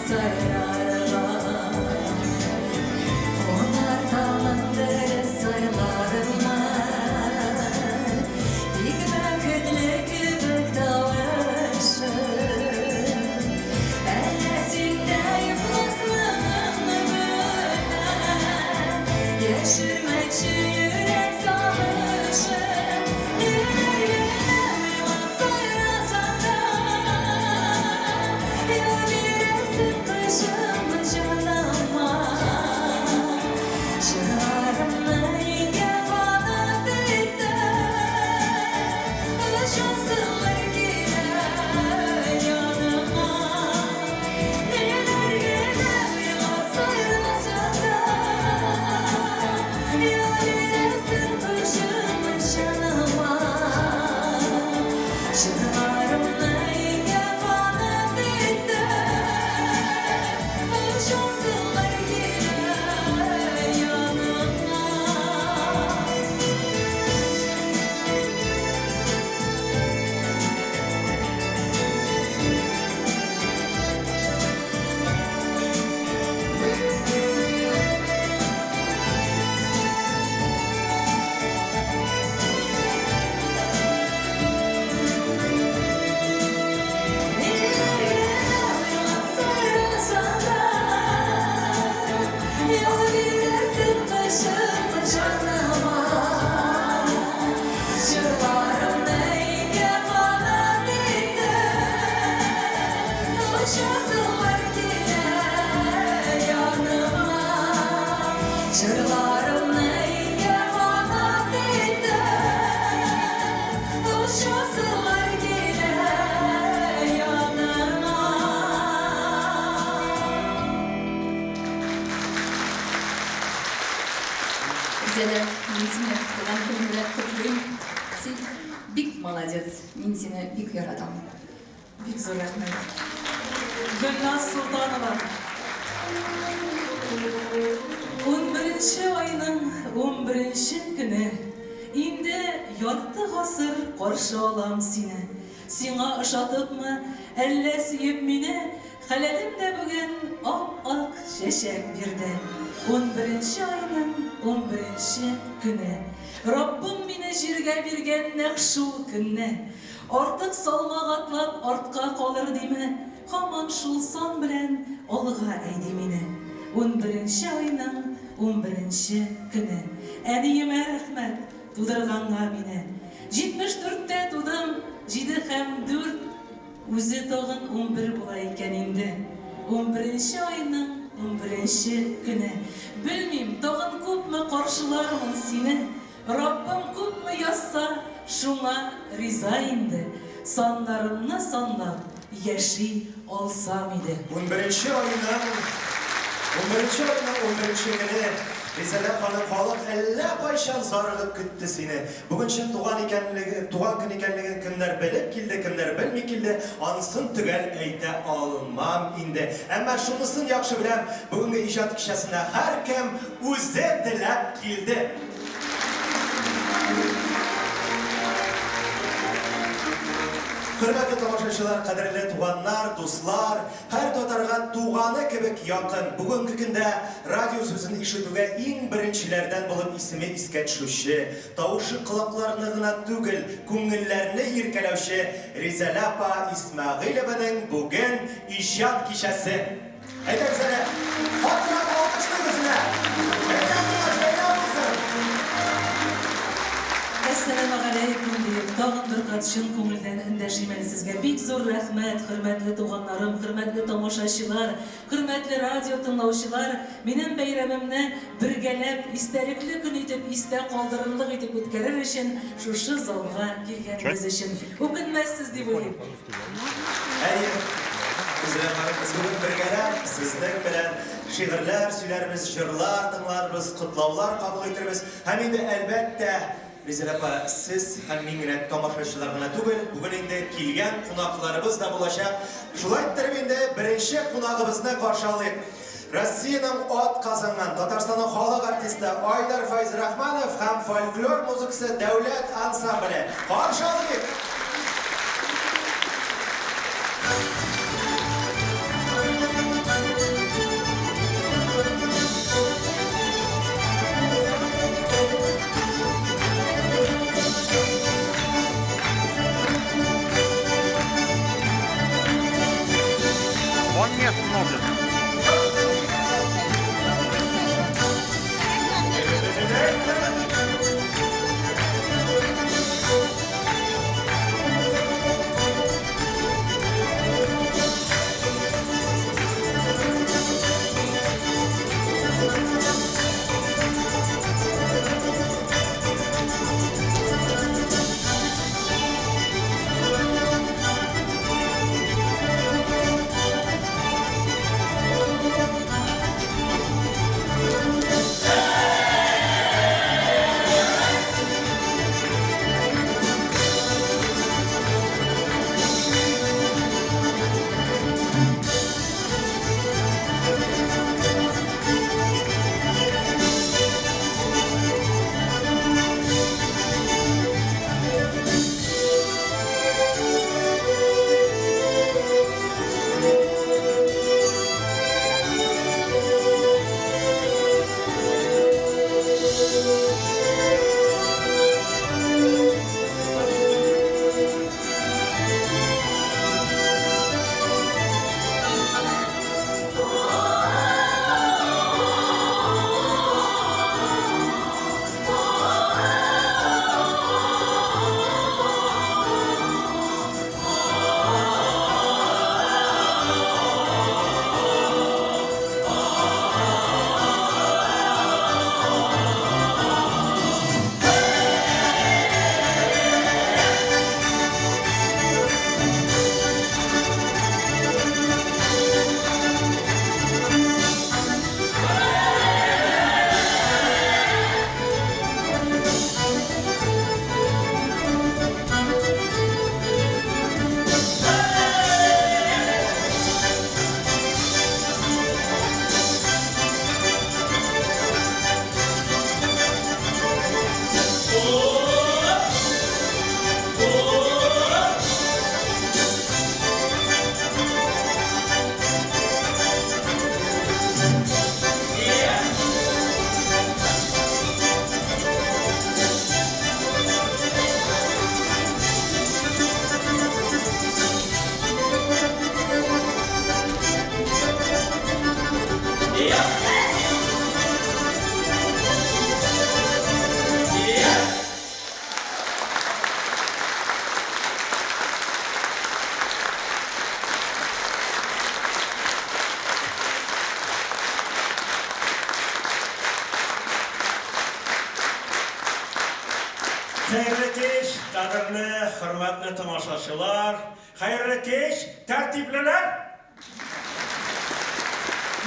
сайрарга. Кунар таңын дөрес сайлармын. Бик бәхетле кебек тавышым. Әллә син дә ихласлыгыңны белән яшермәкче йөрәк сагышын. Ниләр генә уйлап сайрасаң да, юл бирәсең кышымы җаныма. Җырларымны иңгә канат иттем, очасылар килә яныма. Ниләр генә уйлап сайрасаң да, юл бирәсең кышымы җаныма. Җырларымны иңгә канат иттем, очасылар килә яныма. Ниләр генә уйлап сайрасаң да, юл бирәсең кышымы җаныма. Җырларымны иңгә канат иттем, очасылар килә яныма. Җырларымны иңгә канат иттем, очасылар килә яныма. Ризәлә, мин сине туган көнең белән котлыйм. Син бик молодец, мин сине бик яратам. Бик зур рәхмәт. Гөлназ Солтанова. Унберенче айның унберенче көне. Инде ярты гасыр каршы алам сине. Сиңа ошатыпмы, әллә сөеп мине, Хәләлем дә бүген ап-ак чәчәк бирде. Унберенче айның унберенче көне. Раббым мине җиргә биргән нәкъ шул көнне. Артык салмак атлап артка калыр диме, һаман шул сан белән алга әйди мине. Унберенче айның унберенче көне. Әниемә рәхмәт, тудырганга мине. 74 тә тудым, җиде һәм дүрт үзе тагын 11 була икән инде. 11нче айның 11нче көне. Белмим, тагын күпме каршылармын сине. Раббым күпме язса, шуңа риза инде. Саннарымны санлап яши алсам иде. 11нче айның 11нче айның 11нче көне, Ризәлә ханым, халык әллә кайчан зарыгып көтте сине. Бүген чын туган икәнлеге, туган көн икәнлеген кемнәр белеп килде, кемнәр белми килде, анысын төгәл әйтә алмам инде. Әмма шунысын яхшы беләм, бүгенге иҗат кичәсенә һәркем үзе теләп килде. Хөрмәтле тамашачылар, кадерле туганнар, дуслар, һәр татарга туганы кебек якын, бүгенге көндә радио сүзен ишетүгә иң беренчеләрдән булып исеме искә төшүче, тавышы колакларны гына түгел, күңелләрне иркәләүче Ризәлә апа Исмәгыйлеваның бүген иҗат кичәсе. Әйдәгез әле, катырак алкышлыйбыз менә! Бәйрәм булгач, бәйрәм булсын! Әссәламегаләйкүм диеп, тагын бер кат чын күңелдән эндәшим әле сезгә. Бик зур рәхмәт, хөрмәтле туганнарым, хөрмәтле тамашачылар, хөрмәтле радио тыңлаучылар, минем бәйрәмемне бергәләп, истәлекле көн итеп истә калдырырлык итеп үткәрер өчен шушы залга килгәнегез өчен. Үкенмәссез дип уйлыйм. Әйе, Гүзәл ханым, без бүген бергәләп сезнең белән шигырьләр сөйләрбез, җырлар тыңларбыз, котлаулар кабул итербез. Һәм инде, әлбәттә, Ризәл апа, сез һәм мин генә тамашачылар гына түгел, бүген инде килгән кунакларыбыз да булачак. Шулай иттереп инде беренче кунагыбызны каршы алыйк. Россиянең ат казанган, Татарстанның халык артисты Айдар Фәйзрахманов һәм фольклор музыкасы дәүләт ансамбле. Каршы алыйк! Он не остановлен. Хәерле кич, кадерле, хөрмәтле тамашачылар! Хәерле кич, тәртиплеләр!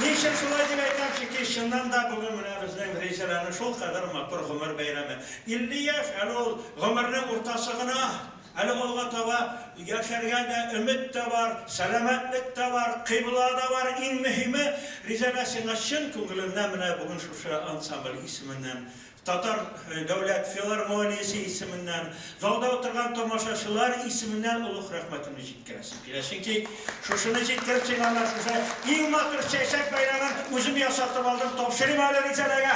Ни өчен шулай дип әйтәм, чөнки чыннан да бүген менә безнең Рәйсәләнең шулкадәр матур гомер бәйрәме. 50 яшь, әле ул гомернең уртасы гына. Әле алга таба яшәргә дә өмет тә бар, сәламәтлек тә бар, кыйбла да бар. Иң мөһиме, Ризәлә, сиңа чын күңелемнән менә бүген шушы ансамбль исеменнән Татар дәүләт филармониясе исеменнән, залда утырган тамашачылар исеменнән олуг рәхмәтемне җиткерәсем килә. Чөнки шушыны җиткереп сиңа менә шушы иң матур чәчәк бәйләмен үзем ясатып алдым, тапшырыйм әле Ризәләгә.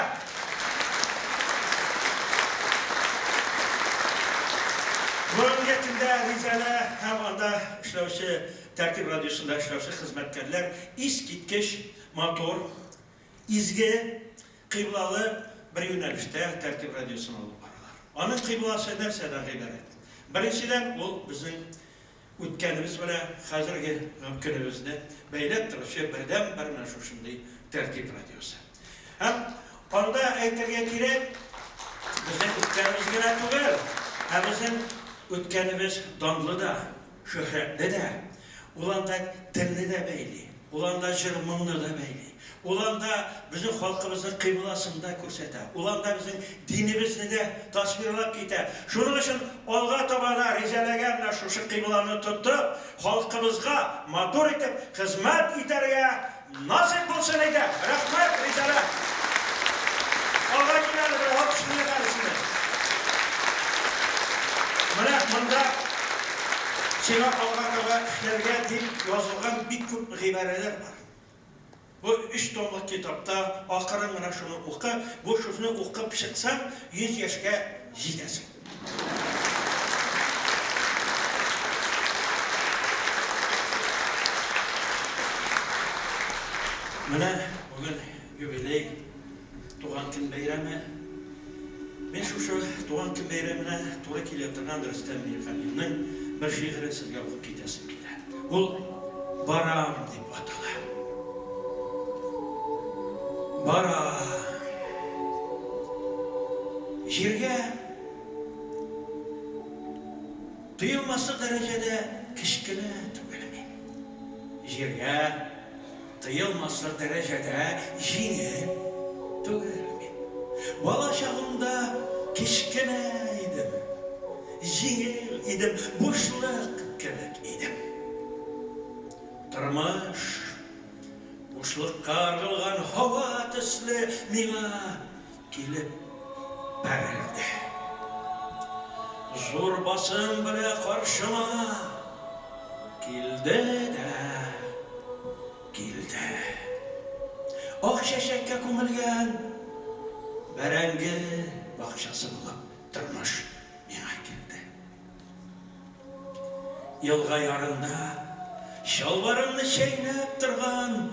Бүгенге көндә Ризәлә һәм анда эшләүче Тәртип радиосында эшләүче хезмәткәрләр искиткеч матур, изге Кыйблалы бер юнәлештә Тәртип радиосын алып баралар. Аның кыйбласы нәрсәдән гыйбарәт? Беренчедән, ул безнең үткәнебез белән хәзерге көнебезне бәйләп торучы бердәнбер менә шушындый Тәртип радиосы. Һәм анда әйтергә кирәк, безнең үткәнебез генә түгел, ә безнең үткәнебез данлы да, шөһрәтле дә. Ул анда телне дә бәйли, ул анда җыр-моңны да бәйли, ул анда безнең халкыбызның кыйбласын да күрсәтә, ул анда безнең динебезне дә тасвирлап китә. Шуның өчен алга таба да Ризәләгә менә шушы кыйбланы тотып, халкыбызга матур итеп хезмәт итәргә насыйп булсын иде. Рәхмәт, Ризәлә! Алга кил әле, бер алкышлыйк әле сине. Менә монда сиңа алга таба эшләргә дип язылган бик күп гыйбарәләр бар. Бу өч томлык китапта акрын гына шуны укы, бу шуны укып чыксаң, 100 яшькә җитәсең. Менә бүген юбилей, туган көн бәйрәме. Мин шушы туган көн бәйрәменә туры килә торган Рөстәм Миргалимнең бер шигырен сезгә укып китәсем килә. Ул Барам дип атала. Барам. Җиргә тоелмаслык дәрәҗәдә кечкенә түгел мин. Җиргә тыелмаслык дәрәҗәдә җиңел түгел мин. Бала чагымда кечкенә идем, җиңел идем, бушлык кебек идем. Тормыш, бушлыкка ыргылган һава төсле миңа килеп бәрелде. Зур басым белә каршыма килде дә килде. Ак чәчәккә күмелгән бәрәңге бакчасы булып тормыш миңа килде. Елга ярында чалбарымны чәйнәп торган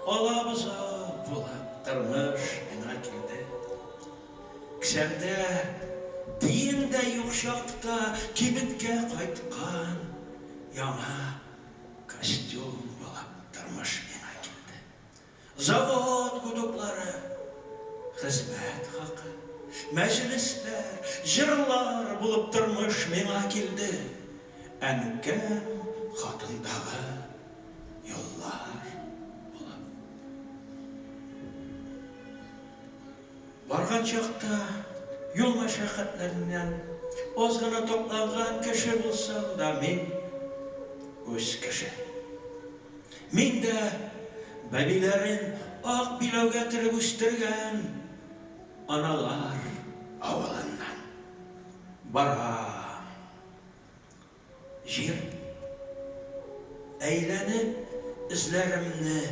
алабозау булып тормыш миңа килде. Кесәмдә тиен дә юк чакта кибеткә кайткан яңа костюм булып тормыш миңа килде. Завод гудоклары, хезмәт хакы, мәҗлесләр, җырлар булып тормыш миңа килде. Әнкәм хатындагы юллар булып. Барган чакта юл мәшәкатьләреннән аз гына тапланган кеше булсам да, мин үз кеше. Мин дә бәбиләрен ак биләүгә төреп үстергән аналар авылыннан барам. Җир әйләнеп эзләремне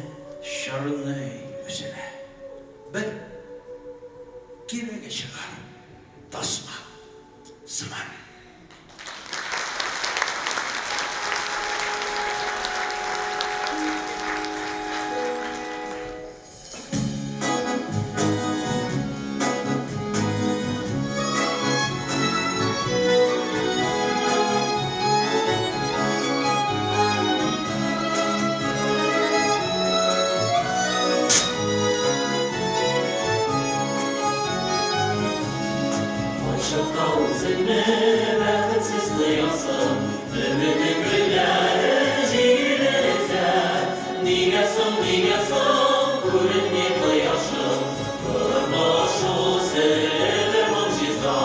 чорный үзенә. Бер кирәге чыгар тасма сыман. Кайчакта үзеңне бәхетсез тоясың, Өметең гөлләре җил өзә. Нигә соң, нигә соң күренми кояшың? Тормыш ул серле могҗиза.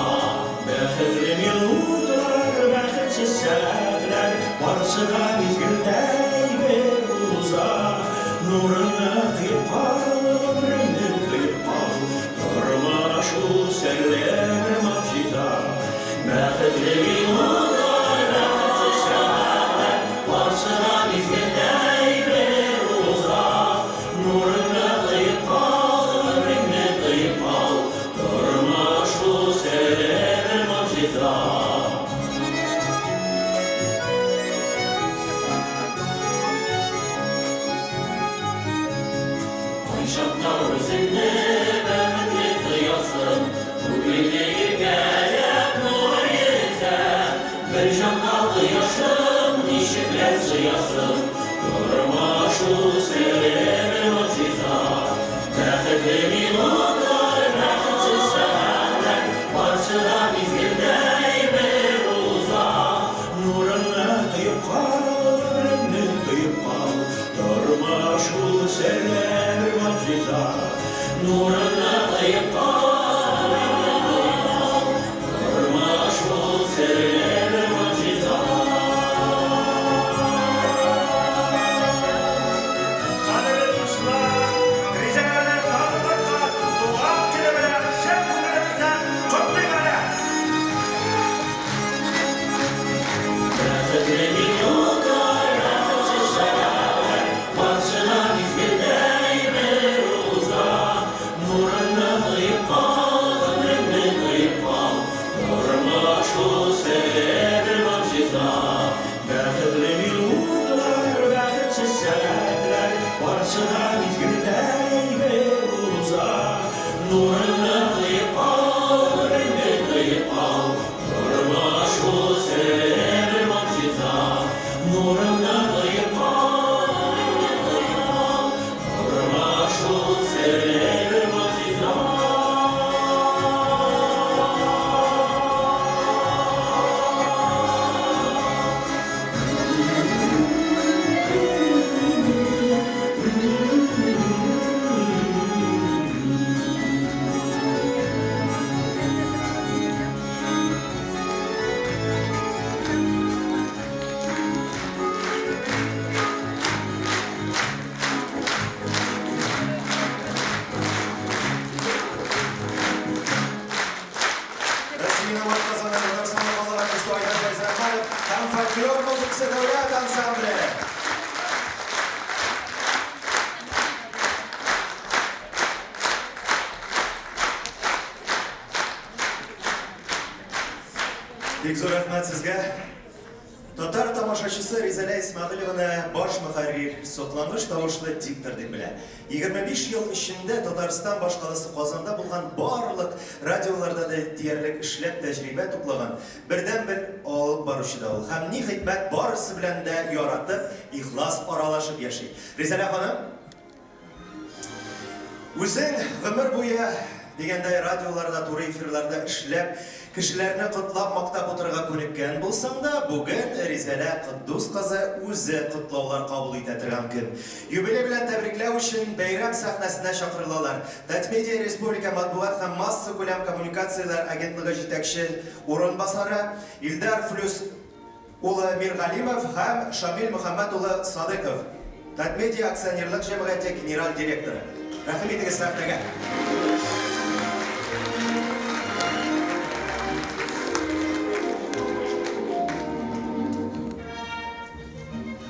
Бәхетле минутлар, бәхетсез сәгатьләр, Барысы да мизгелдәй бер уза. Нурыңны тоеп кал, гомереңне тоеп кал, Тормыш ул серле бер могҗиза. Бәхетле минутлар, бәхетсез сәгатьләр, Барсы да мизгелдәй бер уза. Нурыңны тоеп кал, гомереңне тоеп кал, Тормыш ул серле бер могҗиза. Кайчакта үзеңне бәхетле тоясың, Күңелне иркәләп нур йөзә. Бер җанга кояшың ничекләр сыясың, Тормыш ул серле бер могҗиза. Бәхетле минутлар, бәхетсез сәгатьләр, Барсы да мизгелдәй бер уза. Нурыңны тоеп кал, гомереңне тоеп кал, Тормыш ул серле бер могҗиза. Нурыңны тоеп кал, гомереңне тоеп кал, Тормыш ул серле бер могҗиза. музыкасы дәүләт ансамбле. Бик зур рәхмәт сезгә. Татар тамашачысы Ризәлә Исмәгыйлеваны баш мөхәррир, соклангыч тавышлы диктор дип белә. 25 ел эчендә Татарстан башкаласы Казанда булган барлык радиоларда да диярлек эшләп тәҗрибә туплаган бердәнбер алып баручы да ул. Һәм ни хикмәт, барысы белән дә яратып, ихлас аралашып яши. Ризәлә ханым, Үзең гомер буе дигәндәй радиоларда, туры эфирларда эшләп, кешеләрне котлап, мактап утырырга күнеккән булсаң да, бүген Ризәлә Котдус кызы үзе котлаулар кабул итә торган көн. Юбилей белән тәбрикләү өчен бәйрәм сәхнәсенә чакырылалар. Татмедиа республика матбугат һәм массакүләм коммуникацияләр агентлыгы җитәкче урынбасары Илдар Флүс Улы Миргалимов һәм Шамил Мөхәммәт улы Садыков, Татмедиа акционерлык җәмгыяте генераль директоры. Рәхим итегез сәхнәгә.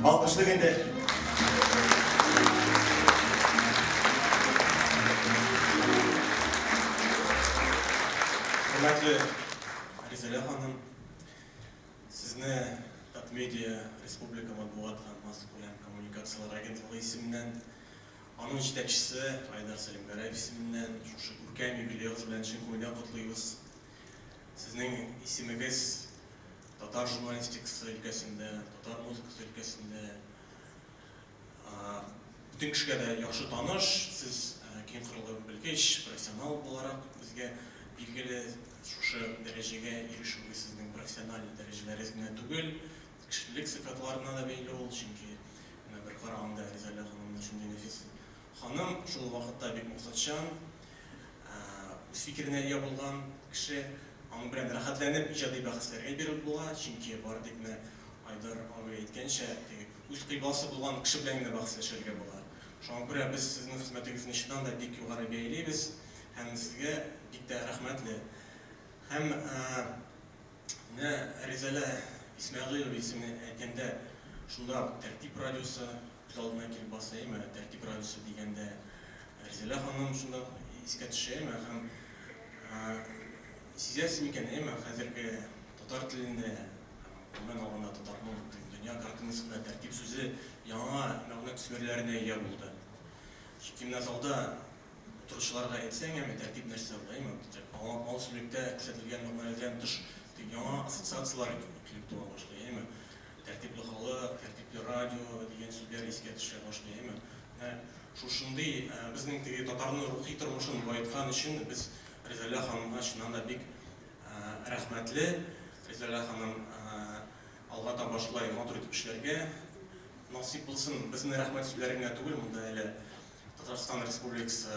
Алкышлык инде. Хөрмәтле Ризәлә ханым, Сезне Татмедиа республика матбугат һәм массакүләм коммуникацияләр агентлыгы исеменнән, аның җитәкчесе Айдар Сәлимгәрәев исеменнән шушы күркәм юбилеегыз белән чын күңелдән котлыйбыз. Сезнең исемегез татар журналистикасы өлкәсендә, татар музыкасы өлкәсендә Бөтен кешегә дә яхшы таныш, сез киң кырлы белгеч, профессионал буларак безгә билгеле. Шушы дәрәҗәгә ирешүегез сезнең профессиональ дәрәҗәләрегез генә түгел, кешелек сыйфатларына да бәйле ул, чөнки менә бер караганда Ризалия ханым шундый нәфис ханым, шул ук вакытта бик максатчан, үз фикеренә ия булган кеше. Аның белән рәхәтләнеп иҗади бәхәсләргә бирелеп була, чөнки бары тик менә Айдар абый әйткәнчә, теге үз кыйбласы булган кеше белән генә бәхәсләшергә була. Шуңа күрә без сезнең хезмәтегезне чыннан да бик югары бәялибез һәм сезгә бик тә рәхмәтле. Һәм менә Ризәлә Исмәгыйлова исемен әйткәндә, шунда ук Тәртип радиосы күз алдына килеп баса, әйме? Тәртип радиосы дигәндә Ризәлә ханым шунда ук искә төшә, әйме? Һәм сизәсез микән, әйме, хәзерге татар телендә Гомумән алганда, татарның дөнья картинасында тәртип сүзе яңа мәгънә төсмерләренә ия булды. Чөнки менә залда утыручыларга әйтсәң, әмма тәртип нәрсә ул, әйме? Аңлатмалы сүзлектә күрсәтелгән мәгънәләрдән тыш яңа ассоциацияләр килеп туа башлый, әйме? Тәртипле халык, тәртипле радио дигән сүзләр искә төшә башлый, әйме? Менә шушындый безнең теге татарның рухи тормышын баеткан өчен без Ризалия ханымга чыннан да бик Рәхмәтле, Ризәлә ханым, алга таба шулай матур итеп эшләргә насыйп булсын. Безнең рәхмәт сүзләре генә түгел, монда әле Татарстан Республикасы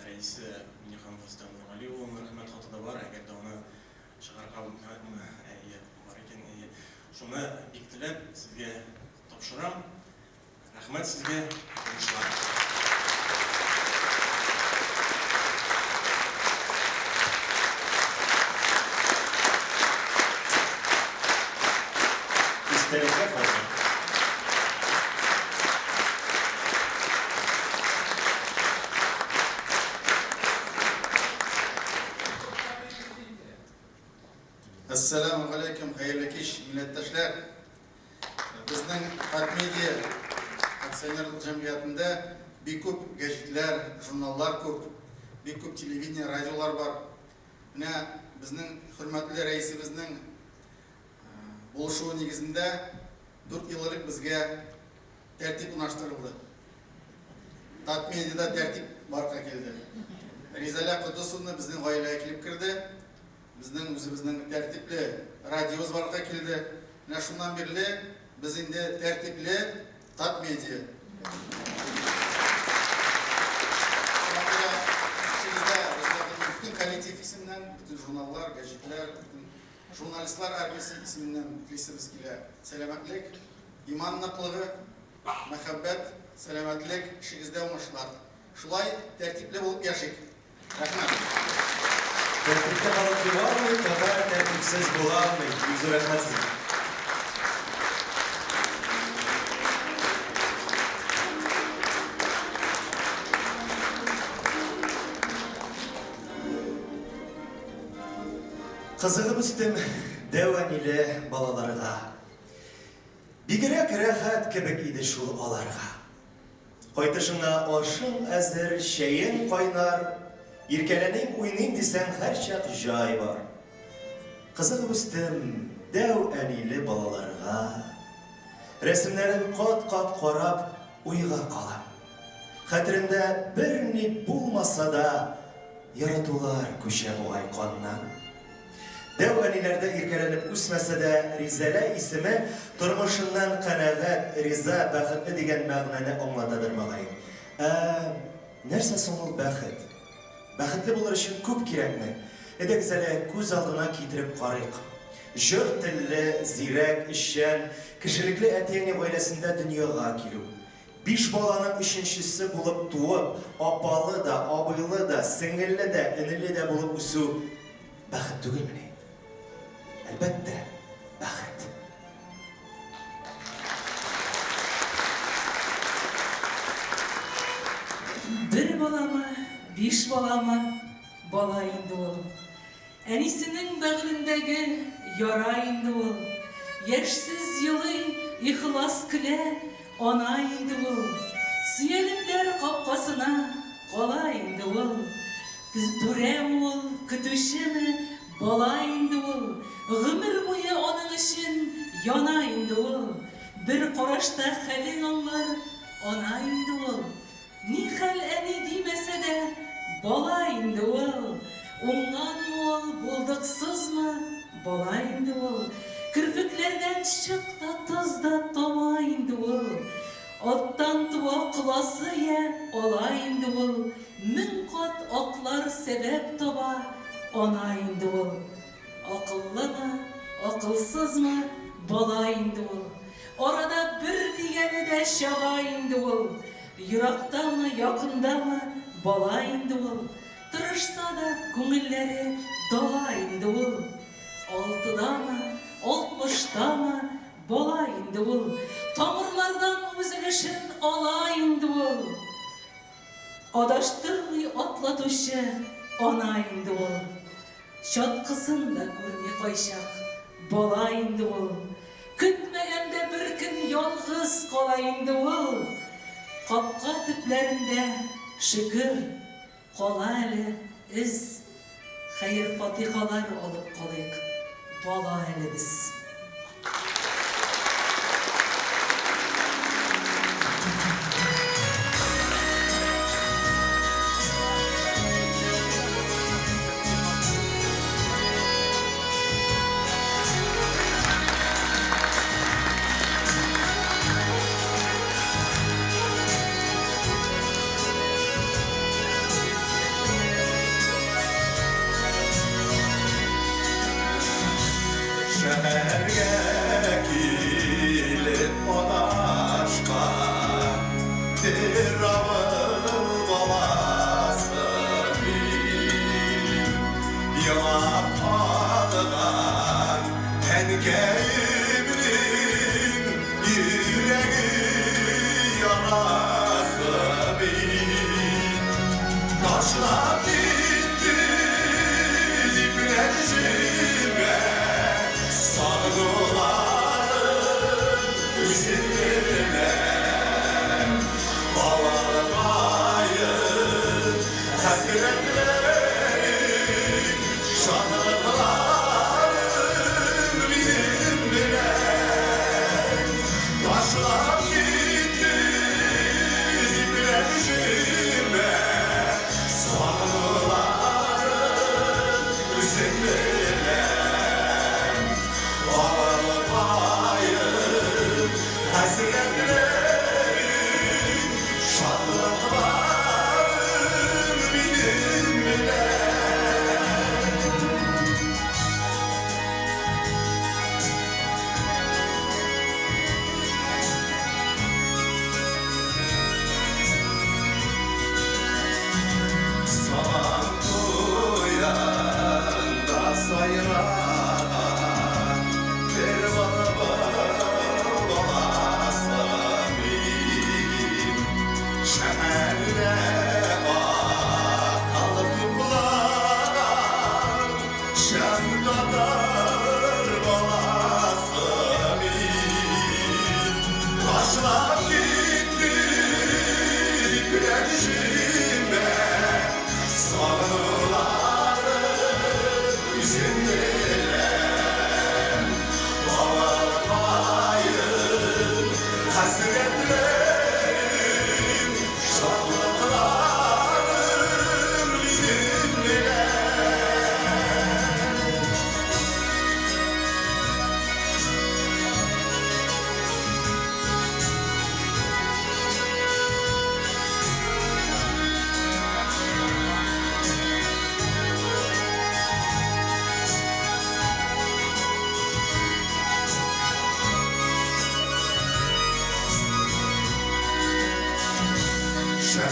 Рәисе Миңнеханов Рөстәм Нургали улының рәхмәт хаты да бар, әгәр дә аны чыгарга әйе, бар икән, әйе. Шуны бик теләп сезгә тапшырам. Рәхмәт сезгә, уңышлар! Истәлеккә фото. Әссәламү галәйкүм, хәерле кич, милләттәшләр! Безнең Татмедиа акционерлык җәмгыятендә бик күп гәҗитләр, журналлар күп, бик күп телевидение, радиолар бар. Менә безнең хөрмәтле рәисебезнең булышуы нигезендә 4 ел элек безгә тәртип урнаштырылды. Татмедиада тәртип барлыкка килде. Ризаля Котдусовна безнең гаиләгә килеп керде. Безнең үзебезнең тәртипле радиобыз барлыкка килде. Менә шуннан бирле без инде тәртипле Татмедиа. Шуңа күрә эшегездә безнең бөтен коллектив исеменнән, бөтен журналлар, гәҗитләр, бөтен журналистлар армиясе исеменнән телисебез килә. Сәламәтлек, иман ныклыгы, мәхәббәт, сәламәтлек, эшегездә уңышлар. Шулай тәртипле булып яшик. Рәхмәт. Тәртиптә халык югалмый, татар тәртипсез була алмый. Бик зур рәхмәт сезгә. Кызыгып үстем дәү әниле балаларга. Бигрәк рәхәт кебек иде шул аларга. Кайтышыңа ашың әзер, чәең кайнар, иркәләним, уйныйм дисәң, һәрчак җай бар. Кызыгып үстем дәү әниле балаларга. Рәсемнәрен кат-кат карап, уйга калам. Хәтеремдә берни булмаса да, яратулар күчә бугай каннан. Дәү әниләрдә иркәләнеп үсмәсә дә, Ризәлә исеме тормышыннан канәгать, риза, бәхетле дигән мәгънәне аңлатадыр мөгаен. Ә нәрсә соң ул бәхет? Бәхетле булыр өчен күп кирәкме? Әйдәгез әле күз алдына китереп карыйк. Җор телле, зирәк, эшчән, кешелекле әти-әни гаиләсендә дөньяга килү. Биш баланың өченчесе булып туып, апалы да, абыйлы да, сеңелле дә, энеле дә булып үсү бәхет түгелмени? Әлбәттә, бәхет. Бер баламы, биш баламы, бала инде ул. Әнисенең бәгырендәге яра инде ул. Яшьсез елый, ихлас көлә, ана инде ул. Сөялемнәр капкасына кала инде ул. Түрәме ул, көтүчеме, бала инде ул. Гомер буе аның өчен яна инде ул. Бер карашта хәлен аңлар, ана инде ул. Нихәл әни димәсә дә, бала инде ул. Уңганмы ул, булдыксызмы, бала инде ул. Керфекләрдән чык та, тоз да тама инде ул. Аттан туа коласы йә ала инде ул. 1000 кат аклар сәбәп таба, ана инде ул. Акыллымы, акылсызмы, бала инде ул. Арада бер дигәне дә чага инде ул. Ерактамы, якындамы, бала инде ул. Тырышса да, күңелләре дала инде ул. Алтыдамы, алтмыштамы, бала инде ул. Тамырлардан үз өлешен ала инде ул. Адаштырмый атлатучы ана инде ул. Чаткысын да күрми кайчак, бала инде ул. Көтмәгәндә бер көн ялгыз кала инде ул. Капка төпләрендә, шөкер, кала әле эз. Хәер-фатихалар алып калыйк, бала әле без. Шәһәргә килеп адашкан бер авыл баласы мин. Елап алган әнкәемнең йөрәге ярасы мин. Ташлап китте дип рәнҗемә, Сагынуларым үзем белән. Балалыкаем, хәсрәтләрем, шатлыкларым минем белән. Ташлап китте дип рәнҗемә, Сагынуларым.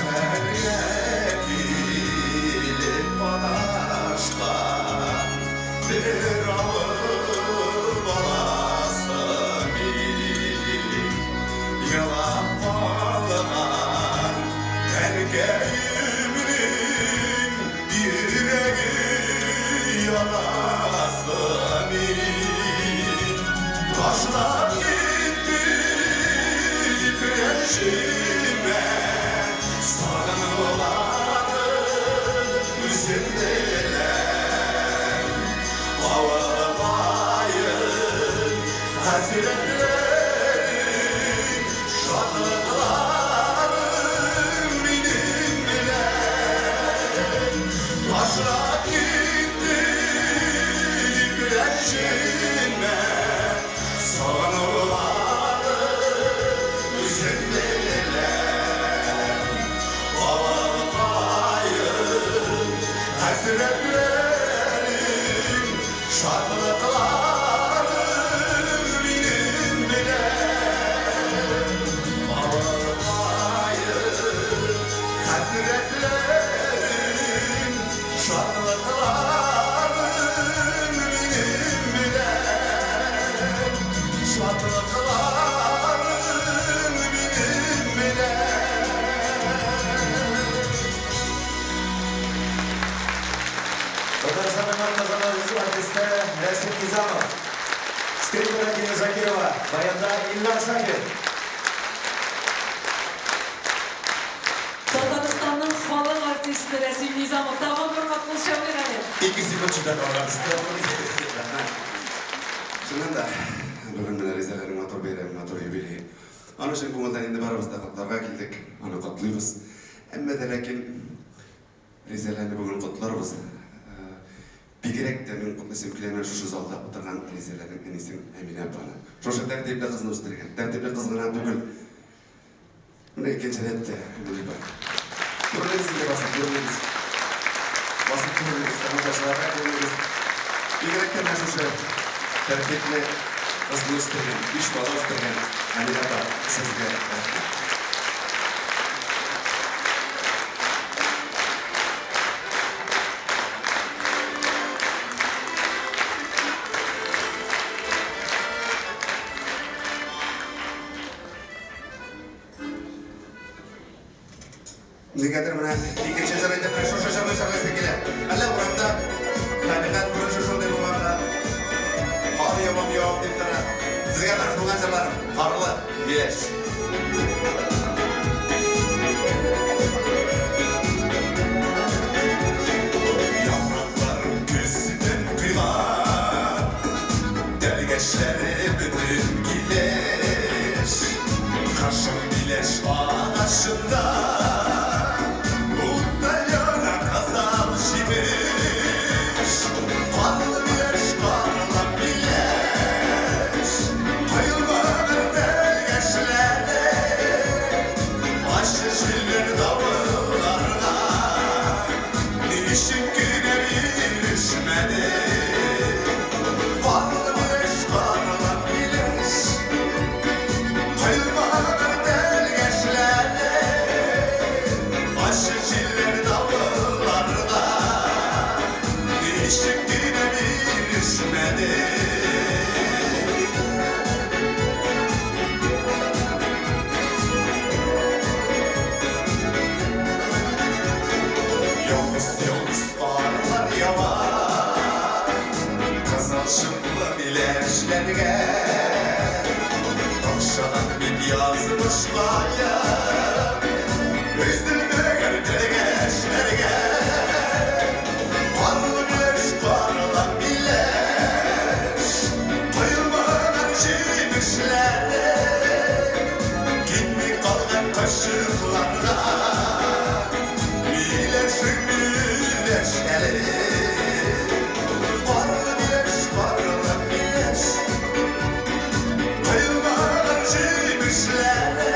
Шәһәргә килеп адашкан бер авыл баласы мин. Елап калган әнкәемнең йөрәге ярасы мин. Ташлап киттем рәнҗемә, сагынуларым үзем белән. Авылкаем, хәсрәтләрем, шатлыкларым минем белән. Ташлап киттем, рәнҗемә, сагынуларым үзем белән. Авылкаем, хәсрәтләрем, шатлыкларым минем белән. Авылкаем, хәсрәтләрем, шатлыкларым минем белән. Шатлыкларым минем белән. Татарстанның атказанган артисты Рәсим Низамов. Скрипкада Дина Закирова, баянда Илнар Сафин. Татарстанның халык артисты Рәсим Низамов. Тагын бер кат кул чабыйк әле. 2 секунд чыда калган. Рәхмәт. Чыннан да, бүген менә Ризәләрнең матур бәйрәме, матур юбилее. Аны чын күңелдән инде барыбыз да котларга килдек, аны котлыйбыз. Әмма дә ләкин Ризәләрне бүген котларбыз. Бигрәк тә мин котлыйсым килә менә шушы залда утырган Ризәләрнең әнисен Әминә апаны. Шушы тәртипле кызны үстергән. Тәртипле кыз гына түгел. Менә икенче рәттә Әминә апа. Күренегез инде басып, күренегез. Басып күренегез, тамашачыларга күренегез. Бигрәк тә менә шушы тәртипле кызны үстергән, биш бала үстергән Әминә апа, сезгә рәхмәт. Нигәдер менә икенче җыр әйтеп, менә шушы җырны җырлыйсы килә. Әллә урамда табигать күренеше шундый булганга, кар явам явам дип тора. Сезгә таныш булган җырларым: «Карлы миләш». Яфраклар көздән койган, тәлгәшләре бөтен килеш. Кышын миләш агачында утта яна кызыл җимеш. Карлы миләш, карлы миләш, коелмаган тәлгәшләре. Ачы җилләр, давылларга ничек кенә бирешмәде. Карлы миләш, карлы миләш, коелмаган тәлгәшләре. Ачы җилләр, давылларга ничек кенә бирешмәде. Ялгыз, ялгыз карлар ява кызыл шыплы миләшләргә. Охшаган бит язмышка өзелмәгән тәлгәшләргә. Карлы миләш, карлы миләш, коелмаган җимешләре. Китми калган кашыкларга миләшең миләш әле. Карлы миләш, карлы миләш, коелмаган җимешләре.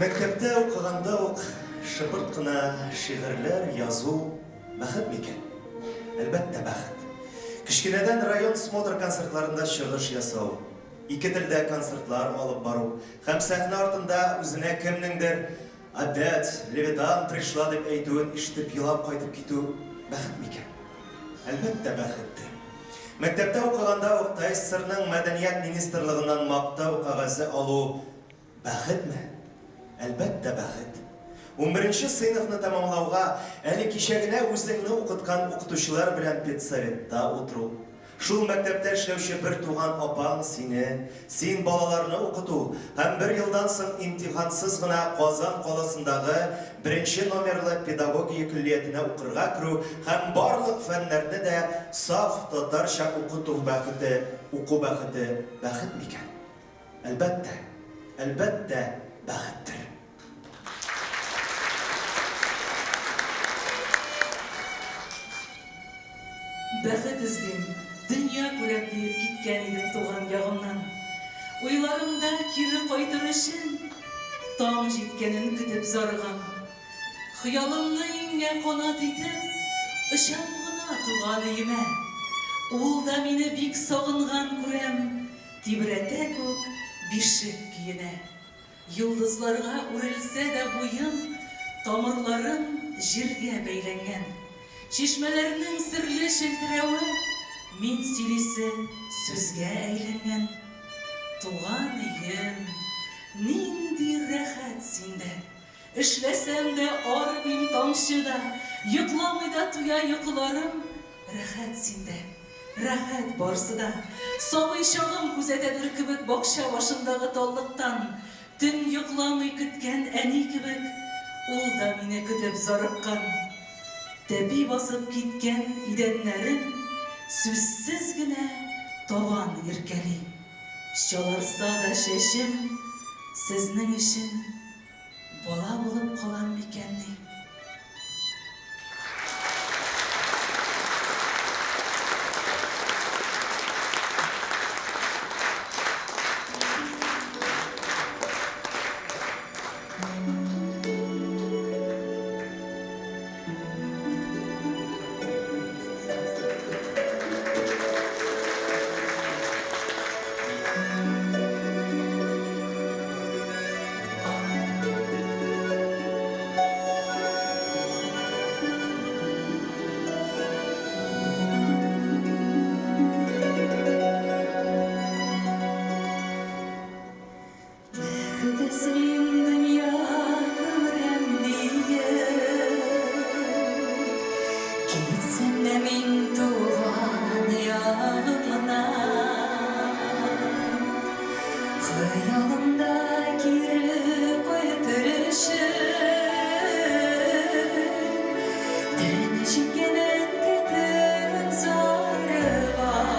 Мәктәптә укыганда ук шыпырт кына шигырьләр язу бәхет микән? Әлбәттә, бәхет. Кечкенәдән район смотр концертларында чыгыш ясау, ике телдә концертлар алып бару һәм сәхнә артында үзенә кемнеңдер Опять Левитан пришла дип әйтүен ишетеп елап кайтып китү бәхет микән? Әлбәттә, бәхеттер. Мәктәптә укыганда ук ТАССРның Мәдәният министрлыгыннан мактау кәгазе алу бәхетме? Әлбәттә, бәхет. Унберенче сыйныфны тәмамлауга әле кичә генә үзеңне укыткан укытучылар белән педсоветта утыру, шул мәктәптә эшләүче бертуган апаң сине, син балаларны укыту һәм бер елдан соң имтихансыз гына Казан каласындагы беренче номерлы педагогия көллиятенә укырга керү һәм барлык фәннәрне дә саф татарча укыту бәхете, уку бәхете бәхет микән? Әлбәттә, әлбәттә, бәхеттер. Бәхет эзлим, дөнья күрәм диеп киткән идем туган ягымнан. Уйларымда кире кайтыр өчен таң җиткәнен көтеп зарыгам. Хыялымны иңгә канат итеп, очам гына туган өемә. Ул да мине бик сагынган күрәм, тибрәтә күк бишек көенә. Йолдызларга үрелсә дә буем, Тамырларым җиргә бәйләнгән. Чишмәләрнең серле челтерәве Мин сөйлисе сүзгә әйләнгән. Туган өем, нинди рәхәт синдә! Эшләсәм дә армыйм тамчы да, Йокламый да туя йокыларым, Рәхәт синдә, рәхәт барсы да. Сабый чагым күзәтәдер кебек Бакча башындагы таллыктан. Төн йокламый көткән әни кебек, Ул да мине көтеп зарыккан. Тәпи басып киткән идәннәрем Сүзсез генә табан иркәли. Чаларса да чәчем, сезнең өчен Бала булып калам микәнни? Бәхет эзлим, дөнья күрәм диеп, Китсәм дә мин туган ягымнан, Хыялымда кире кайтыр өчен, Төн җиткәнен көтеп зарыгам.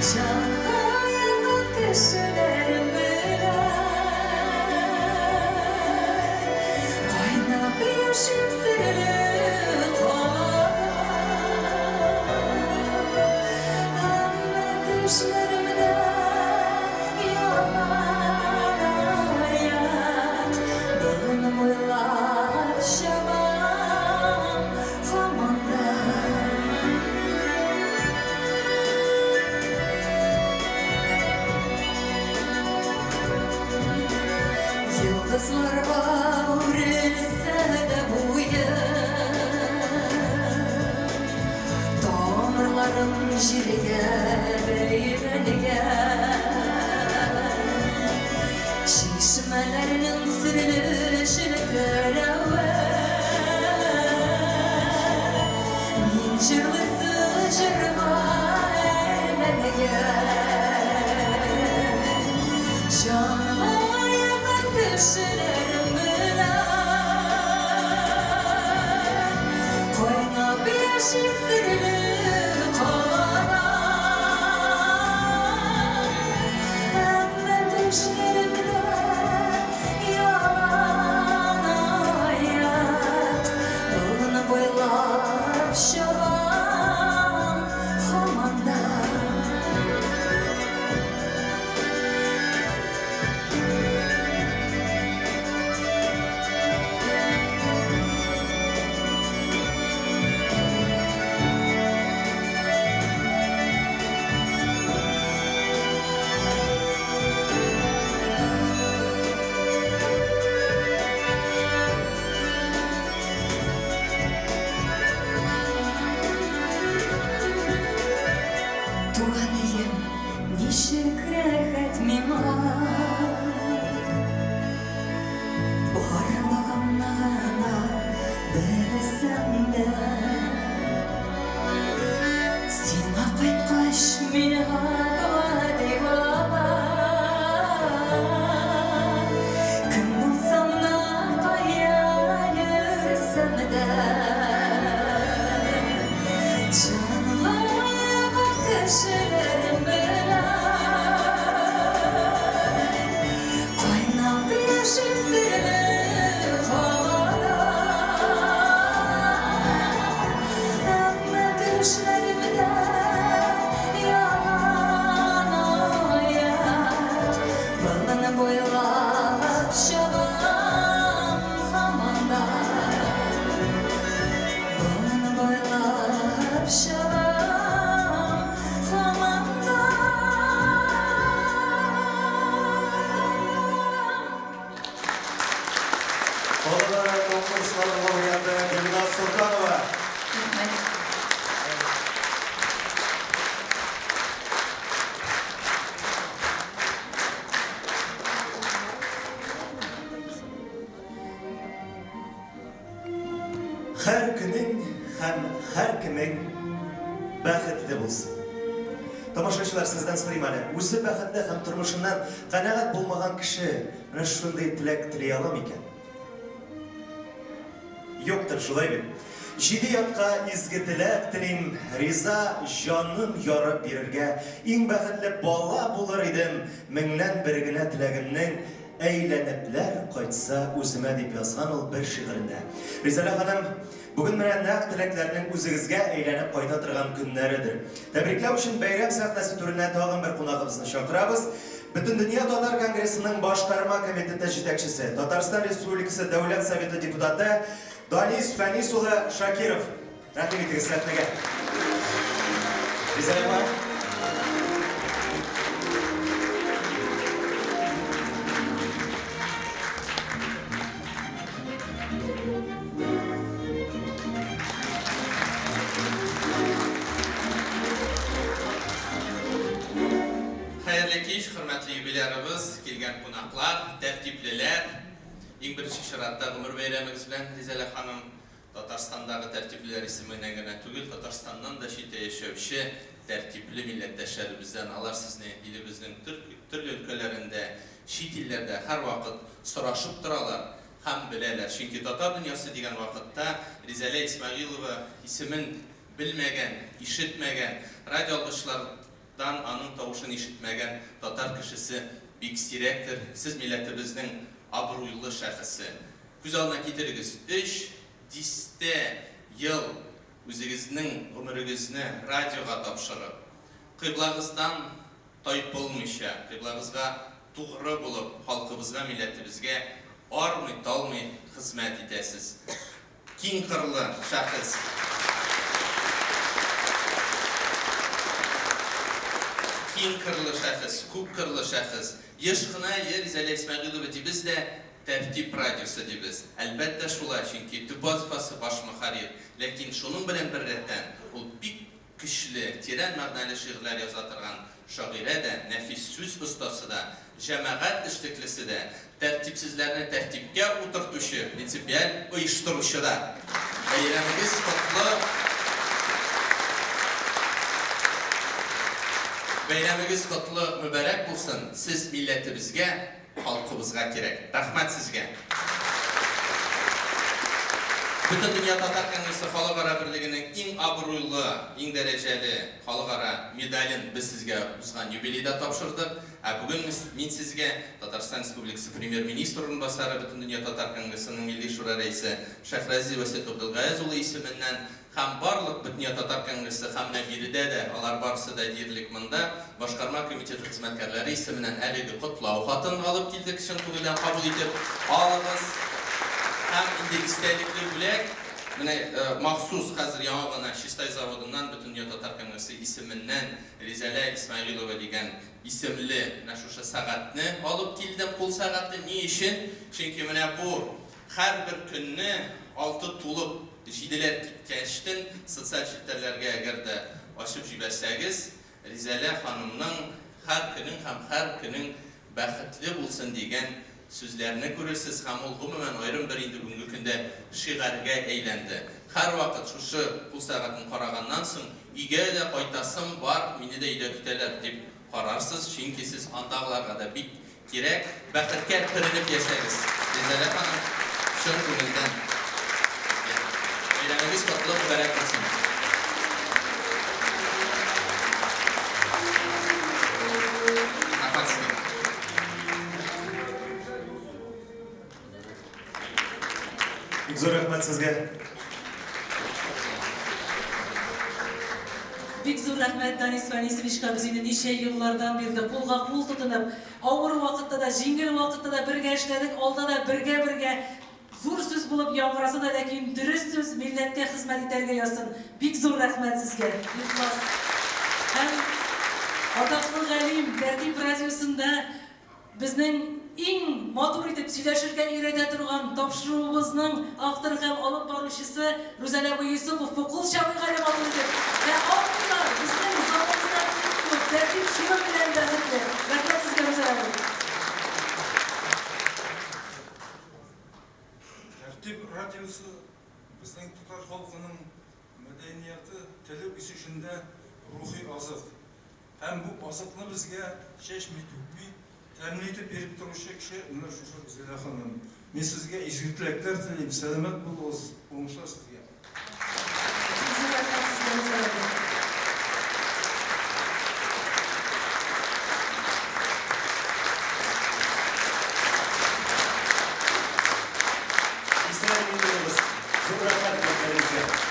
Җанга якын кешеләрем белән Кайнап яшим серле калада. Әмма төшләремдә ялан аяк Болын буйлап чабам һаман да. Йолдызларга үрелсә дә буем, Тамырларым җиргә бәйләнгән. Чишмәләрнең серле челтерәве Мин җырлыйсы җырга әйләнгән. Җанга якын кешеләрем белән Кайнап яшим серле калада. Әмма төшләремдә ялан аяк Болын буйлап чабам. Кайткач мин гап-гади бала. Кем булсам да, кая йөрсәм дә, Җанга якын кешеләрем белән Кайнап яшим серле һавада. Әмма төшләремдә ялан аяк, Болын буйлап чабам һаман да. Болын буйлап чабам һаман да. Халыкара конкурслар лауреаты Гөлназ Солтанова. Рәхмәт. Һәр көнең һәм һәр кемең бәхетле булсын. Тамашачылар, сездән сорыйм әле, үзе бәхетле һәм тормышыннан канәгать булмаган кеше менә шундый теләк тели ала микән? Юктыр, шулай бит? Җиде ятка изге теләк телим, риза җаным ярып бирергә. Иң бәхетле бала булыр идем, меңнән бер генә теләгемнең әйләнепләр кайтса үземә, дип язган ул бер шигырендә. Ризалә ханым, бүген менә нәкъ теләкләрнең үзегезгә әйләнеп кайта торган көннәредер. Тәбрикләү өчен бәйрәм сәхнәсе түренә тагын бер кунагыбызны чакырабыз. Бөтендөнья татар конгрессының башкарма комитеты җитәкчесе, Татарстан Республикасы Дәүләт Советы депутаты Данис Фәнис улы Шакиров. Рәхим итегез сәхнәгә. Ризалә апа. Хәерле кич, хөрмәтле юбилярыбыз, килгән кунаклар, тәртиплеләр. Иң беренче чиратта гомер бәйрәмегез белән, Ризәлә ханым. Татарстандагы тәртиплеләр исеменнән генә түгел, Татарстаннан да читтә яшәүче тәртипле милләттәшләребездән, алар сезне илебезнең төрле өлкәләрендә, чит илләрдә һәрвакыт сорашып торалар һәм беләләр. Чөнки татар дөньясы дигән вакытта Ризәлә Исмәгыйлова исемен белмәгән, ишетмәгән, радиоалгычлар дан аның тавышын ишетмәгән татар кешесе бик сирәктер. Сез милләтебезнең абруйлы шәхесе. Күз алдына китерегез, өч дистә ел үзегезнең гомерегезне радиога тапшырып, кыйблагыздан тайпылмыйча, кыйблагызга тугры булып, халкыбызга, милләтебезгә армый-талмый хезмәт итәсез. Киң кырлы шәхес. Киң кырлы шәхес, күп кырлы шәхес. Еш кына Е Ризәлә Исмәгыйлова дибез дә, Тәртип радиосы дибез. Әлбәттә шулай, чөнки төп вазыйфасы баш мөхәррир. Ләкин шуның белән беррәттән, ул бик Көчле, тирән мәгънәле шигырьләр яза торган шагыйрә дә, нәфис сүз остасы да, җәмәгать эшлеклесе дә, тәртипсезләрне тәртипкә утыртучы принципиаль оештыручы да. Бәйрәмегез котлы! Бәйрәмегез котлы, мөбарәк булсын! Сез милләтебезгә, Халкыбызга кирәк. Рәхмәт сезгә! Бөтендөнья татар конгрессы халыкара берлегенең иң абруйлы, иң дәрәҗәле халыкара медален без сезгә узган юбилейда тапшырдык. Ә бүген мин сезгә Татарстан Республикасы Премьер-министры урынбасары, Бөтендөнья татар конгрессының Милли шура рәисе Шәйхразиев Вәсил Габделгаяз улы исеменнән Һәм барлык Бөтендөнья татар конгрессы һәм менә биредә дә, алар барысы да диярлек монда, башкарма комитеты хезмәткәрләре исеменнән әлеге котлау хатын алып килдек, чын күңелдән кабул итеп алыгыз. Һәм инде истәлекле бүләк, менә махсус хәзер яңа гына Чистай заводыннан Бөтендөнья татар конгрессы исеменнән Ризәлә Исмәгыйлова дигән исемле менә шушы сәгатьне алып килдем, кул сәгате. Ни өчен? Чөнки менә бу һәрбер көнне алты тулып җиделәр киткәчтен социаль челтәрләргә әгәр дә ачып җибәрсәгез, Ризәлә ханымның һәр көнең һәм һәр көнең бәхетле булсын дигән сүзләрне күрерсез һәм ул гомумән аерым бер инде бүгенге көндә шигарьгә әйләнде. Һәрвакыт шушы кул сәгатен караганнан соң Өйгә дә кайтасым бар, мине дә өйдә көтәләр, дип карарсыз, чөнки сез андагыларга да бик кирәк. Бәхеткә төренеп яшәгез, Ризәлә ханым, чын күңелдән сезгә. Бәйрәмегез котлы, мөбарәк булсын! Рәхмәт сезгә. Бик зур рәхмәт сезгә. Бик зур рәхмәт Данис Фәнисовичка, без инде ничә еллардан бирле кулга кул тотынып, авыр вакытта да, җиңел вакытта да бергә эшләдек, алда да бергә-бергә зур сүз булып яңгыраса да, ләкин дөрес сүз, милләткә хезмәт итәргә язсын. Бик зур рәхмәт сезгә. Ихлас. Һәм атаклы галим, Тәртип радиосында Безнең иң матур итеп сөйләшергә өйрәтә торган тапшыруыбызның авторы һәм алып баручысы Рүзәл абый Йосыпов бу кул чабыйк әле матур итеп. Ә авторлар безнең залыбызда бик күп, тәртип шуның белән бәхетле. Рәхмәт сезгә, Рүзәл абый. Тәртип радиосы безнең татар халкының мәдәнияты, теле үсешендә рухи азык. Һәм бу азыкны безгә чәчми-түкми, тәмле итеп биреп торучы кеше менә шушы Гүзәлә ханым. Мин сезгә изге теләкләр телим, сәламәт булыгыз, уңышлар сезгә. Бик зур рәхмәт сезгә, Гүзәл апа. Исән-имин булыгыз. Зур рәхмәт бүләкләрегезгә.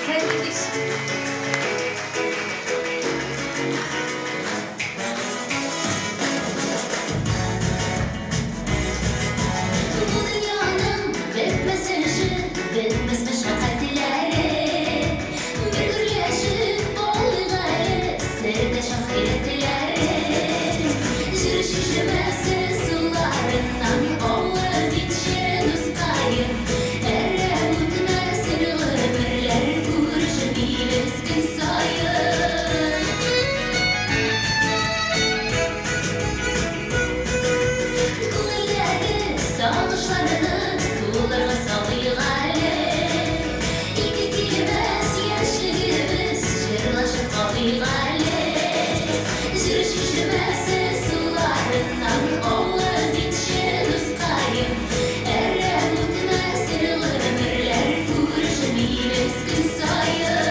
Хәерле кич. Бу дөньяның бетмәс эше, бетмәс мәшәкатьләре. Бер гөрләшеп алыйк әле сердәш ахирәтләре. Җыр чишмәсе суларыннан авыз итче, дускаем. Әрәм үтмәсен гомерләр, күрешмибез көн саен. Күңелдәге сагышларны суларга салыйк әле. Ике килмәс яшьлегебез, җырлашып калыйк әле. Җыр чишмәсе суларыннан авыз итче, дускаем. Әрәм үтмәсен гомерләр, күрешмибез көн саен.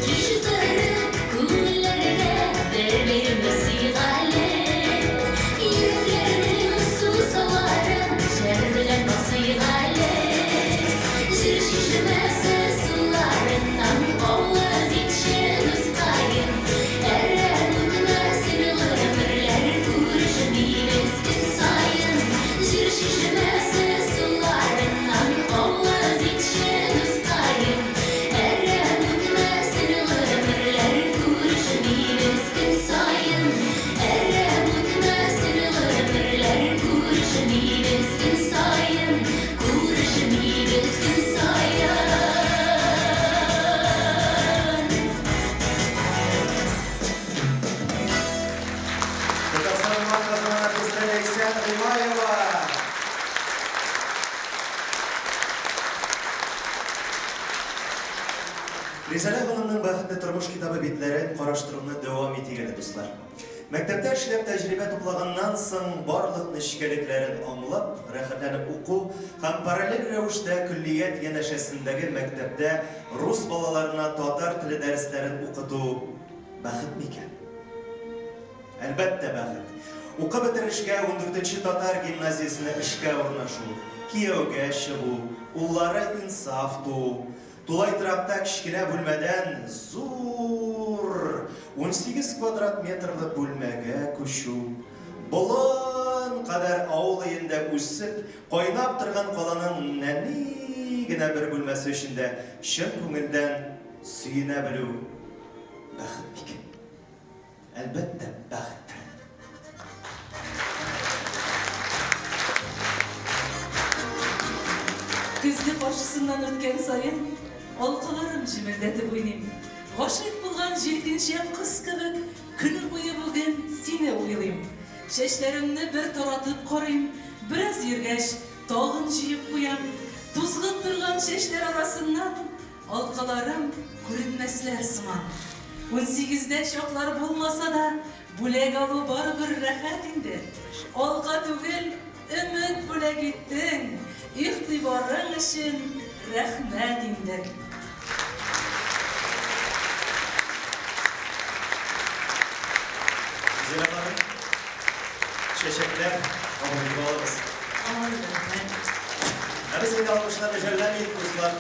Кич утырып күңелләргә бер бәйрәм ясыйк әле. Йөрәкләрнең сусауларын җыр белән басыйк әле. Җыр чишмәсе суларыннан авыз итче, дускаем. Әрәм үтмәсен гомерләр, күрешмибез көн саен. Җыр чишмәсе суларыннан авыз итче, дускаем. Әрәм үтмәсен гомерләр, күрешмибез көн саен. Әрәм үтмәсен гомерләр, күрешмибез көн саен. Күрешмибез көн саен. Татарстанның атказанган артисты Ләйсән Гыймаева. Ризәлә ханымның Бәхетле тормыш китабы битләрен караштыруны дәвам итик әле, дуслар. Мәктәптә эшләп тәҗрибә туплаганнан соң, барлык нечкәлекләрен аңлап, рәхәтләнеп уку һәм параллель рәвештә көллият янәшәсендәге мәктәптә рус балаларына татар теле дәресләрен укыту бәхет микән? Әлбәттә, бәхет. Укып бетерешкә ундүртенче татар гимназиясенә эшкә урнашу, кияүгә чыгу, уллары Инсаф туу, тулай торакта кечкенә бүлмәдән зур, 18 квадрат метрлы бүлмәгә күчү, болын кадәр авыл өендә үсеп, кайнап торган каланың нәни генә бер бүлмәсе өчен дә чын күңелдән сөенә белү бәхет микән? Әлбәттә, бәхеттер. Көзге каршысыннан үткән саен, алкаларым җемелдәтеп уйныйм. Гашыйк булган җилкенчәк кыз кебек, көне буе бүген сине уйлыйм. Чәчләремне бер таратып карыйм, бераз йөргәч, тагын җыеп куям. Тузгып торган чәчләр арасыннан Алкаларым күренмәсләр сыман. Унсигездә чаклар булмаса да, бүләк алу барыбер рәхәт инде. Алка түгел, өмет бүләк иттең, игътибарың өчен рәхмәт инде. Зилә ханым, чәчәкләр кабул итеп алыгыз. Ай, рәхмәт. Ә без инде алкышларны жәлләмик, дуслар.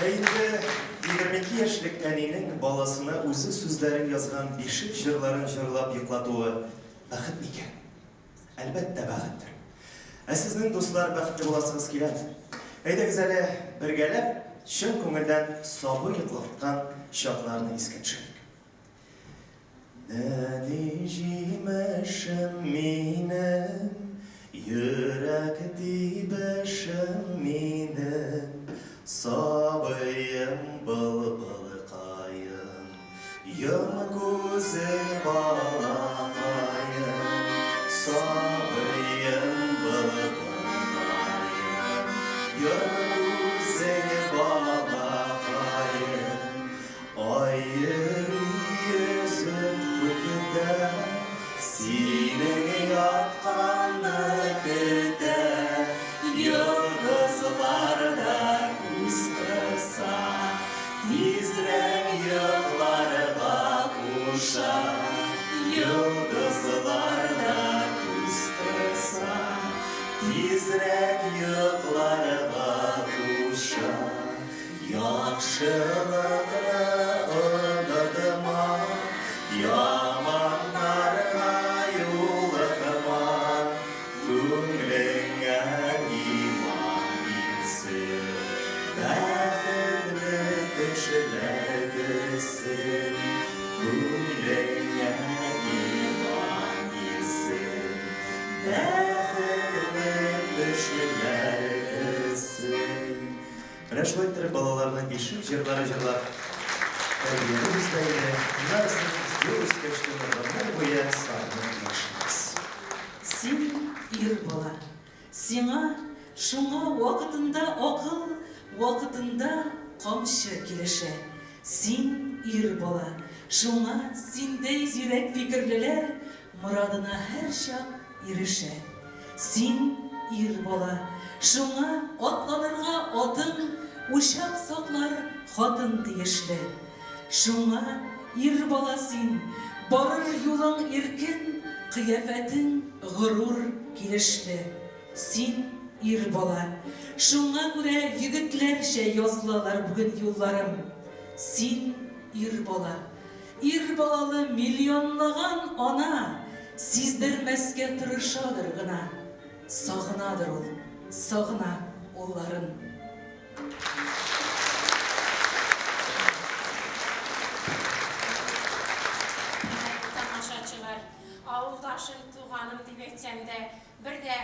Ә инде 22 яшьлек әнинең баласына үзе сүзләрен язган бишек җырларын җырлап йоклатуы бәхет микән? Әлбәттә, бәхеттер. Ә сезнең, дуслар, бәхетле буласыгыз киләме? Әйдәгез әле, бергәләп, чын күңелдән сабый йоклаткан чакларны искә төшерик. Нәни җимешем минем, Йөрәк тибешем минем, Сабыем, былбылкаем, Йом күзең, балакаем, Сабыем, былбылкаем, Йом күзең, балакаем. Ай йөри йөзеп күктә, Синең ятканны көтә. Йолдызлар да күз кыса, Тизрәк йокларга куша. Йолдызлар да күз кыса, Тизрәк йокларга куша. Яхшылыкны онытма, яманнарга юлыкма, күңелеңә иман иңсен, бәхетле төшләр керсен, күңелеңә иман иңсен, бәхетле төшләр керсен. Менә шулай иттереп балаларны бишек җырлары җырлап тәрбиялибез дә инде, аннары соң зур үскәч тә гомер буе сагынып яшибез. Син ир бала. Сиңа шуңа вакытында акыл, вакытында камчы килешә. Син ир бала. Шуңа синдәй зирәк фикерлеләр морадына һәрчак ирешә. Син, ир бала, шуңа атланырга атың, учак саклар хатын тиешле. Шуңа, ир бала син, барыр юлың иркен, кыяфәтең горур, килешле. Син, ир бала, шуңа күрә егетләрчә язылалар бүген юлларым. Син, ир бала. Ир балалы миллионлаган ана сиздермәскә тырышадыр гына, сагынадыр ул, сагына улларын. Хөрмәтле тамашачылар, авылдашым, туганым дип әйтсәм дә, бер дә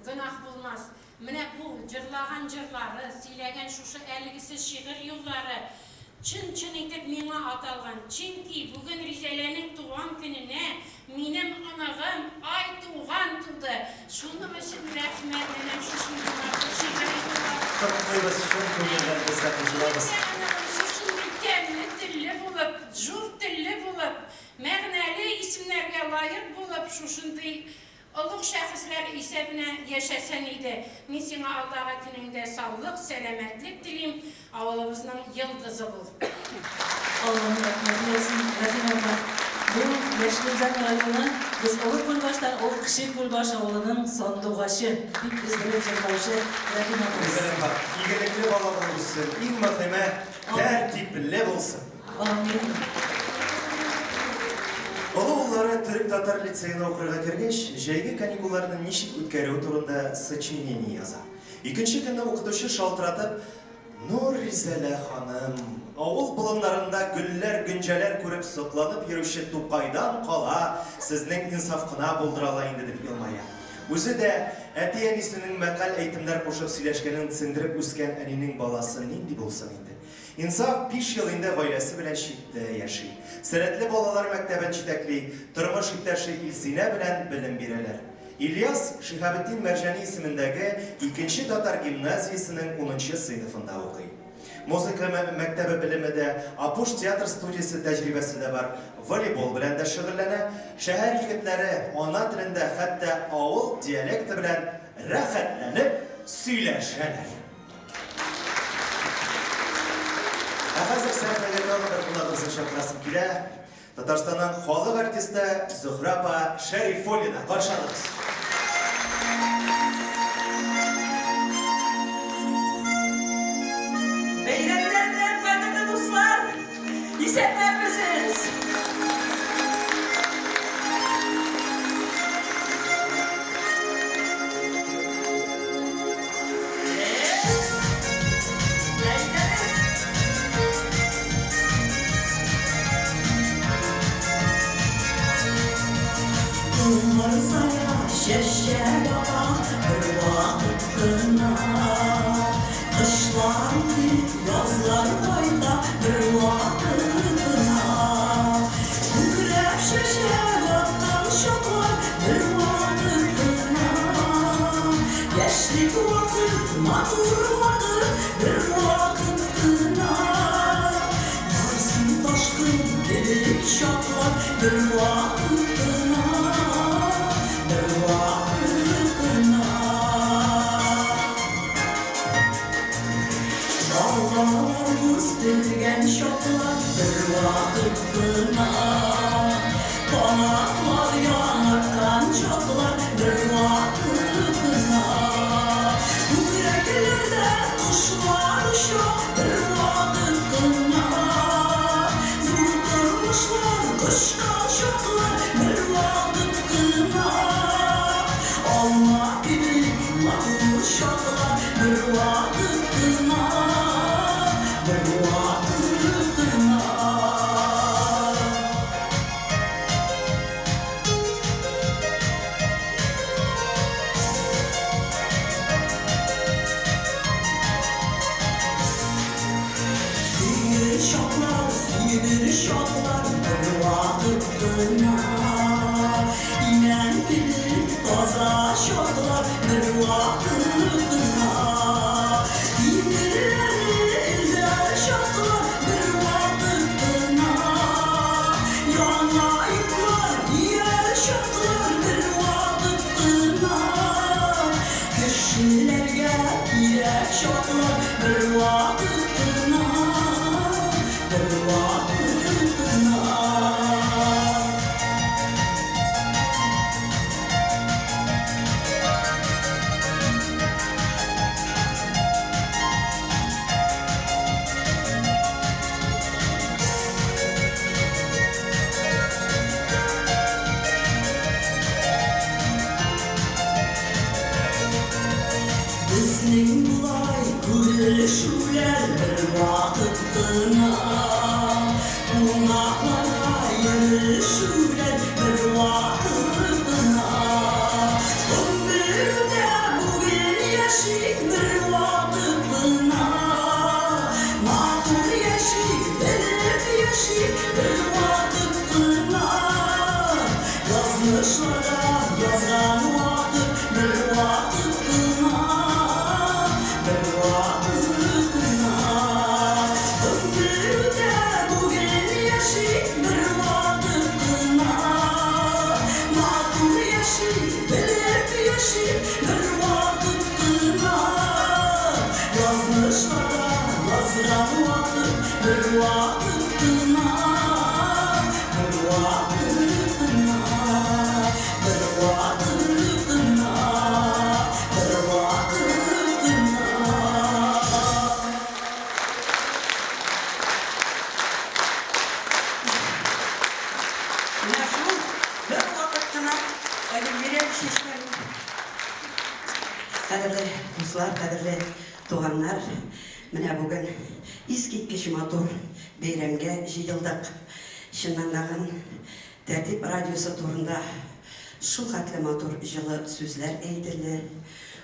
Гөнаһ булмас. Менә бу җырлаган җырлары, сөйләгән шушы әлегесе шигырь юллары чын-чын итеп миңа аталган. Чөнки бүген Ризәләнең туган көненә минем оныгым Айтуган туды. Шуның өчен рәхмәт, энем, шушындый матур шигырь юллары. Котлыйбыз чын күңелдән без дә кушылабыз. Син дә, оныгым, шушындый тәмле телле булып, җор телле булып, мәгънәле исемнәргә лаек булып, шушындый Олуг шәхесләр исәбенә яшәсен иде. Мин сиңа алдагы көнеңдә саулык, сәламәтлек телим, авылыбызның йолдызы бул. Алланың рәхмәте яусын, Рәхимә апа. Бу Яшел Үзән районы, без Олы Күлбаштан, ул Кече Күлбаш авылының сандугачы, бик өздереп җырлаучы Рәхимә апабыз. Ризәлә апа, игелекле бала булып үссен, иң мөһиме, тәртипле булсын. Амин. Олы уллары төрек-татар лицеена укырга кергәч, җәйге каникулларны ничек үткәрүе турында сочинение яза. Икенче көнне укытучы шалтыратып, Нур Ризәлә ханым, авыл болыннарында гөлләр-гөнҗәләр күреп сокланып йөрүче Тукайдан кала сезнең Инсаф кына булдыра ала инде, дип елмая. Үзе дә әти-әнисенең мәкаль-әйтемнәр кушып сөйләшкәнен сеңдереп үскән әнинең баласы нинди булсын инде? Инсаф биш ел инде гаиләсе белән читтә яши. Сәләтле балалар мәктәбен җитәкли, тормыш иптәше Илсинә белән белем бирәләр. Ильяс Шиһабетдин Мәрҗани исемендәге икенче татар гимназиясенең унынчы сыйныфында укый. Музыка мәктәбе белеме дә, Апуш театр студиясе тәҗрибәсе дә бар, волейбол белән дә шөгыльләнә. Шәһәр егетләре ана телендә, хәтта авыл диалекты белән рәхәтләнеп сөйләшәләр. Ә хәзер сәхнәгә тагын бер кунагыбызны чакырасым килә. Татарстанның халык артисты Зөһрә апа Шәрифуллина. Каршы алыгыз. Бәйрәмнәр белән, кадерле дуслар! Исәннәрмесез? Умырзая чәчәк ата бервакыт кына. Кышлар үтеп, язлар кайта бервакыт кына. Күкрәп чәчәк аткан чаклар бервакыт кына. Яшьлек вакыт, матур вакыт бервакыт кына. Ярсу ташкын кебек чаклар бервакыт кына, бервакыт кына. Балалар үстергән чаклар бервакыт кына. Канатлар яңарткан чаклар бервакыт кына. Күкрәкләрдә кошлар оча бервакыт кына. Зур тормышлар кочкан чаклар бервакыт кына. Алма кебек матур чаклар бервакыт кына, бервакыт кына. Сөер чаклар, сөенер чаклар бервакыт кына. Имән кебек таза чаклар бервакыт кына. Тимерләрне өзәр чаклар бервакыт кына. Яңа йортлар кияр чаклар бервакыт кына. Кешеләргә кирәк чаклар бервакыт кына, бервакыт кына. Безнең болай күрешүләр бервакыт кына. Кунакларга йөрешүләр бервакыт кына. Гомердә бүген яшик бервакыт кына. Матур яшик, белеп яшик бервакыт кына. Язмышларда язган вакыт бервакыт кына, бервакыт кына. Гомер үтә, бүген яшик бервакыт кына. Матур яшик, белеп яшик бервакыт кына. Язмышларда язган вакыт бервакыт кына, бервакыт. Кадерле дуслар, кадерле туганнар, менә бүген искиткеч матур бәйрәмгә җыелдык. Чыннан дагын Тәртип радиосы турында шул хәтле матур җылы сүзләр әйтелде,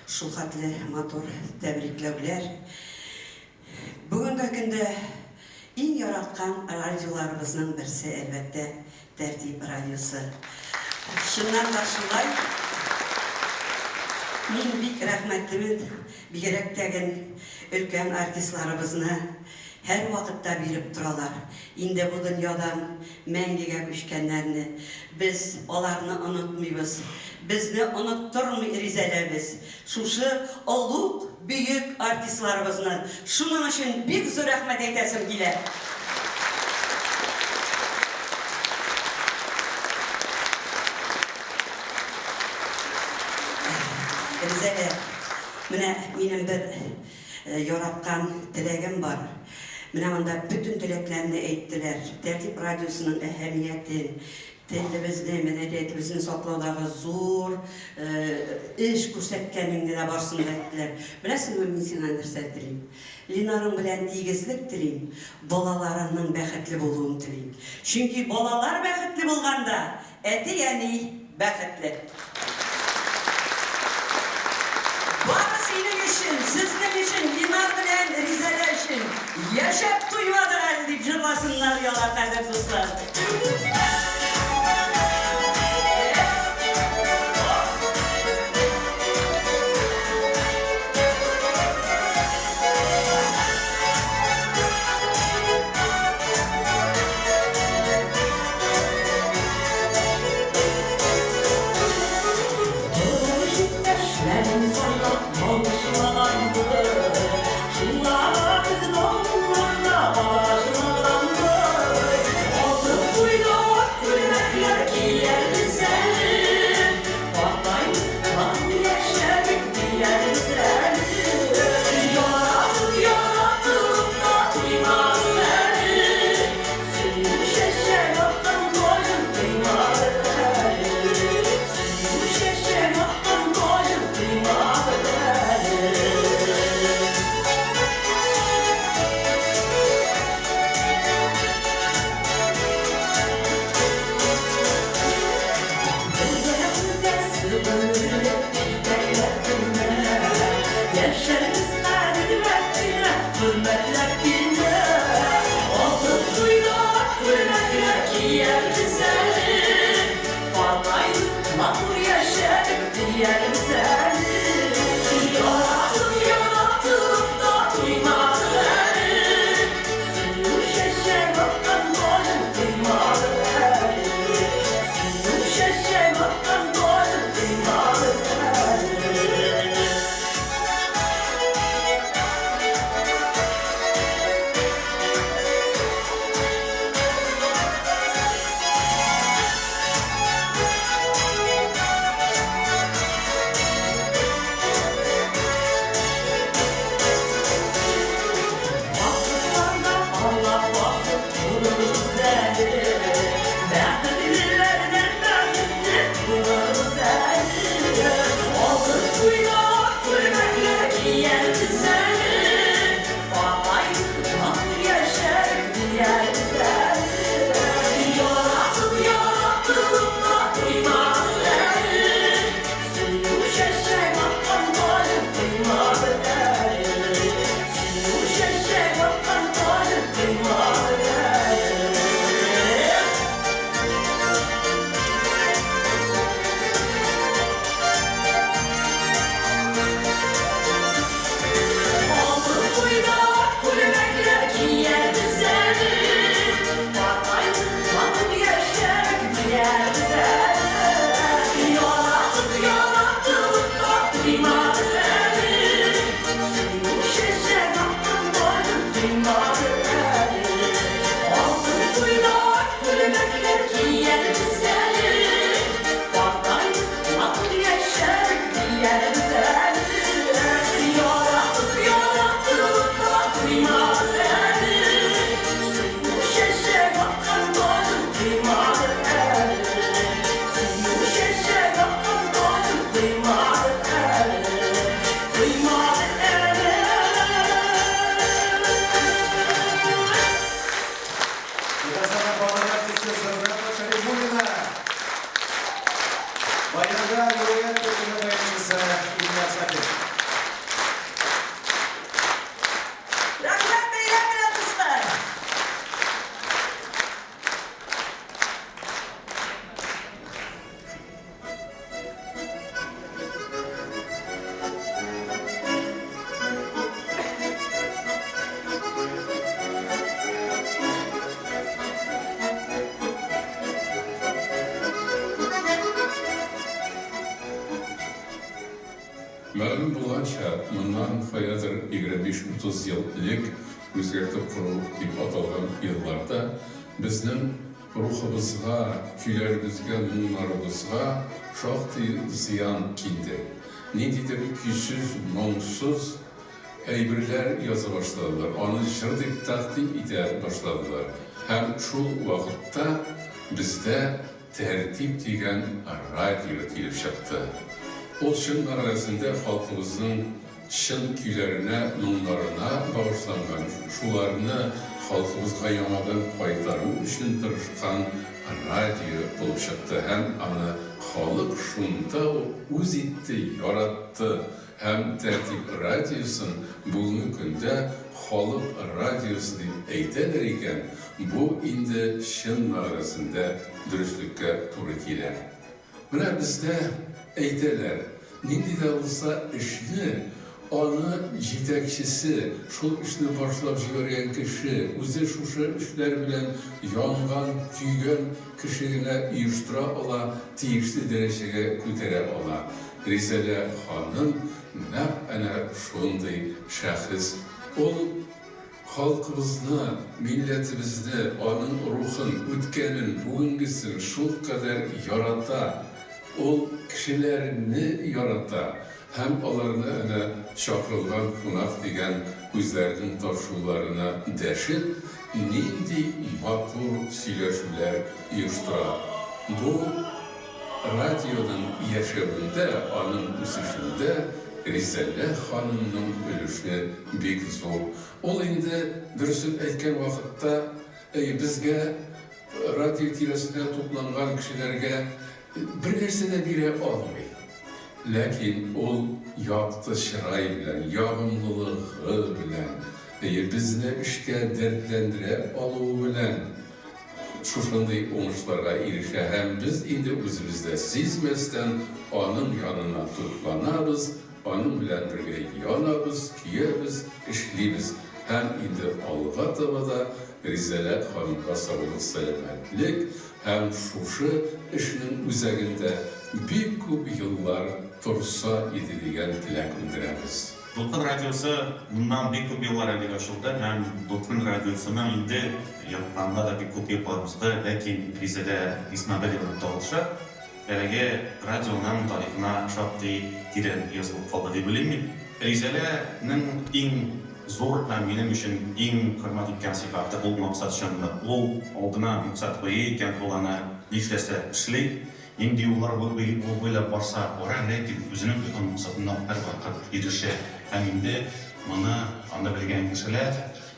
шул хәтле матур тәбрикләүләр. Бүгенге көндә иң яраткан радиоларыбызның берсе, әлбәттә, Тәртип радиосы. Чыннан да шулай. Мин бик рәхмәтлемен, бигрәк тәген өлкән артистларыбызны һәрвакытта биреп торалар. Инде бу дөньядан мәңгегә күчкәннәрне. Без аларны онытмыйбыз. Безне оныттырмый Ризәләбез. Шушы олуг, бөек артистларыбызны. Шуның өчен бик зур рәхмәт әйтәсем килә. Ризәлә, менә минем бер яраткан теләгем бар. Менә монда бөтен теләкләрне әйттеләр. Тәртип радиосының әһәмиятен, телебезне, мәдәниятебезне саклаудагы зур эш күрсәткәнеңне дә барысын да әйттеләр. Беләсеңме, мин сиңа нәрсә телим? Ленарың белән тигезлек телим, балаларыңның бәхетле булуын телим. Чөнки балалар бәхетле булганда, әти-әни бәхетле. Бары синең өчен, сезнең өчен, Линар белән Ризәлә өчен яшәп туймадык әле, дип җырласыннар яла, кадер дуслар. Тормыш иптәшләрен сайлап ялгышмаганбыз, Шуңа да без давылларда адашмаганбыз. Атып куйды. Мәгълүм булганча, моннан каядыр 25-30 ел элек үзгәртеп кору дип аталган елларда безнең рухыбызга, көйләребезгә, моңнарыбызга шактый зыян килде. Ниндидер көйсез, моңсыз әйберләр яза башладылар, аны җыр дип тәкъдим итә башладылар. Һәм шул вакытта бездә Тәртип дигән радио килеп чыкты. Ул чын мәгънәсендә халкыбызның чын көйләренә, моңнарына багышланган, шуларны халкыбызга яңадан кайтару өчен тырышкан радио булып чыкты һәм аны халык шунда ук үз итте, яратты һәм Тәртип радиосын бүгенге көндә халык радиосы дип әйтәләр икән, бу инде чын мәгънәсендә дөреслеккә туры килә. Менә бездә әйтәләр, нинди дә булса эшне аны җитәкчесе, шул эшне башлап җибәргән кеше, үзе шушы эшләр белән янган, көйгән кеше генә оештыра ала, тиешле дәрәҗәгә күтәрә ала. Ризәлә ханым нәкъ әнә шундый шәхес. Ул халкыбызны, милләтебезне, аның рухын, үткәнен, бүгенгесен шулкадәр ярата, ул кешеләрне ярата һәм аларны әнә Чакырылган кунак дигән үзләренең тапшыруларына дәшеп, нинди матур сөйләшүләр оештыра. Бу радионың яшәвендә, аның үсешендә Ризәлә ханымның өлеше бик зур. Ул инде, дөресен әйткән вакытта, безгә, радио тирәсендә тупланган кешеләргә бернәрсә дә бирә алмый. Ләкин ул якты чырай белән, ягымлылыгы белән, безне эшкә дәртләндерә алуы белән шушындый уңышларга ирешә һәм без инде үзебез дә сизмәстән аның янына тупланабыз, аның белән бергә янабыз, көябез, эшлибез һәм инде алга таба да Ризәлә ханымга саулык-сәламәтлек һәм шушы эшнең үзәгендә бик күп еллар торса иде дигән теләк белдерәбез. Дулкын радиосы моннан бик күп еллар элек ачылды һәм Дулкын радиосының инде ябылганына да бик күп еллар узды, ләкин Резедә Исмәгыйлеваның тавышы әлеге радионың тарихына шактый тирән язылып калды дип уйлыйм мин. Резедәнең иң зур һәм минем өчен иң хөрмәт иткән сыйфаты, ул максатчанлык. Ул алдына максат куя икән, ул аны нишләсә эшли. Нинди юллар буйлап барса бара, ләкин үзенең куйган максатына һәрвакыт ирешә. Һәм инде моны аны белгән кешеләр,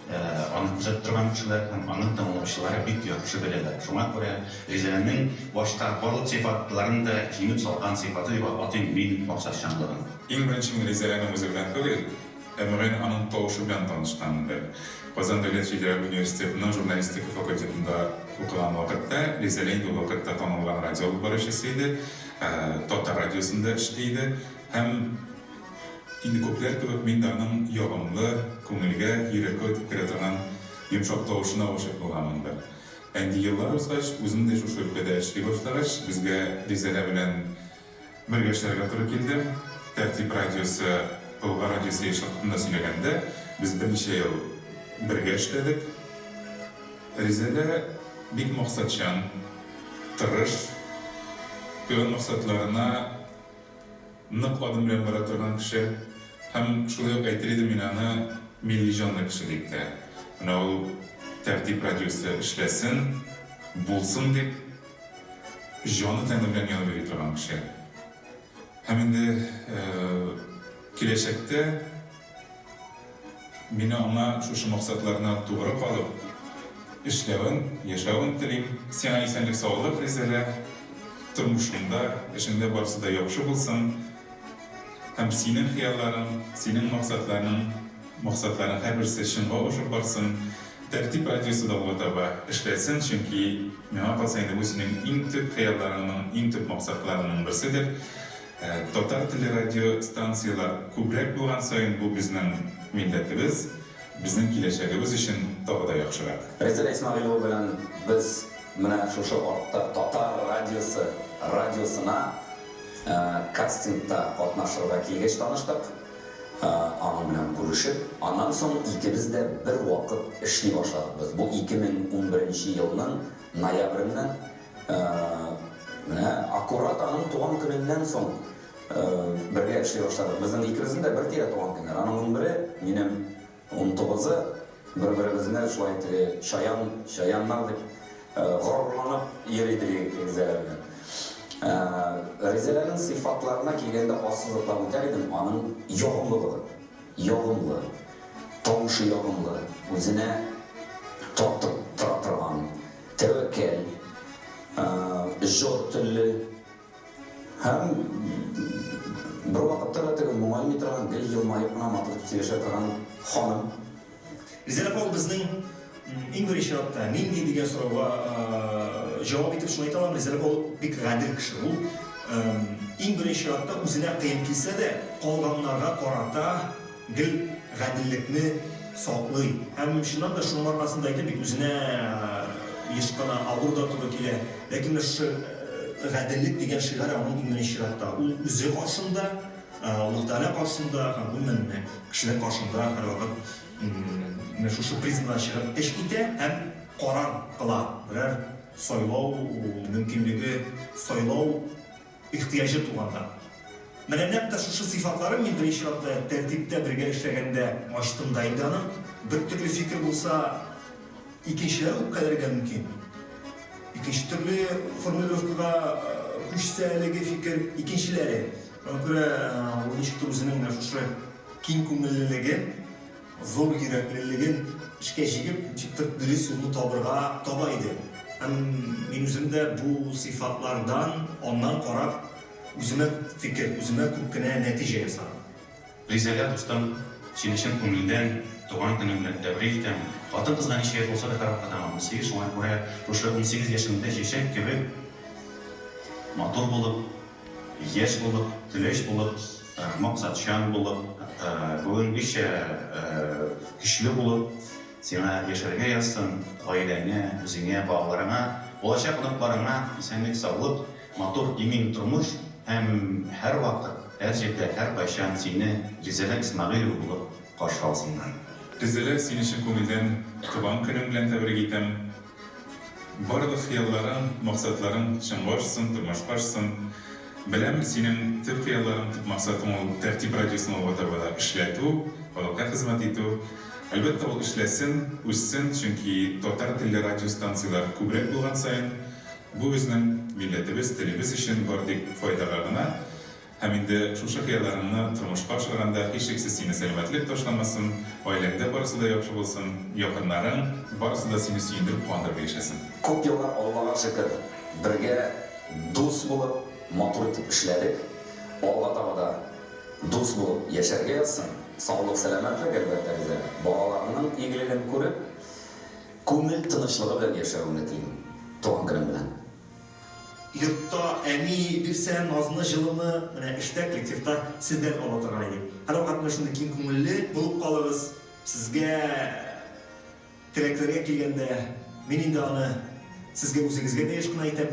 аны күзәтеп торган кешеләр һәм аның тыңлаучылары бик яхшы беләләр. Шуңа күрә Ризәләнең башка барлык сыйфатларын да җиңеп салган сыйфаты дип атыйм мин максатчанлыгын. Иң беренче мин Ризәләнең үзе белән түгел, Ә мөгаен аның тавышы белән танышканмындыр. Казан дәүләт федераль университетының журналистика факультетында укыган вакытта, Ризәлә инде ул вакытта танылган радио алып баручысы иде, татар радиосында эшли иде. Һәм инде күпләр кебек мин дә аның ягымлы, күңелгә, йөрәккә үтеп керә торган йомшак тавышына гашыйк булганмындыр. Ә инде еллар узгач, үзем дә шушы өлкәдә эшли башлагач, безгә Ризәлә белән Бергә эшләргә туры килде. Тәртип радиосы, Болгар радиосы яшьлек хакында сөйләгәндә, без берничә ел бергә эшләдек. Ризәлә бик максатчан, тырыш, куйган максатларына нык адым белән бара торган кеше. Һәм шулай ук әйтер идем мин аны милли җанлы кеше дип тә. Менә ул Тәртип радиосы эшләсен, булсын дип, җаны-тәне белән янып йөри торган кеше. Һәм инде киләчәктә мин аңа шушы максатларына тугры калып эшләвен, яшәвен телим. Сиңа исәнлек-саулык, Ризәлә. Тормышыңда, эшеңдә барысы да яхшы булсын. Һәм синең хыялларың, синең максатларың, максатларың һәрберсе чынга ашып барсын. Тәртип радиосы да алга таба эшләсен, чөнки, миңа калса, инде бу синең иң төп хыялларыңның, иң төп максатларыңның берседер. Татар телле радио станцияләр күбрәк булган саен, бу безнең милләтебез, безнең киләчәгебез өчен тагы да яхшырак. Резеда Исмәгыйлова белән без менә шушы артта Татар радиосы радиосына. Кастингта катнашырга килгәч таныштык, аның белән күрешеп, аннан соң икебез дә бер вакыт эшли башладык без. Бу 2011 нче елның ноябреннән, менә аккурат аның туган көненнән соң бергә эшли башладык. Безнең икебезнең дә бер тирә туган көннәр. Аның унбере, минем Унтугызы, бер-беребезне шулай теге чаян, чаяннар дип горурланып йөри идек Ризәлә белән. Ризәләнең сыйфатларына килгәндә ассызыклап үтәр идем, аның ягымлылыгы. Ягымлы, тавышы ягымлы, үзенә тартып тора торган, тәвәккәл, җор телле. Һәм бервакытта да теге моңаймый торган, гел елмаеп кына матур итеп сөйләшә торган ханым. Ризәлә апа, ул безнең иң беренче чиратта нинди дигән сорауга җавап итеп шуны әйтә алам, Ризәлә апа ул бик гадел кеше. Ул иң беренче чиратта үзенә кыен килсә дә, калганнарга карата гел гаделлекне саклый. Һәм чыннан да шуның аркасында әйтәм бит, үзенә еш кына авыр да туры килә. Ләкин менә шушы гаделлек дигән шигарь аның иң беренче чиратта. Ул үзе каршында, Аллаһ Тәгалә каршында һәм гомумән менә кешеләр каршында һәрвакыт менә шушы призмадан чыгып эш итә һәм карар кыла. Берәр сайлау мөмкинлеге, сайлау ихтыяҗы туганда. Менә нәкъ тә шушы сыйфатларын мин беренче чиратта тәртиптә бергә эшләгәндә ачтым да инде аның. Бер төрле фикер булса, икенчеләр үпкәләргә мөмкин. Икенче төрле формулировкага күчсә әлеге фикер, икенчеләре. Шуңа күрә ул ничектер үзенең менә шушы киң күңеллелеген, зур йөрәклелеген эшкә җигеп, ничектер дөрес юлны табырга таба иде. Һәм мин үзем дә бу сыйфатлардан, аннан карап, үземә күп фикер, үземә күп кенә нәтиҗә ясадым. Ризәлә дустым, сине чын күңелдән туган көнең белән тәбрик итәм. Хатын-кызга ничә яшь булса да һәрвакыт аңа 18, шуңа күрә шушы 18 яшеңдә чәчәк кебек матур булып, Яшь булып, көләч булып, максатчан булып, бүгенгечә көчле булып, сиңа яшәргә язсын, гаиләңә, үзеңә, балаларыңа, булачак оныкларыңа исәнлек-саулык, матур, имин тормыш һәм һәрвакыт, һәр җирдә, һәркайчан сине Ризәлә Исмәгыйлева булып каршы алсыннар. Ризәлә, сине чын күңелдән туган көнең белән тәбрик итәм. Барлык хыялларың, максатларың чынга ашсын, тормышка ашсын. Беләм, синең төп хыялларың, төп максатың ул Тәртип радиосын алга таба да эшләтү, халыкка хезмәт итү. Әлбәттә, ул эшләсен, үссен, чөнки татар телле радиостанцияләр күбрәк булган саен, бу безнең милләтебез, телебез өчен бары тик файдага гына. Һәм инде шушы хыялларыңны тормышка ашырганда, һичшиксез сине сәламәтлек ташламасын, гаиләңдә барысы да яхшы булсын, якыннарың, барысы да сине сөендереп, куандырып яшәсен. Күп еллар, Аллага шөкер, бергә дус булып, матур итеп эшләдек. Алга таба да дус булып яшәргә язсын. Саулык-сәламәтлек, әлбәттә, Ризәлә. Балаларыңның игелеген күреп, күңел тынычлыгы белән яшәвеңне телим. Туган көнең белән. Йортта әни бирсә назны, җылыны, менә эштә, коллективта сездән ала торган идек. Һәрвакыт менә шундый киң күңелле булып калыгыз. Сезгә теләкләргә килгәндә, мин инде аны сезгә үзегезгә дә еш кына әйтәм.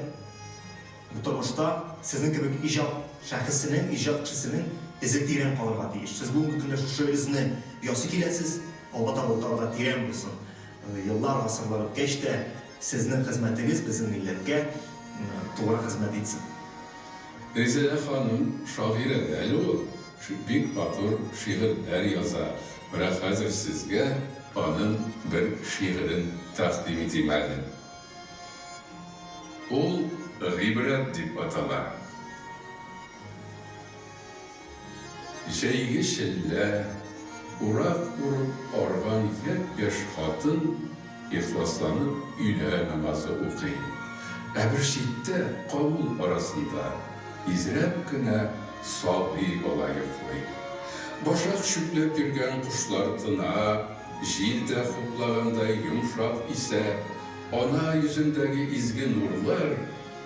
Бу тормышта сезнең кебек иҗат шәхесенең, иҗат кешесенең эзе тирән калырга тиеш. Сез бүгенге көндә шушы эзне ясый киләсез, алга таба ул тагы да тирән булсын. Еллар, гасырлар үткәч тә, Сезнең хезмәтегез безнең милләткә тугры хезмәт итсен. Резеда ханым шагыйрә дә әле ул, бик матур шигырьләр яза. Менә хәзер сезгә аның бер шигырен тәкъдим итим әле. Ул Гыйбрәт дип атала. Җәйге челлә, урак урып арган япь-яшь хатын ихласланып өйлә намазы укый. Ә бер читтә, камыл арасында, изрәп кенә сабый бала йоклый. Башак чүпләп йөргән кошлар тына, җил дә хуплагандай йомшак исә, ана йөзендәге изге нурлар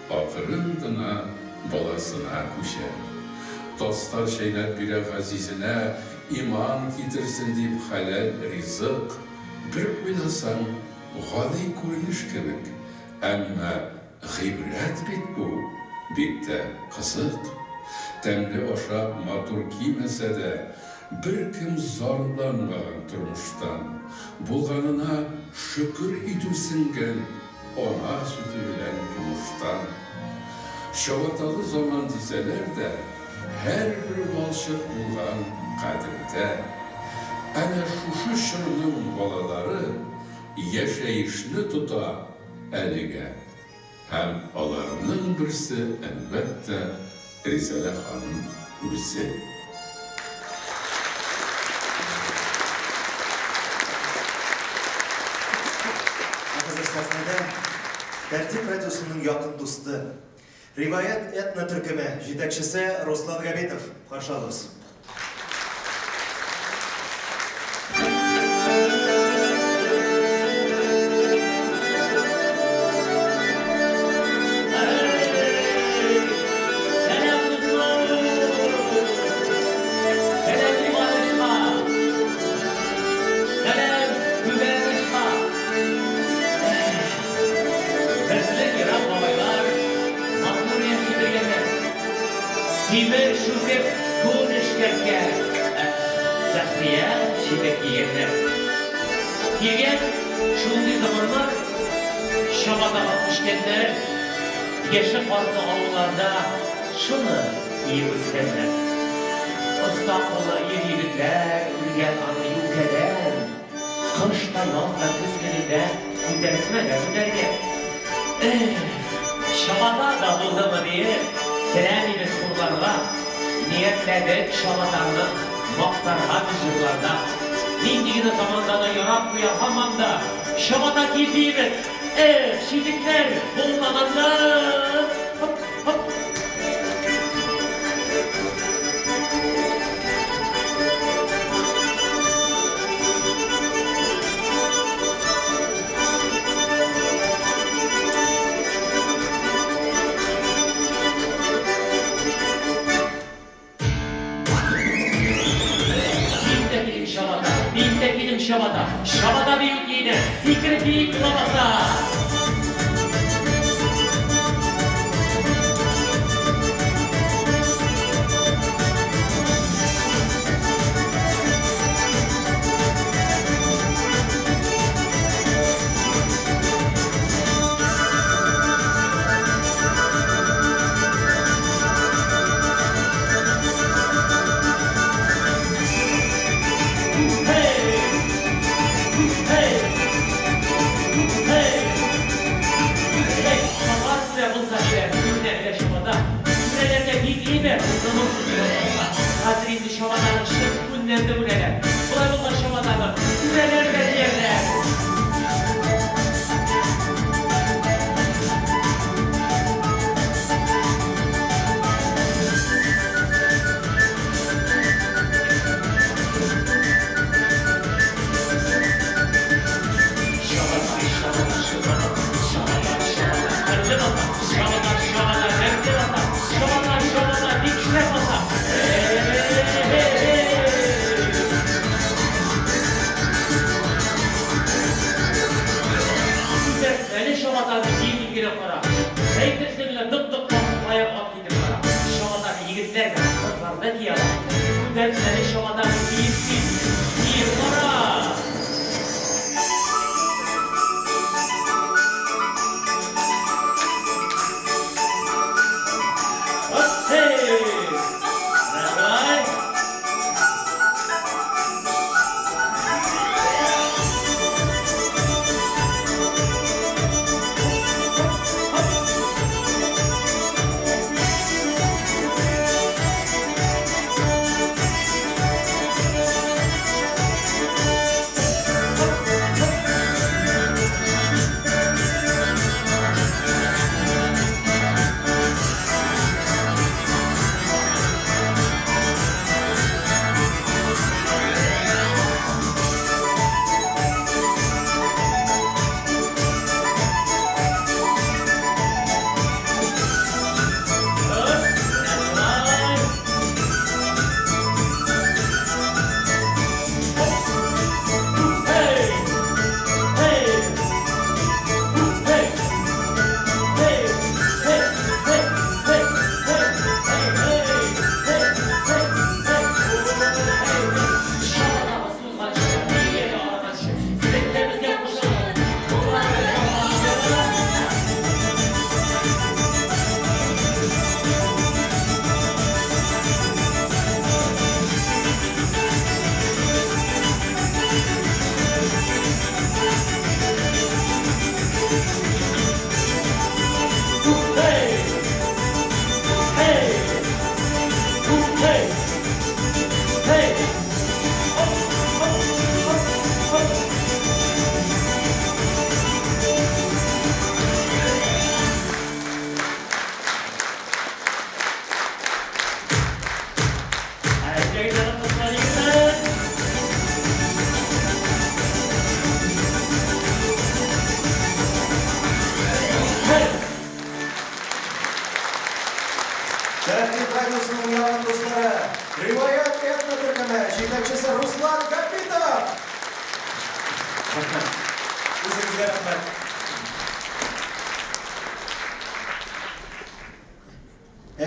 Акрын гына баласына күчә. Тастар чәйнәп бирә газизенә, иман китерсен дип хәләл ризык. Бер уйласаң, гади күренеш кебек, әмма гыйбрәт бит бу, бик тә кызык. Тәмле ашап, матур кимәсә дә, беркем зарланмаган тормыштан. Булганына шөкер итү сеңгән ана сөте белән тумыштан. Чабаталы заман дисәләр дә, һәрбер валчык булган кадердә. Әнә шушы чорның балалары яшәешне тота әлегә. Һәм аларның берсе, әлбәттә, Ризәлә ханым үзе. Ә хәзер сәхнәдә Тәртип радиосының якын дусты, Риваять этно-төркеме җитәкчесе Руслан Габитов. Каршы алыгыз. Тимер чүкеп күн эшкәрткән, Сәхтия читек кигәннәр. Килгән шундый заманнар, Чабатага күчкәннәр, Яше карты авылларда Шуны киеп үскәннәр. Оста куллы ир-егетләр Үргән аны юкәдән. Кыш та, яз да, көз көнендә Күтәртмә дә күтәргән. Эх, чабата да булдымы диеп, Теләмибез хурларга. Ниятләдек чабатаңны Мактарга без җырларда. Нинди генә заманда да Ярап куя һаман да. Чабата киеп биибез, Эх, читекләр булмаганда! Хоп, хоп. Син дә килең чабата, мин дә килең чабата, Чабата бию киенә, сикереп биик лабаса! Хәзер инде чабатаны чын күннән дә үрәләр. Болай булгач чабатаны үрәләр дә диярләр. Әле чабатаны киеп генә кара. Әйтерсең лә дык-дык басып аяк ат китеп бара. Чабатаны егетләр дә, кызлар да кия ала. Күтәртмәле чабатаны киеп кит, киеп кара! Һей! Менә шулай! Hey! Hey! Hey! Hey! Оп, оп, оп, оп. Әйдәгез, кызлар, егетләр! Hey! Тәртип радиосының якын дуслары, Риваять этно төркеме җитәкчесе Руслан Габитов. Үзегезгә рәхмәт.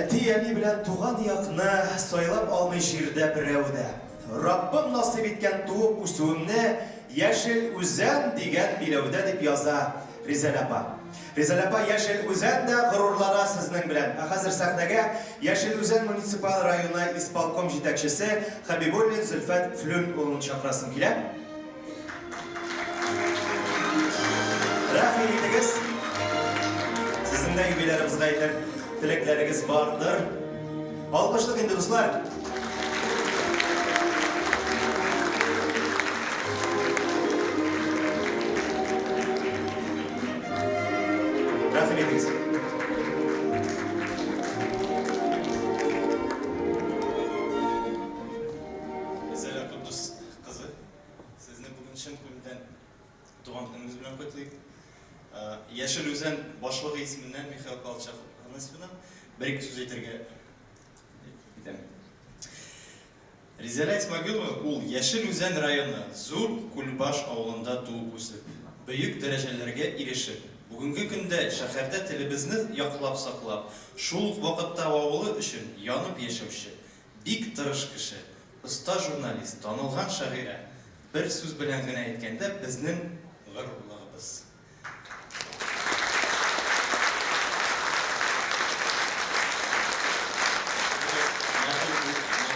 Әти-әни белән туган якны сайлап алмый җирдә берәү дә. Раббым насыйп иткән туып үсүемне Яшел Үзән дигән биләүдә дип яза Ризәл апа. Ризәл апа, Яшел Үзән дә горурлана сезнең белән. Ә хәзер сәхнәгә Яшел Үзән муниципаль районы исполком җитәкчесе Хәбибуллин Зөлфәт Флүн улын чакырасым килә. Рәхим итегез. Сезнең дә юбилярыбызга әйтер теләкләрегез бардыр. Алкышлык инде, дуслар. Рәхим итегез. Ризәлә Куддус кызы, сезне бүген чын күңелдән туган көнегез белән котлыйк. Яшел Үзән башлыгы исеменнән Михаил Павлович Афанасьевның бер-ике сүз әйтергә итәм. Ризәлә Исмагилова ул Яшел Үзән районы Зур Күлбаш авылында туып үсеп, бөек дәрәҗәләргә ирешеп, бүгенге көндә шәһәрдә телебезне яклап саклап, шул ук вакытта авылы өчен янып яшәүче, бик тырыш кеше, оста журналист, танылган шагыйрә, бер сүз белән генә әйткәндә, безнең горурлыгыбыз.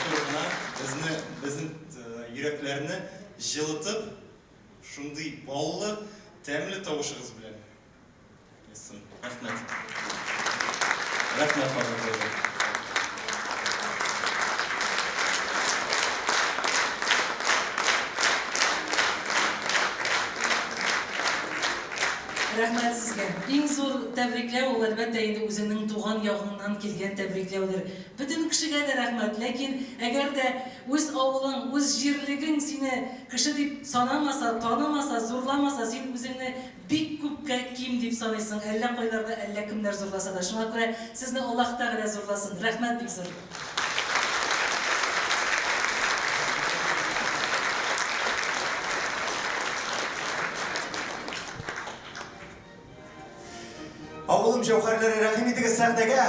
Матур гына безне, безнең йөрәкләрне җылытып, шундый баллы, тәмле тавышыгыз белән. Язсын. Рәхмәт. Рәхмәт, хатын-кызлар. Рәхмәт сезгә. Иң зур тәбрикләү ул, әлбәттә инде, үзеңнең туган ягыңнан килгән тәбрикләүдер. Бөтен кешегә дә рәхмәт, ләкин әгәр дә үз авылың, үз җирлегең сине кеше дип санамаса, танымаса, зурламаса, син үзеңне бик күпкә ким дип саныйсың, әллә кайларда әллә кемнәр зурласа да. Шуңа күрә сезне Аллаһ Тәгалә зурласын. Рәхмәт бик зур. Авылым җәүһәрләре, рәхим итегез сәхнәгә.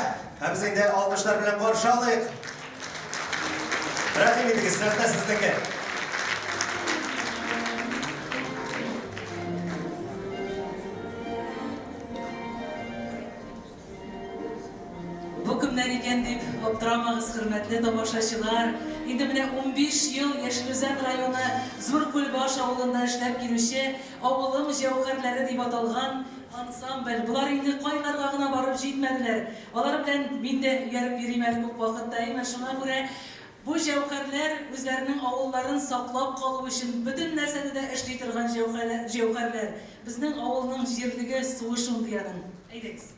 Ә без инде алкышлар белән каршы алыйк. Рәхим итегез, сәхнә сезнеке. Бу кемнәр икән дип аптырамагыз, хөрмәтле тамашачылар. Инде менә 15 ел Яшел Үзән районы Зур Күлбаш авылында эшләп килүче Авылым җәүһәрләре дип аталган ансамбль. Болар инде кайларга гына барып җитмәделәр. Алар белән мин дә ияреп йөрим әле күп вакытта. Әмма шуңа күрә бу җәүһәрләр үзләренең авылларын саклап калу өчен бөтен нәрсәне дә эшли торган җәүһәрләр. Безнең авылның җирлеге, суы шундый аның. Әйдәгез.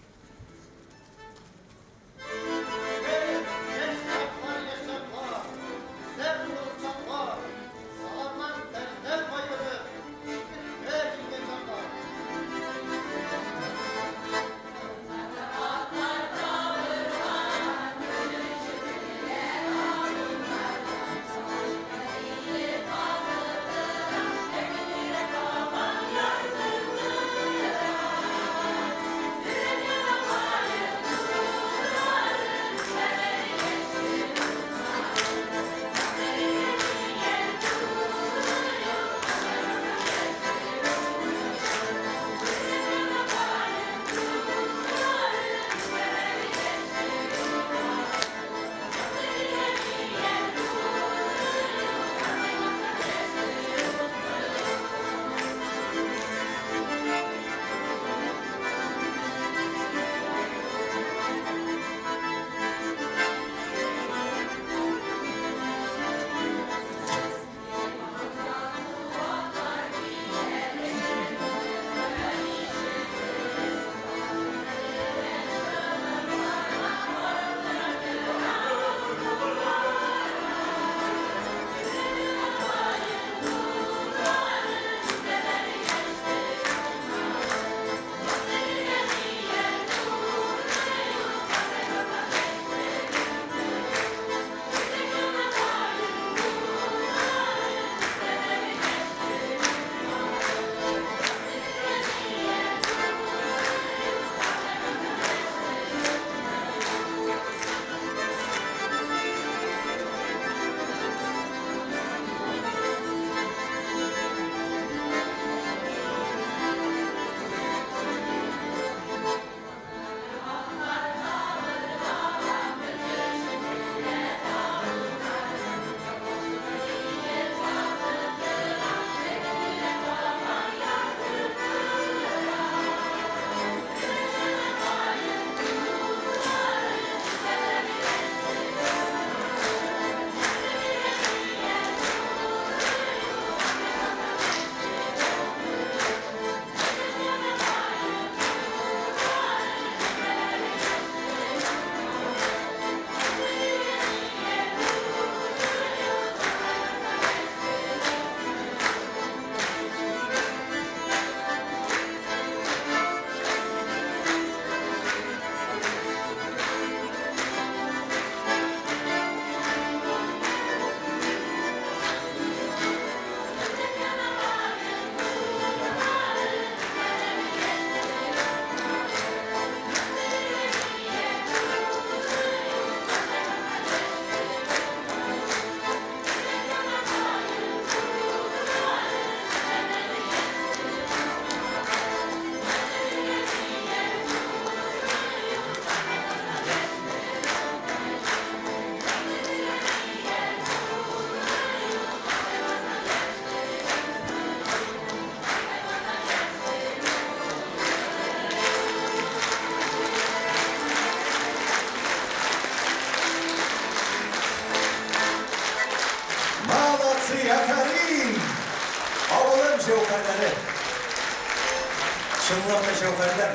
чынлап та җәүһәрләр.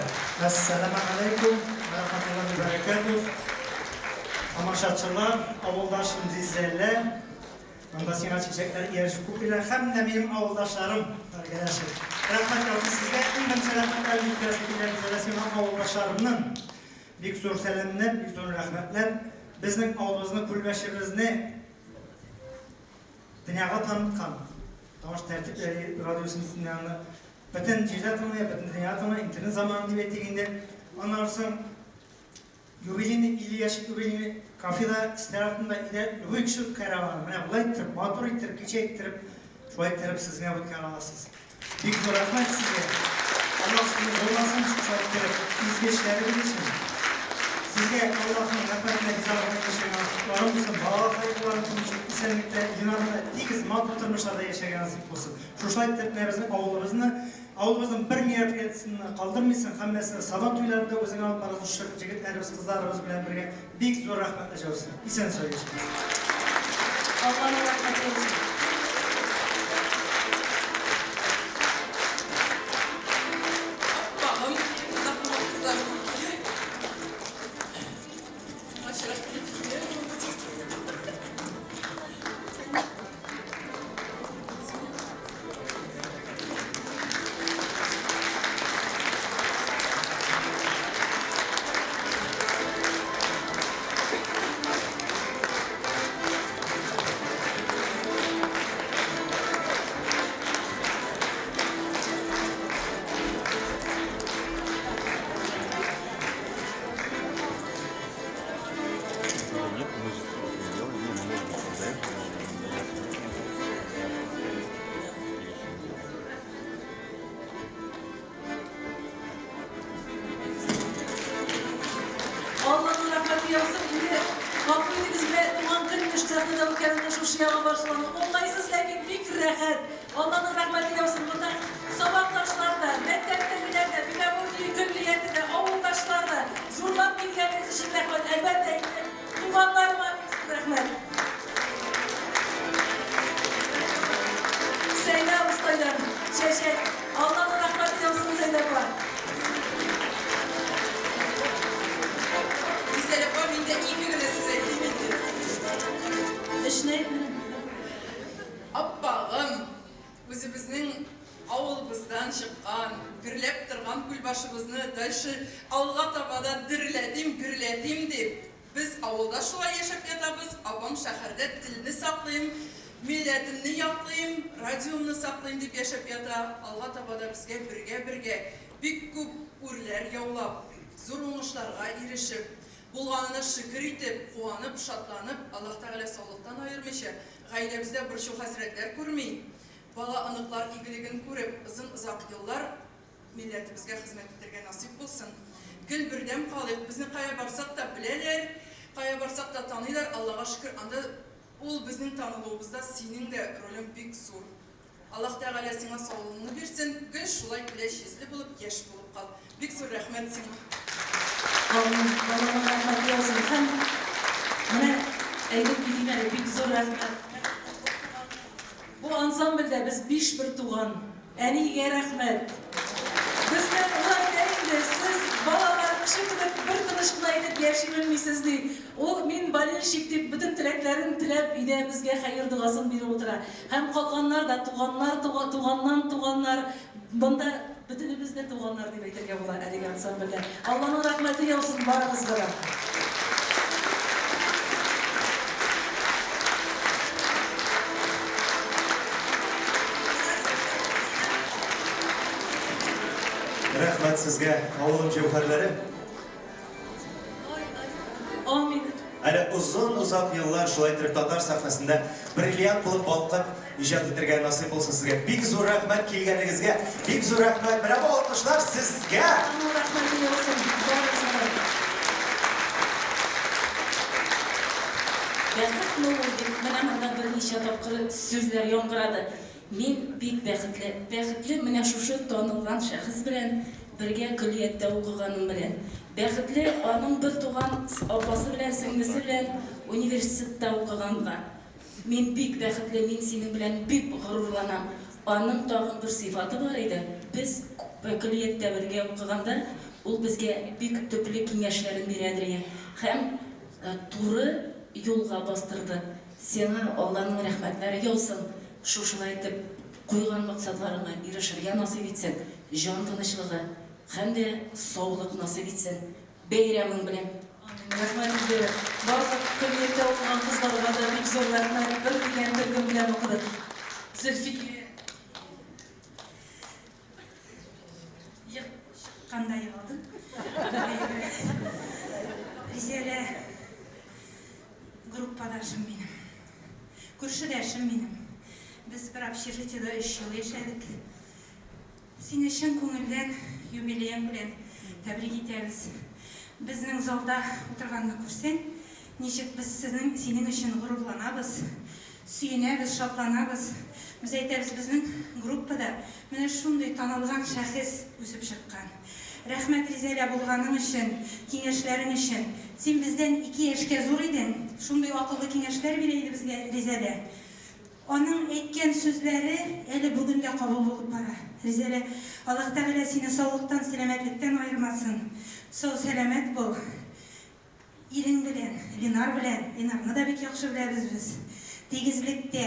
Әссәламә галәйкүм вә рәхмәтуллаһи вә бәрәкәтүһ. Тамашачылар, авылдашым Ризәлә, монда сиңа чәчәкләр ияреп күп килә һәм дә минем авылдашларым бергәләшеп. Рәхмәт яусын сезгә, иң беренче рәхмәтләрне җиткерәсе килә Ризәлә сиңа авылдашларымның. Бик зур сәламнәр, бик зур рәхмәтләр. Безнең авылыбызны, Күлбәшебезне дөньяга таныткан Тавыш тәртип радиосын дөньяны бөтен җирдә тыңлый, бөтен дөнья тыңлый, интернет заманы дип әйтик инде. Аннан соң юбилейный 50 яшьлек юбилейный кафеда, өстәл артында өйдә любой кеше үткәрә ала. Менә болай иттереп, матур иттереп, кичә иттереп, шулай иттереп сез генә үткәрә аласыз. Бик зур рәхмәт сезгә. Аллаһ сезне зурласын, шулай иттереп, изге эшләрегез өчен. Сезгә Аллаһның рәхмәтенә, ризалыгына ирешергә насыйплары булсын, балалар хәерлеләрен тыныч, исәнлектә, динарында, тигез, матур тормышларда яшәргә насыйп булсын. Шушылай итеп, менә безнең авылыбызны, авылыбызның бер мероприятиесен дә калдырмыйсың, һәммәсен Сабан туйларында үзең алып барасың, шушы җегетләребез, кызларыбыз белән бергә. Бик зур рәхмәт, Әҗәү сезгә. Исән-сау яшәгез. Алланың рәхмәте булсын. Аппагым, озак кызларым. Ачырак Алланың рәхмәте яусын, инде гафу итегез, менә туган көн төш сәхнәдә үткәрүнең шушы ягы бар шул, аның уңайсыз, ләкин бик рәхәт. Алланың рәхмәте яусын, монда сабакташлар да, мәктәптәгеләр дә, педагогия көллияте дә, авылдашлар да зурлап килгәнегез өчен рәхмәт. Әлбәттә инде, туганнарыма бик зур рәхмәт. Сәйдә абыстайдан чәчәк. Алланың рәхмәте яусын, Сәйдә апа. Гүзәл апа, мин дә ике генә сүз әйтим инде. Өчне әйт менә. Аппагым, үзебезнең авылыбыздан чыккан, гөрләп торган Күлбашыбызны дальше алга таба да дөрләтим, гөрләтим дип, без авылда шулай яшәп ятабыз, апам шәһәрдә телне саклыйм, милләтемне яклыйм, радиомны саклыйм дип яшәп ята, алга таба да безгә бергә-бергә бик күп үрләр яулап, зур уңышларга ирешеп, булганына шөкер итеп, куанып, шатланып, Аллаһ Тәгалә саулыктан аермыйча, гаиләбездә борчу-хәсрәтләр күрми, бала-оныклар игелеген күреп, озын-озак еллар милләтебезгә хезмәт итәргә насыйп булсын. Гел бердәм калыйк, безне кая барсак та беләләр, кая барсак та таныйлар, Аллага шөкер, анда ул безнең танылуыбызда синең дә ролең бик зур. Аллаһ Тәгалә сиңа саулыгыңны бирсен, гел шулай көләч йөзле булып, яшь булып кал. Бик зур рәхмәт сиңа. Амин. Алланың рәхмәте яусын. Һәм менә әйтеп китим әле, бик зур рәхмәт. Бу ансамбльдә без биш бертуган. Әнигә рәхмәт. Безне ул әйтә инде, сез, балалар, кеше кебек бер тыныч кына итеп яши белмисез, ди. Ул, мин болельщик дип, бөтен теләкләрен теләп, өйдә безгә хәер-догасын биреп утыра. Һәм калганнар да туганнар, туганнан туганнар. Монда бөтенебез дә туганнар дип әйтергә була әлеге ансамбльдә. Алланың рәхмәте яусын барыгызга да. Рәхмәт сезгә, авылым җәүһәрләре. Амин. Әле озын-озак еллар шулай итеп татар сәхнәсендә бриллиант булып балкып иҗат итәргә насыйп булсын сезгә. Бик зур рәхмәт килгәнегезгә. Бик зур рәхмәт. Менә бу алкышлар сезгә. Алланың рәхмәте яусын барыгызга да. Бәхетме ул дип, менә монда берничә тапкыр сүзләр яңгырады. Мин бик бәхетле. Бәхетле менә шушы танылган шәхес белән бергә көллияттә укыганым белән. Бәхетле аның бертуган апасы белән сеңлесе белән университетта укыганга. Мин бик бәхетле, мин синең белән бик горурланам. Аның тагын бер сыйфаты бар иде, без. көллияттә бергә укыганда ул безгә бик төпле киңәшләрен бирәдер һәм туры юлга бастырды. Сиңа Алланың рәхмәтләре яусын, шушылай итеп куйган максатларыңа ирешергә насыйп итсен, җан тынычлыгы һәм дә саулык насыйп итсен. Бәйрәмең белән! Амин, рәхмәт инде. Барлык көллияттә укыган кызларга да бик зур рәхмәт, бер дигән төркем белән укыдык. Зөлфия. Ек чыкканда егылдым. Ризәлә группадашым минем. Күршедәшем минем. Без бер общежитиедә өч ел яшәдек. Сине чын күңелдән юбилеең белән тәбрик итәбез. Безнең залда утырганны күрсәң, ничек без сезнең, синең өчен горурланабыз, сөенәбез, шатланабыз. Без әйтәбез, безнең группада менә шундый танылган шәхес үсеп чыккан. Рәхмәт, Ризәлә, булганың өчен, киңәшләрең өчен. Син бездән ике яшькә зур идең, шундый акыллы киңәшләр бирә иде безгә Ризәлә. Аның әйткән сүзләре әле бүген дә кабул булып бара. Ризәлә, Аллаһ Тәгалә сине саулыктан, сәламәтлектән аермасын. Сау-сәламәт бул. Ирең белән, Ленар белән, Ленарны да бик яхшы беләбез без, тигезлектә,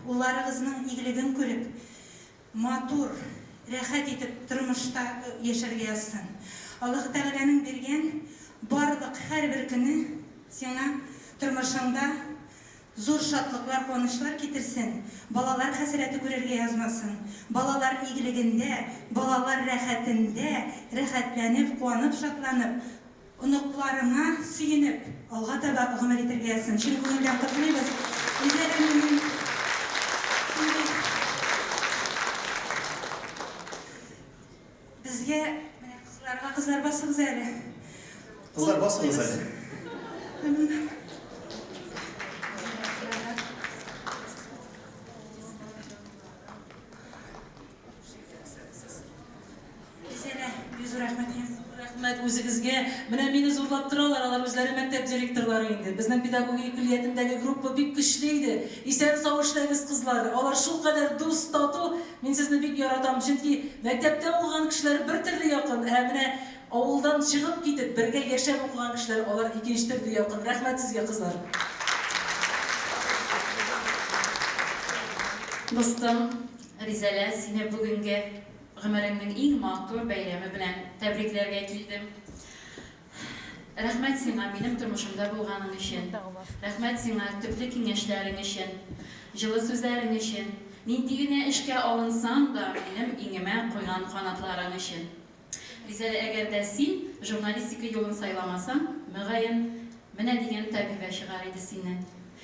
улларыгызның игелеген күреп, матур, рәхәт итеп тормышта яшәргә язсын. Аллаһ Тәгаләнең биргән барлык һәрбер көне сиңа тормышыңда Зур шатлыклар, куанычлар китерсен, балалар хәсрәте күрергә язмасын. Балалар игелегендә, балалар рәхәтендә рәхәтләнеп, куанып, шатланып, оныкларыңа сөенеп, алга таба гомер итәргә язсын. Чын күңелдән котлыйбыз. Ризәлә минем шундый Безгә, менә кызларга, кызлар басыгыз әле. Кызлар басыгыз әле. Ризәлә, бик зур рәхмәт. Рәхмәт үзегезгә. Менә мине зурлап торалар, алар үзләре мәктәп директорлары инде. Безнең педагогия көллиятендәге группа бик көчле иде. Исән-сау эшләгез, кызлар. Алар шулкадәр дус, тату. Мин сезне бик яратам, чөнки мәктәптә укыган кешеләр бер төрле якын, ә менә авылдан чыгып китеп, бергә яшәп укыган кешеләр, алар икенче төрле якын. Рәхмәт сезгә, кызлар. Дустым, Ризәлә, сине бүгенге гомереңнең иң матур бәйрәме белән тәбрикләргә килдем. Рәхмәт сиңа минем тормышымда булганың өчен. Рәхмәт сиңа төпле киңәшләрең өчен, җылы сүзләрең өчен, нинди генә эшкә алынсаң да, минем иңемә куйган канатларың өчен. Ризәлә, әгәр дә син журналистика юлын сайламасаң, мөгаен, менә дигән табибә чыгар иде синнән.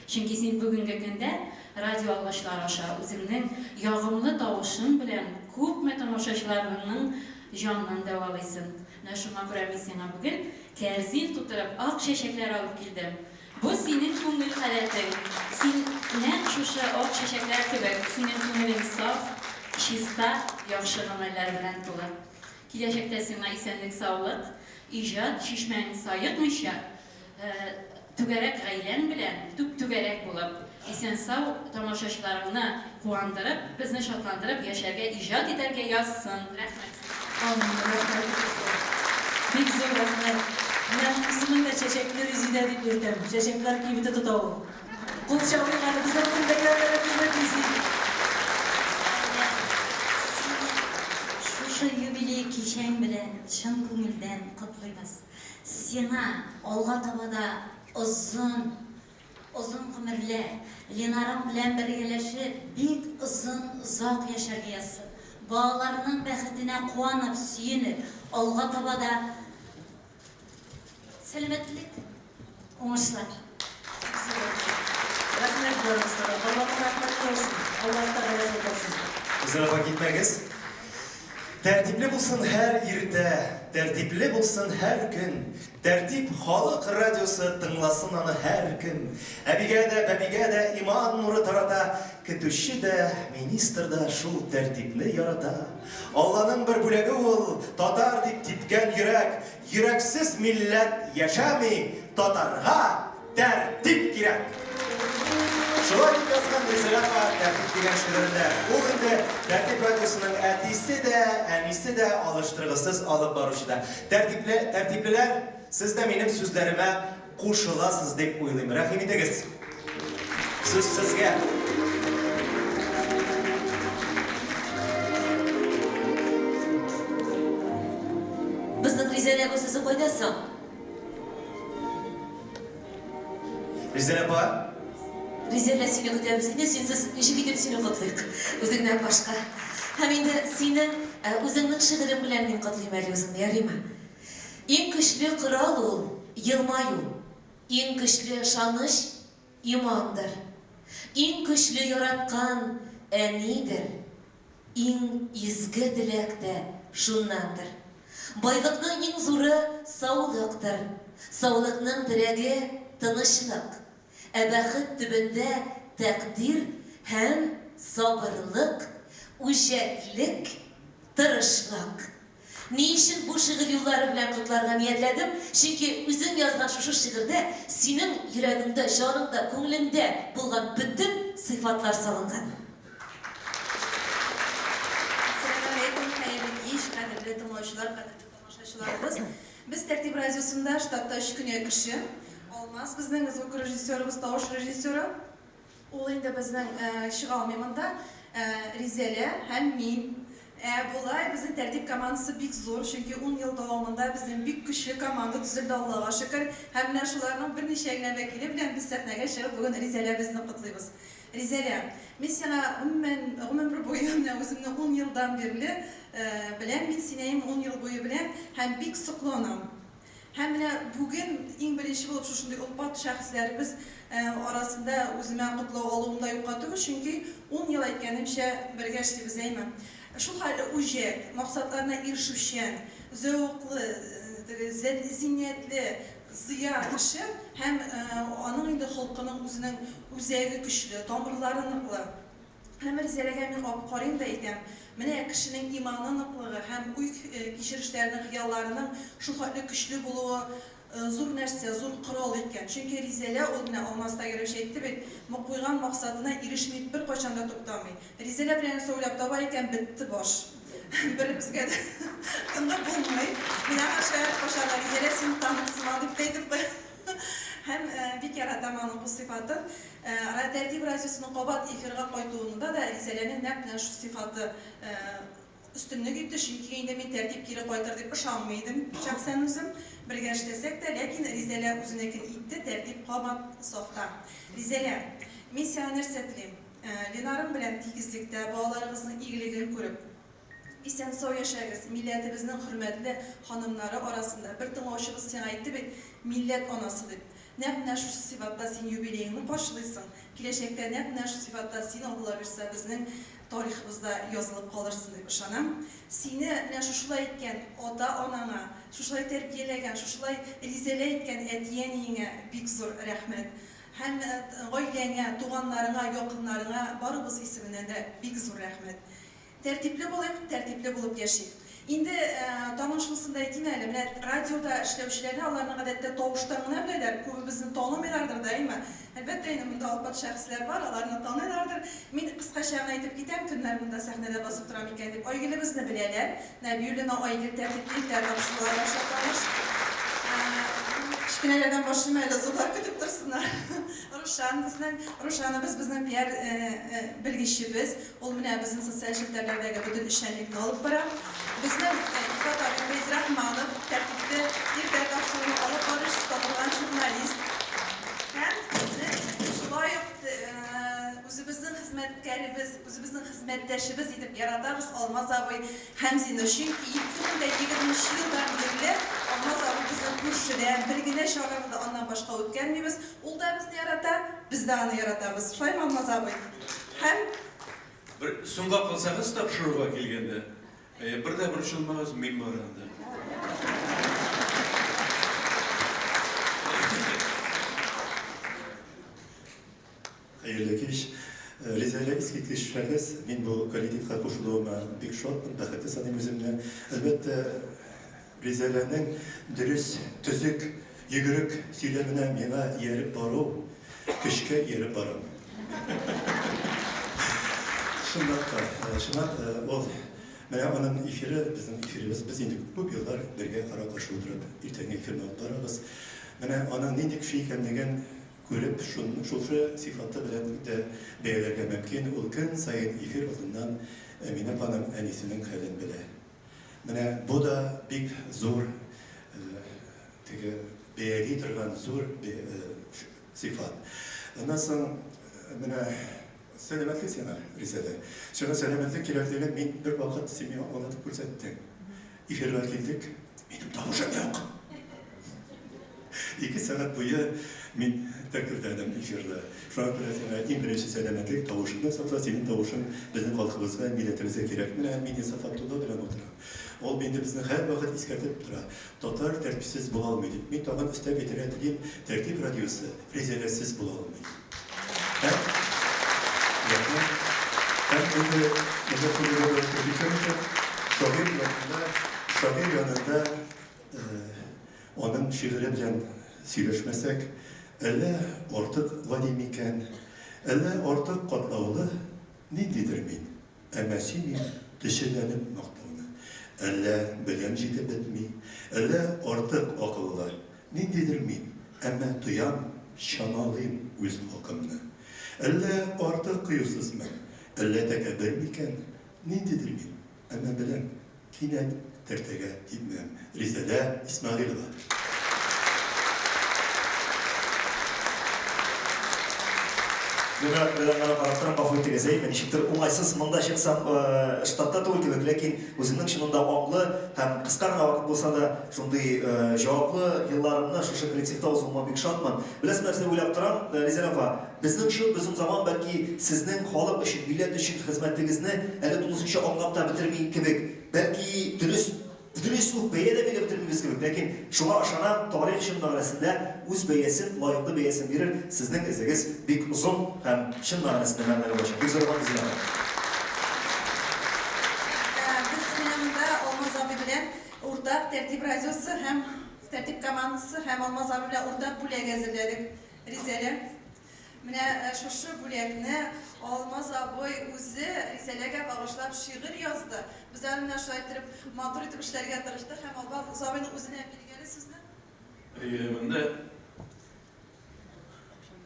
Чөнки син бүгенге көндә радиоалгычлар аша үзеңнең ягымлы тавышың белән күпме тамашачыларыңның җанын дәвалыйсын. Менә шуңа күрә мин сиңа бүген кәрзин тутырып ак чәчәкләр алып килдем. Бу синең күңел халәтең. Син нәкъ шушы ак чәчәкләр кебек, синең күңелең саф, чиста, яхшы гамәлләр белән тулы. Киләчәктә сиңа исәнлек-саулык, иҗат чишмәң саекмыйча, Түгәрәк гаиләң белән түп-түгәрәк булып, исән-сау тамашачыларыңны куандырып, безне шатландырып яшәргә, иҗат итәргә язсын! Рәхмәт! Амин, рәхмәт бик зур. Бик зур рәхмәт. Менә аның исемен дә Чәчәкле Резидә дип йөртәм. Чәчәкләр кибете тота ул. Кул чабыйк әле, безнең бөтен бәйрәмнәребезне бизи. Сәләм, сине шушы юбилей кичәң белән чын күңелдән котлыйбыз. Сиңа алга таба да озын, озын гомерләр, Ленарың белән бергәләшеп, бик озын, озак яшәргә язсын. Балаларының бәхетенә куанып, сөенеп, алга таба да сәламәтлек, уңышлар. Рәхмәт барыгызга да. Аллаһның рәхмәте яусын. Аллаһ Тәгалә сакласын. Гүзәл апа, китмәгез. Тәртипле булсын һәр иртә, Тәртипле булсын һәр көн. Тәртип халык радиосы Тыңласын аны һәркем. Әбигә дә, бәбигә дә Иман нуры тарата. Көтүче дә, министр да Шул тәртипне ярата. Алланың бер бүләге ул, Татар дип типкән йөрәк. Йөрәксез милләт яшәми, Татарга тәртип кирәк! Шулай дип язган Резеда апа Тәртип дигән шигырендә. Ул инде Тәртип радиосының әтисе дә, әнисе дә, алыштыргысыз алып баручы да. Тәртипле, тәртиплеләр, сез дә минем сүзләремә кушыласыз дип уйлыйм. Рәхим итегез. Сүз сезгә. Безнең Ризәлә бу сүзе кайда соң? Ризәлә апа. Ризәлә, сине көтәбез. Инде синсез ничек итеп сине котлыйк? Үзеңнән башка. Һәм инде синең үзеңнең шигырең белән мин котлыйм әле үзеңне, ярыймы? Иң көчле корал ул, елмаю. Иң көчле ышаныч, имандыр. Иң көчле яраткан, әнидер. Иң изге теләк тә шуннандыр. Байлыкның иң зуры, саулыктыр. Саулыкның терәге, тынычлык. Ә бәхет төбендә тәкъдир һәм сабырлык, үҗәтлек, тырышлык. Ни өчен бу шигырь юллары белән котларга ниятләдем? Чөнки үзең язган шушы шигырьдә синең йөрәгеңдә, җаныңда, күңелеңдә булган бөтен сыйфатлар салынган. Әссәламегаләйкүм, хәерле кич, кадерле тыңлаучылар, кадерле тамашачыларыбыз. Без Тәртип радиосында штатта өч кенә кеше. Алмаз безнең звукорежиссерыбыз, тавыш режиссеры. Ул инде безнең чыга алмый монда. Ризәлә һәм мин. Ә болай безнең Тәртип командасы бик зур, чөнки ун ел дәвамында безнең бик көчле команда төзелде, Аллага шөкер. Һәм менә шуларның берничә генә вәкиле белән без сәхнәгә чыгып бүген Ризәләбезне котлыйбыз. Ризәлә, мин сиңа гомумән, гомер буе менә үземне ун елдан бирле беләм, мин сине әйеме ун ел буе беләм һәм бик сокланам. Һәм менә бүген иң беренче булып шушындый олпат шәхесләребез арасында үземә котлау алуым да юкка түгел, чөнки ун ел, әйткәнемчә, бергә эшлибез, әйме. Шул хәтле үҗәт, максатларына ирешүчән, зәвыклы, теге зиннәтле, зыя кеше һәм аның инде холкының үзенең үзәге көчле, тамырлары ныклы. Һәм Ризәләгә мин ап карыйм да әйтәм, менә кешенең иманы ныклыгы һәм уй кичерешләренең, хыялларының шул хәтле көчле булуы зур нәрсә, зур корал икән. Чөнки Ризәлә ул, менә Алмаз Тагирович әйтте бит, куйган максатына ирешми беркайчан да туктамый. Ризәлә берәр нәрсә уйлап таба икән, бетте баш. Беребезгә дә тынгы булмый. Мин аңа шаярып кайчагында, Ризәлә, син танк сыман дип тә әйтеп куям. Һәм бик яратам аның бу сыйфатын. Тәртип радиосының кабат эфирга кайтуында да Ризәләнең нәкъ менә шул сыйфаты өстенлек итте, чөнки инде мин Тәртип кире кайтыр дип ышанмый идем, шәхсән үзем, бергә эшләсәк тә, ләкин Ризәлә үзенекен итте, Тәртип кабат сафта. Ризәлә, мин сиңа нәрсә телим? Ленарың белән тигезлектә, балаларыгызның игелеген күреп, Исән-сау яшәгез, милләтебезнең хөрмәтле ханымнары арасында бер тыңлаучыбыз сиңа әйтте бит, милләт анасы дип. Нәкъ менә шушы сыйфатта син юбилееңны каршылыйсың, киләчәктә нәкъ менә шул сыйфатта син, Алла бирса, безнең тарихыбызда язылып калырсың дип ышанам. Сине менә шушылай иткән ата-анаңа, шушылай тәрбияләгән, шушылай Ризәлә иткән әти-әниеңә бик зур рәхмәт. Һәм гаиләңә, туганнарыңа, якыннарыңа барыбыз исеменнән дә бик зур рәхмәт. Тәртипле булыйк, тәртипле булып яшик. Инде тагын шунысын да әйтим әле, менә радиода эшләүчеләрне аларны гадәттә тавыштан гына беләләр, күбебезне танымыйлардыр да, әйме? Әлбәттә инде, монда олпат шәхесләр бар, аларны таныйлардыр. Мин кыскача гына әйтеп китәм, кемнәр монда сәхнәдә басып тора микән дип. Айгөлебезне беләләр, Нәбиуллина Айгөл тәртипле итә, тапшырулар аша таныш. Кечкенәләрдән башлыйм әле, зурлар көтеп торсыннар. Рушан безнең, Рушаныбыз безнең пиар белгечебез. Ул менә безнең социаль челтәрләрдәге бөтен эшчәнлекне алып бара. Безнең Илфат абый Фәйзрахманов, тәртипле иртә тапшыруны алып баручы, танылган журналист. Һәм безнең шулай ук үзебезнең хезмәткәребез, үзебезнең хезмәттәшебез итеп яратабыз Алмаз абый Хәмзинны. Чөнки 2020 елдан бирле Алмаз абый безнең күршедә, бер генә чараны да аннан башка үткәрмибез. Ул да безне ярата, без дә аны яратабыз. Шулаймы, Алмаз абый? Һәм. Бер соңга калсагыз тапшыруга килгәндә, бер дә борчылмагыз, мин бар анда. Хәерле кич. Ризәлә искиткеч шәхес. Мин бу коллективка кушылуыма бик шатмын, бәхетле саныйм үземне. Әлбәттә, Ризәләнең дөрес, төзек, йөгерек сөйләменә миңа ияреп бару, көчкә ияреп барам. Чынлап та, чынлап ул менә аның эфиры, безнең эфирыбыз, без инде күп еллар бергә кара-каршы утырып иртәнге эфирны алып барабыз. Менә аның нинди кеше икәнлеген күреп, шушы сыйфаты белән дә бәяләргә мөмкин, ул көн саен эфир алдыннан Әминә апаның әнисенең хәлен белә. Менә бу да бик зур теге бәяли торган зур сыйфат. Аннан соң менә сәламәтлек сиңа, Ризәлә. Сиңа сәламәтлек кирәклеген мин бер вакыт син миңа аңлатып күрсәттең. Эфирга килдек, минем тавышым юк. Ике сәгать буе мин тәкъдирдәдем эфирда. Шуңа күрә сиңа иң беренче сәламәтлек, тавышыңны сакла, синең тавышың безнең халкыбызга, милләтебезгә кирәк. Менә мин Инсаф Абдулла белән утырам. Ул инде безне һәрвакыт искәртеп тора, татар тәртипсез була алмый дип. Мин тагын өстәп әйтергә телим, Тәртип радиосы Ризәләсез була алмый. Һәм, рәхмәт. Һәм инде монда күрергә итеп, шагыйрь янында, шагыйрь янында Аның шигыре белән сөйләшмәсәк, әллә артык гади микән, әллә артык катлаулы, ниндидер мин, әмма сөймим төчеләнеп мактауны. Әллә белем җитеп бетми, әллә артык акыллы, ниндидер мин, әмма тоям, чамалыйм үз хакымны. Әллә артык кыюсызмын, әллә тәкәббер микән, ниндидер мин, әмма беләм, Кинәт тәртәгә типмәм. Ризәлә Исмәгыйлова. Миңа белән генә карап торам, гафу итегез, әйме, ничектер уңайсыз, монда чыксам, штатта түгел кебек, ләкин үземнең чынында аңлы һәм кыска гына вакыт булса да, шундый җаваплы елларымны шушы коллективта узуыма бик шатмын. Беләсезме, нәрсә уйлап торам, Ризәлә апа, безнең чор, безнең заман, бәлки, сезнең халык өчен, милләт өчен хезмәтегезне әле тулысынча аңлап та бетерми кебек. Бәлки, дөрес, дөрес үк бәя дә биреп бетермибез кебек, ләкин шуңа ышанам, тарих чын мәгънәсендә үз бәясен, лаеклы бәясен бирер, сезнең эзегез бик озын һәм чын мәгънәсендә мәгънәле булачак. Бик зур рәхмәт, Рузилә апа. Без менә монда Алмаз абый белән уртак Тәртип радиосы һәм Тәртип командасы һәм Алмаз абый белән уртак бүләк әзерләдек. Ризәлә. Менә шушы бүләкне Алмаз абый үзе Ризәләгә багышлап шигырь язды. Без аны менә шулай иттереп, матур итеп эшләргә тырыштык һәм Алмаз абыйның үзенә бирик әле сүзне. Әйе, монда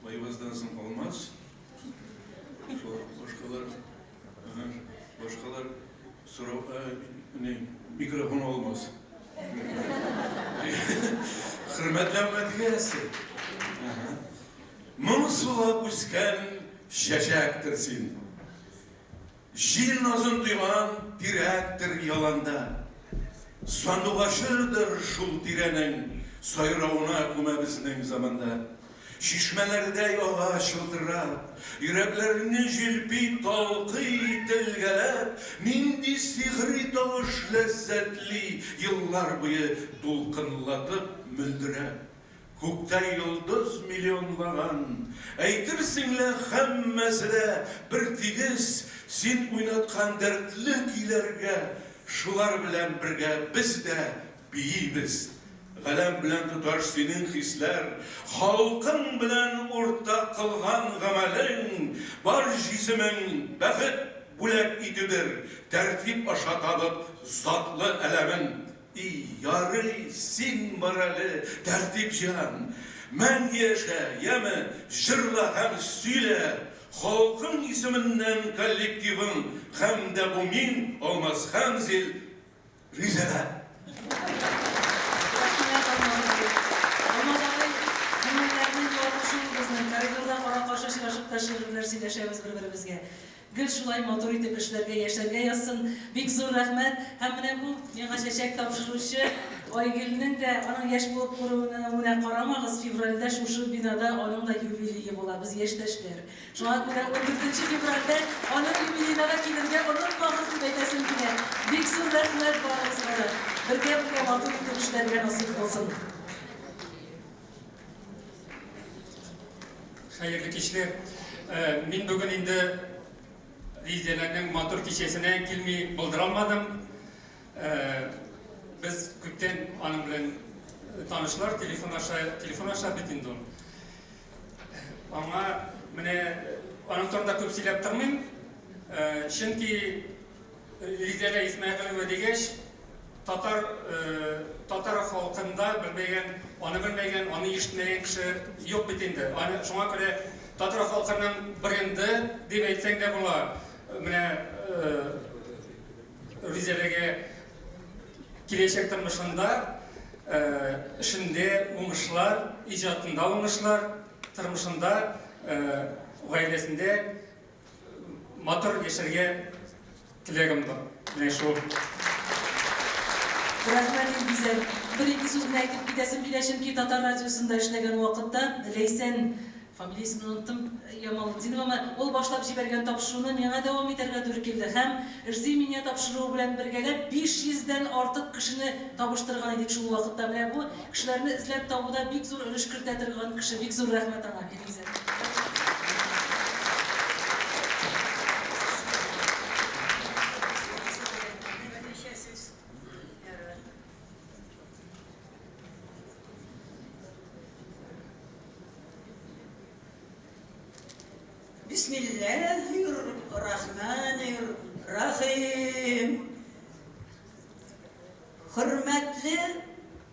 Байбаздан соң Алмаз, шул башкалар, ага, башкалар сорау, не, микрофон алмас. Хөрмәтле Әхмәтгә Ага. Моң сулап үскән чәчәктер син. Җил назын тойган тирәктер яланда. Сандугачыдыр шул тирәнең Сайравына күмә безнең заманда. Чишмәләрдәй ага чылтырап, Йөрәкләрне җилпи, талкый, телгәләп, Нинди сихри тавыш ләззәтли Еллар буе дулкынлатып, мөлдерәп. Күктә йолдыз миллионлаган, Әйтерсең лә һәммәсе дә бертигез, Син уйнаткан дәртле көйләргә Шулар белән бергә без дә биибез. Галәм белән тоташ синең хисләр, Халкың белән уртак кылган гамәлең, Бар җисемең бәхет бүләк итүдер, Тәртип аша табып затлы әләмең. И, ярый, син бар әле, Тәртипҗан! Мәңге яшә, яме, җырла һәм сөйлә! Халкың исеменнән коллективың һәм дә бу мин, Алмаз Хәмзил, Ризәлә! Рәхмәт, Алмаз абый! Алмаз абый, күңелләрнең юатучы ул безнең. Коридорда кара-каршы очрашып та шигырьләр сөйләшәбез бер-беребезгә. Гел шулай матур итеп эшләргә, яшәргә язсын. Бик зур рәхмәт. Һәм менә бу миңа чәчәк тапшыручы Айгөлнең дә, аның яшь булып күренүенә карамагыз, февральдә шушы бинада аның да юбилее була, без яшьтәшләр. Шуңа күрә ундүртенче февральдә аның юбилеена да килергә онытмагыз дип әйтәсем килә. Бик зур рәхмәт барыгызга да. Бергә-бергә матур итеп эшләргә насыйп булсын. Хәерле кичләр. Мин бүген инде Ризәләрнең матур кичәсенә килми булдыра алмадым. Без күптән аның белән танышлар, телефон аша, телефон аша бит инде ул. Аңа менә аның турында күп сөйләп тормыйм, чөнки Ризәлә Исмәгыйлева дигәч, татар татар халкында белмәгән, аны белмәгән, аны ишетмәгән кеше юк бит инде. Аны шуңа күрә татар халкының бренды дип әйтсәң дә була. Менә Ризәләгә киләчәк тормышында, эшендә уңышлар, иҗатында уңышлар, тормышында, гаиләсендә матур яшәргә теләгем бар. Менә шул. Рәхмәт, Илгизәр. Бер-ике сүз генә әйтеп китәсем килә, чөнки Татар радиосында эшләгән вакытта Ләйсән, фамилиясен оныттым, Ямалетдиновамы, ул башлап җибәргән тапшыруны миңа дәвам итәргә туры килде һәм Жди меня тапшыруы белән бергәләп 500 дән артык кешене табыштырган идек шул вакытта. Менә бу кешеләрне эзләп табуда бик зур өлеш кертә торган кеше. Бик зур рәхмәт аңа, Илгизәр. Берничә сүз. Ярар. Бисмилләһир рахманир рахим. Хөрмәтле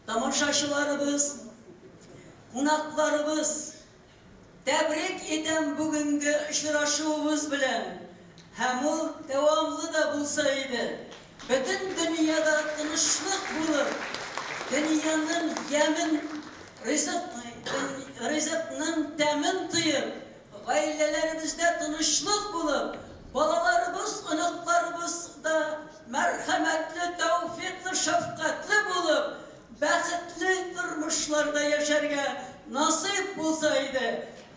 тамашачыларыбыз, кунакларыбыз, тәбрик итәм бүгенге очрашуыбыз белән. Һәм ул дәвамлы да булса иде. Бөтен дөньяда тынычлык булып, дөньяның ямен, ризык, ризыкның тәмен тоеп, гаиләләребездә тынычлык булып, балаларыбыз, оныкларыбыз да мәрхәмәтле, тәүфикълы, шәфкатьле булып, бәхетле тормышларда яшәргә насыйп булса иде.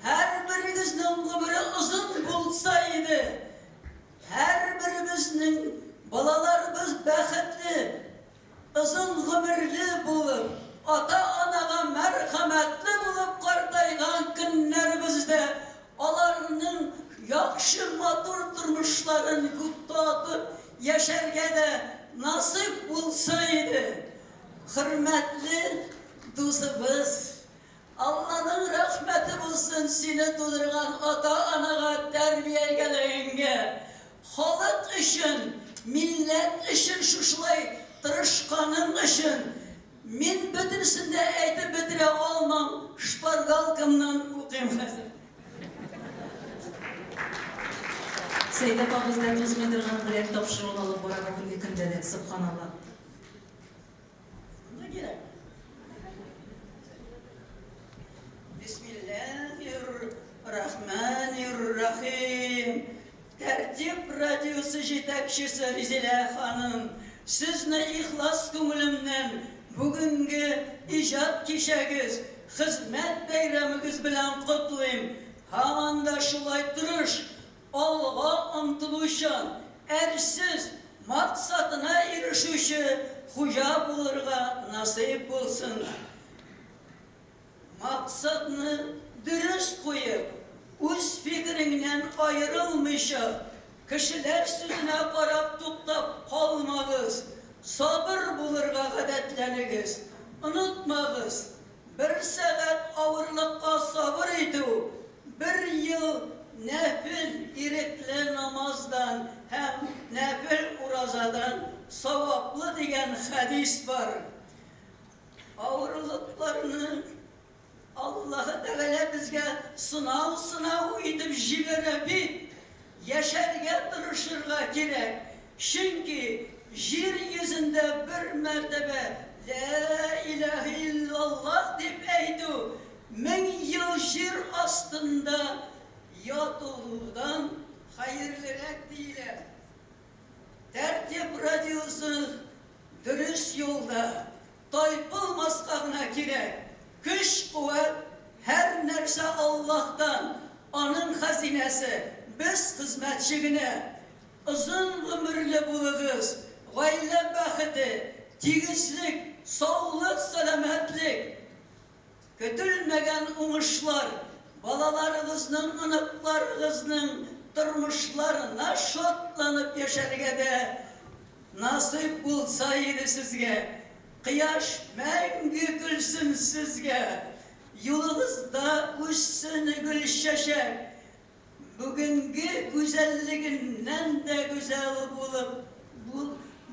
Һәрберегезнең гомере озын булса иде. Һәрберебезнең балаларыбыз бәхетле, озын гомерле булып, ата-анага мәрхәмәтле булып картайган көннәребездә аларның яхшы матур тормышларын татып яшәргә дә насыйп булса иде. Хөрмәтле дусыбыз, Алланың рәхмәте булсын сине тудырган ата-анага, тәрбияләгәнгә. Халык өчен, милләт өчен шушылай тырышканың өчен. Мин бөтенесен дә әйтеп бетерә алмам, шпаргалкамнан укыйм хәзер. Сәйдә апа бездә тузмый торган бүләк тапшыруын алып бара бүгенге көндә дә, сөбханалла. Шунда кирәк. Бисмилләһир-рахманир-рахим. Тәртип радиосы җитәкчесе Ризилә ханым, сезне ихлас күңелемнән бүгенге иҗат кичәгез, хезмәт бәйрәмегез белән котлыйм. Һаман да шулай тырыш, Алга омтылучан, әрсез, максатына ирешүче хуҗа булырга насыйп булсын. Максатны дөрес куеп, үз фикереңнән аерылмыйча, кешеләр сүзенә карап туктап калмагыз, сабыр булырга гадәтләнегез. Онытмагыз, Бер сәгать авырлыкка сабыр итү, бер ел нәфел ирекле намаздан һәм нәфел уразадан саваплы дигән хәдис бар. Авырлыкларны Аллаһы Тәгалә безгә сынау-сынау итеп җибәрә бит. Яшәргә тырышырга кирәк, чөнки җир йөзендә бер мәртәбә Лә иләһе иллаллаһ дип әйтү 1000 ел җир астында ятылудан хәерлерәк диелә. Тәртип радиосы дөрес юлда. Тайпылмаска гына кирәк. Көч-куәт, һәр нәрсә Аллаһтан, Аның хәзинәсе, без хезмәтче генә. Озын гомерле булыгыз, гаилә бәхете, тигезлек, саулык-сәламәтлек, көтелмәгән уңышлар, балаларыгызның, оныкларыгызның тормышларына шатланып яшәргә дә Насыйп булса иде сезгә. Кояш мәңге көлсен сезгә. Юлыгызда үссен гөл-чәчәк. Бүгенге гүзәллегеннән дә гүзәл булып, бу,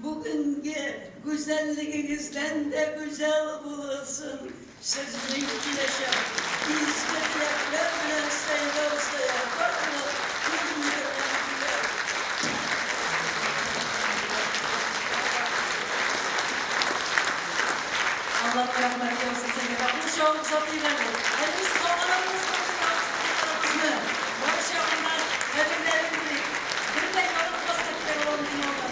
бүгенге гүзәллегегездән дә гүзәл булсын сезнең киләчәк. Изге теләкләр белән Сәйдәү Сәяхатова, Кузьминнардан килә. Алланың рәхмәте яусын сезгә. Кул чабып озатыйк әле. Әле без сагынабыз матурларыбызны. Барча гына кадерләрен белик. Бер дә ялыкмаска кирәк алар дөньядан.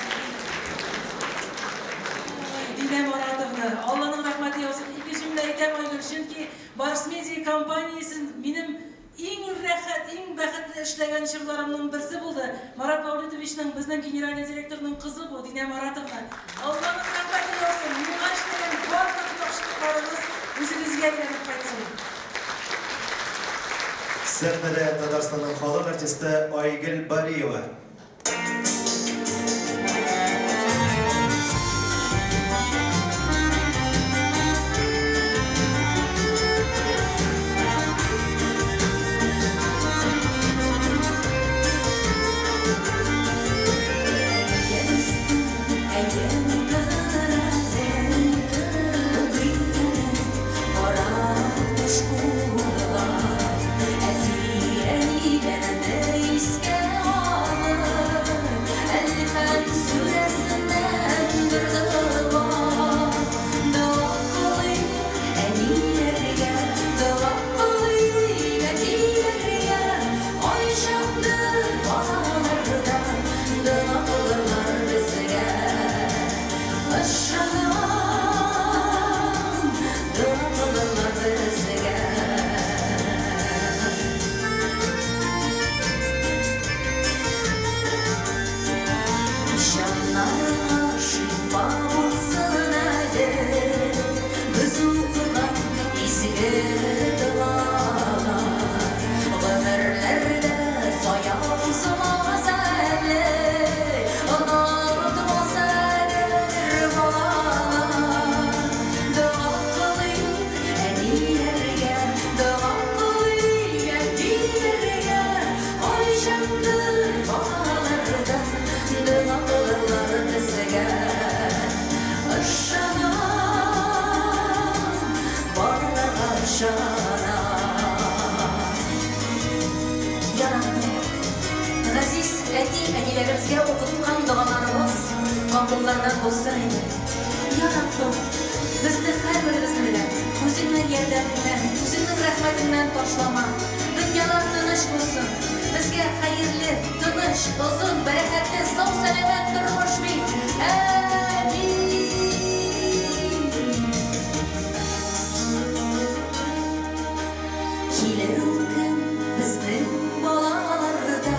Ой, Динә Маратовна, Алланың рәхмәте яусын. Ике җөмлә әйтәм, Айгөл, чөнки Барс Медиа компаниясен минем Иң рәхәт, иң бәхетле эшләгән чорларымның берсе булды. Марат Мәүлетовичның, безнең генеральный директорның кызы бу, Динә Маратовна. Алланың рәхмәте яусын, миңа эшләгән барлык яхшылыкларыгыз үзегезгә әйләнеп кайтсын. Сәхнәдә Татарстанның халык артисты Айгөл Бариева. Газиз әти-әниләребезгә укыткан догаларыбыз кабуллардан булсын иде. Я Раббым, безне һәрберебезне дә үзеңнең ярдәмеңнән, үзеңнең рәхмәтеңнән ташлама. Дөньялар тыныч булсын. Безгә хәерле, тыныч, озын, бәрәкәтле, сау-сәламәт тормыш бир. Амин. Килер ул көн безнең балаларда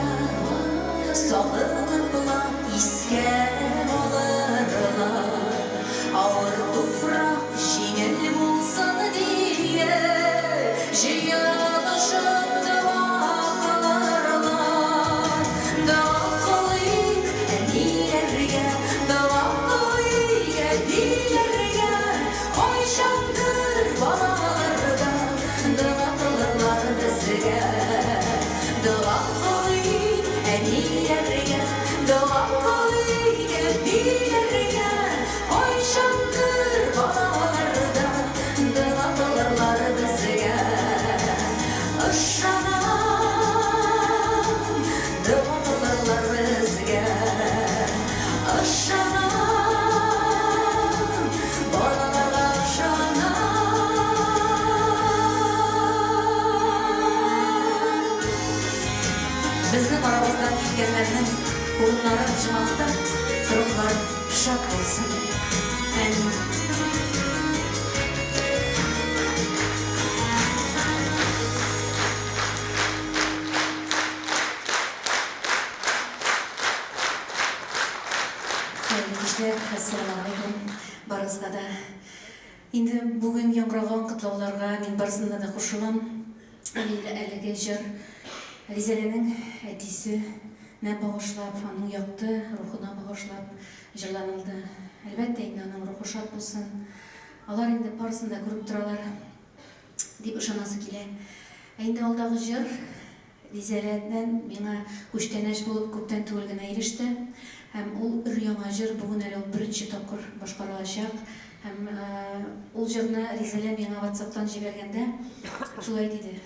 Сагыныплар искә алырлар. Авыр туфрак җиңел булсын диеп, Җыелышып дога кылырлар. Дога кылыйк әниләргә, дога кылыйк әтиләргә, Кайчандыр балаларда дога кылырлар безгә. Дога кылыйк әниләргә, дога кылыйк әтиләргә, Кайчандыр балаларда дога кылырлар безгә. Ышанам, дога кылырлар безгә. Ышанам, балаларга ышанам. Безнең арабыздан киткәннәрнең урыннары оҗмахта, рухлары шат булсын. Амин. Хәерле кичләр, әссәламегаләйкүм барыгызга да. Инде бүген яңгыраган котлауларга мин барысына да кушылам. Һәм инде әлеге җыр Ризәләнең әтисенә багышлап, аның якты рухына багышлап җырланылды. Әлбәттә инде аның рухы шат булсын. Алар инде барысын да күреп торалар дип ышанасы килә. Ә инде алдагы җыр. Ризәләдән миңа күчтәнәч булып күптән түгел генә иреште. Һәм ул өр-яңа җыр, бүген әле ул беренче тапкыр башкарылачак. Һәм ул җырны Ризәлә миңа ватсаптан җибәргәндә шулай диде,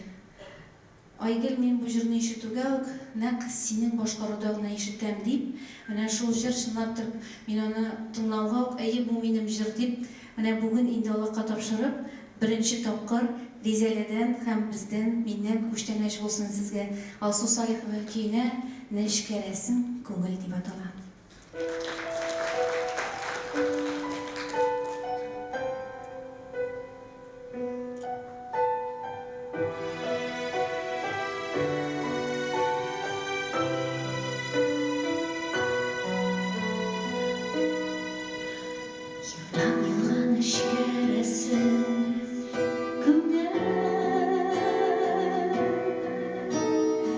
Айгөл, мин бу җырны ишетүгә үк, нәкъ синең башкаруда гына ишетәм, дип, менә шул җыр чынлап торып, мин аны тыңлауга ук, әйе, бу минем җыр дип, менә бүген инде Аллаһка тапшырып, беренче тапкыр Ризәләдән һәм бездән, миннән күчтәнәч булсын сезгә, Алсу Салихова көенә Нечкәрәсең күңел дип атала. Елдан елга нечкәрәсең күңел.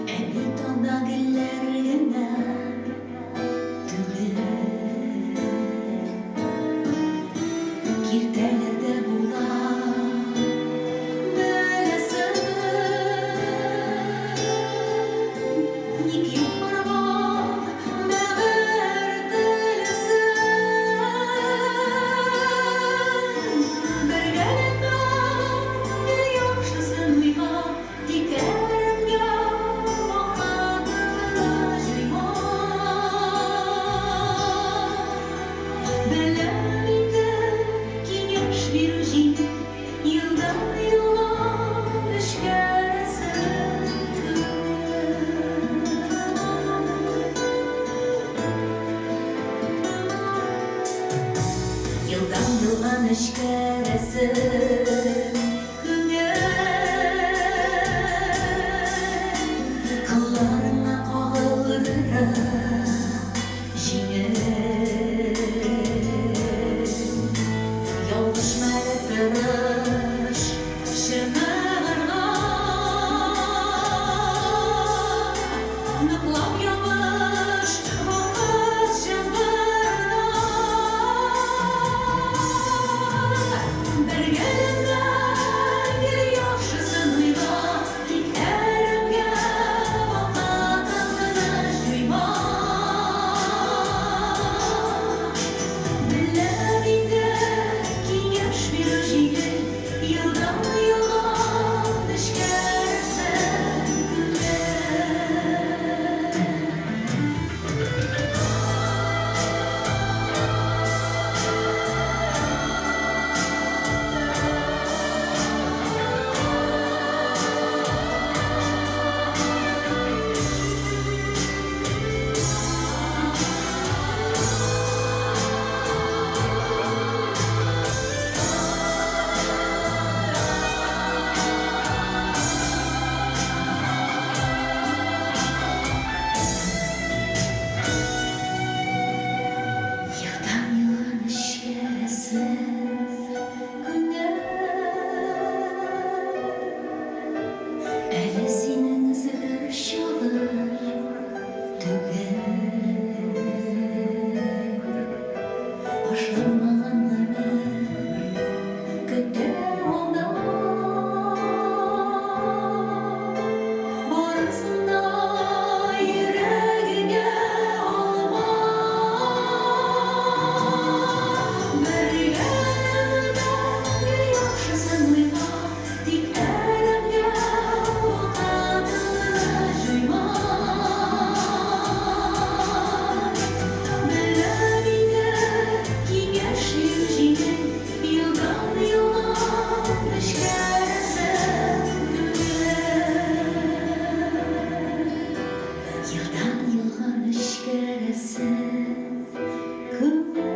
Ә бит анда гөлләр генә түгел. Киртәләр дә була, беләсең. Ник юк-барга бәгырь теләсен? Бергәләп гел яхшысын уйла, тик әремгә вакытыңны җуйма. Беләм инде, киңәш бирү җиңел, Елдан-елга нечкәрәсең күңел. Елдан-елга нечкәрәсең күңел. Кылларыңа кагылдырып җиңел. Ялгышма әле, тырыш, чыныгырга. Ныклап ябыш вакыт чылбырына. Бергәләп гел яхшысын уйла, тик әремгә вакытыңны җуйма. Беләм инде, киңәш бирү җиңел, елдан-елга нечкәрсең күңел. Елдан-елга нечкәрәсең күңел. Әле синең өзелер чагың түгел. Башланмаган гомер көтә алда. Барысын да йөрәгеңә алма. Бергәләп гел яхшысын уйла, тик әремгә вакытыңны җуйма. Беләм инде, киңәш бирү җиңел, елдан-елга нечкәрәсең күңел. Елдан-елга нечкәрәсең күңел.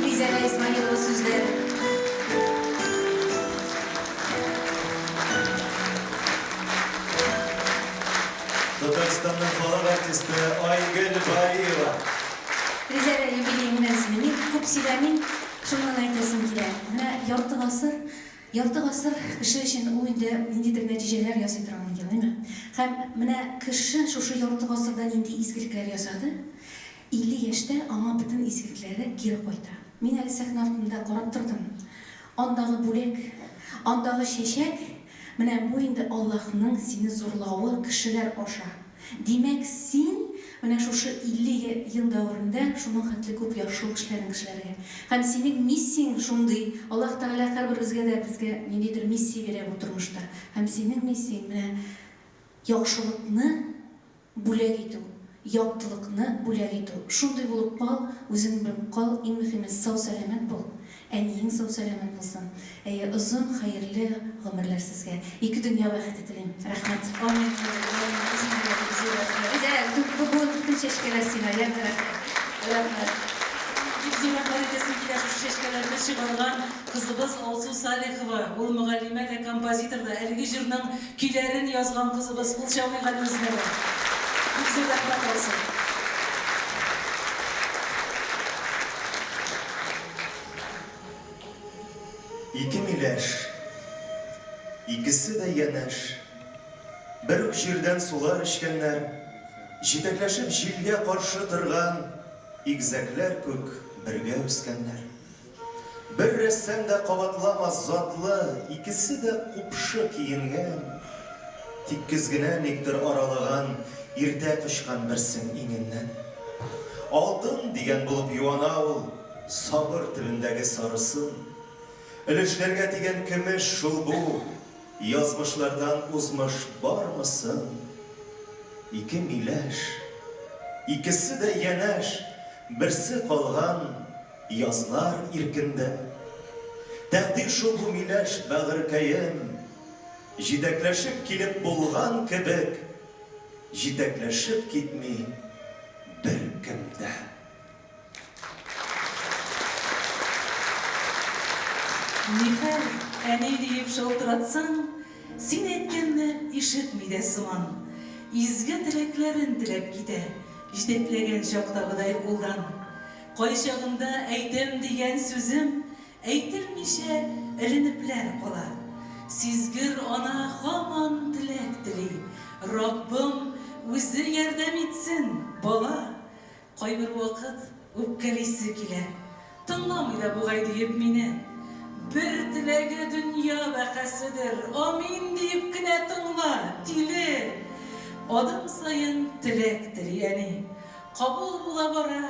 Ризәлә Исмаилова сүзләре. Татарстанның халык артисты Айгөл Бариева. Ризәлә, юбилеең белән сине. Мин күп сөйләмим, шуны гына әйтәсем килә. Менә ярты гасыр. Ярты гасыр кеше өчен ул инде ниндидер нәтиҗәләр ясый торган ел, әйме? Һәм менә кеше шушы ярты гасырда нинди изгелекләр ясады, 50 яшьтә аңа бөтен изгелекләре кире кайта. Мин әле сәхнә артында карап тордым. Андагы бүләк, андагы чәчәк, менә бу инде Аллаһның сине зурлавы кешеләр аша. Димәк, син менә шушы 50 ел дәверендә шуның хәтле күп яхшылык эшләдең кешеләргә. Һәм синең миссияң шундый, Аллаһ Тәгалә һәрберебезгә дә безгә ниндидер миссия бирә бу тормышта. Һәм синең миссияң менә яхшылыкны бүләк итү, яктылыкны бүләк итү. Шундый булып кал, үзең булып кал, иң мөһиме сау-сәламәт бул. Әниең сау-сәламәт булсын. Әйе, озын, хәерле гомерләр сезгә. Ике дөнья бәхете телим. Рәхмәт. Амин, амин. Үзеңә дә бик зур рәхмәт. Әйдә, бүген бөтен чәчкәләр сиңа, яме, рәхмәт. Рәхмәт. Бик зур рәхмәт әйтәсем килә шушы чәчкәләрне чыгарган кызыбыз Алсу Салихова. Ул мөгаллимә дә, композитор да, әлеге җырның көйләрен язган кызыбыз. Кул чабыйк әле үзенә дә. Бик зур рәхмәт, Алсу. Ике миләш, икесе дә янәш, Бер үк җирдән сулар эчкәннәр, Җитәкләшеп җилгә каршы торган Игезәкләр күк бергә үскәннәр. Бер рәссам да кабатламас затлы, Икесе дә купшы киенгән. Тик көз генә никтер аралаган Иртә кочкан берсен иңеннән. Алтын дигән булып юана ул Сабыр төбендәге сарысын. Өлешләргә дигән көмеш шул бу, Язмышлардан узмыш бармы соң? Ике миләш, икесе дә янәш, Берсе калган язлар иркендә. Тәкъдир шул бу миләш бәгырькәем, Җитәкләшеп килеп булган кебек, Җитәкләшеп китми беркем дә. Нихәл, әни диеп шалтыратсаң, Син әйткәнне ишетми дә сыман. Изге теләкләрен теләп китә, Җитәкләгән чактагыдай кулдан. Кайчагында әйтәм дигән сүзем Әйтелмичә эленепләр кала. Сизгер ана һаман теләк тели, Раббым үзе ярдәм итсен, бала! Кайбер вакыт үпкәлисе килә. Тыңламый да бугай диеп мине. Бер теләге дөнья бәхәседер, Амин диеп кенә тыңла, тиле! Адым саен теләк тели әни. Кабул була бара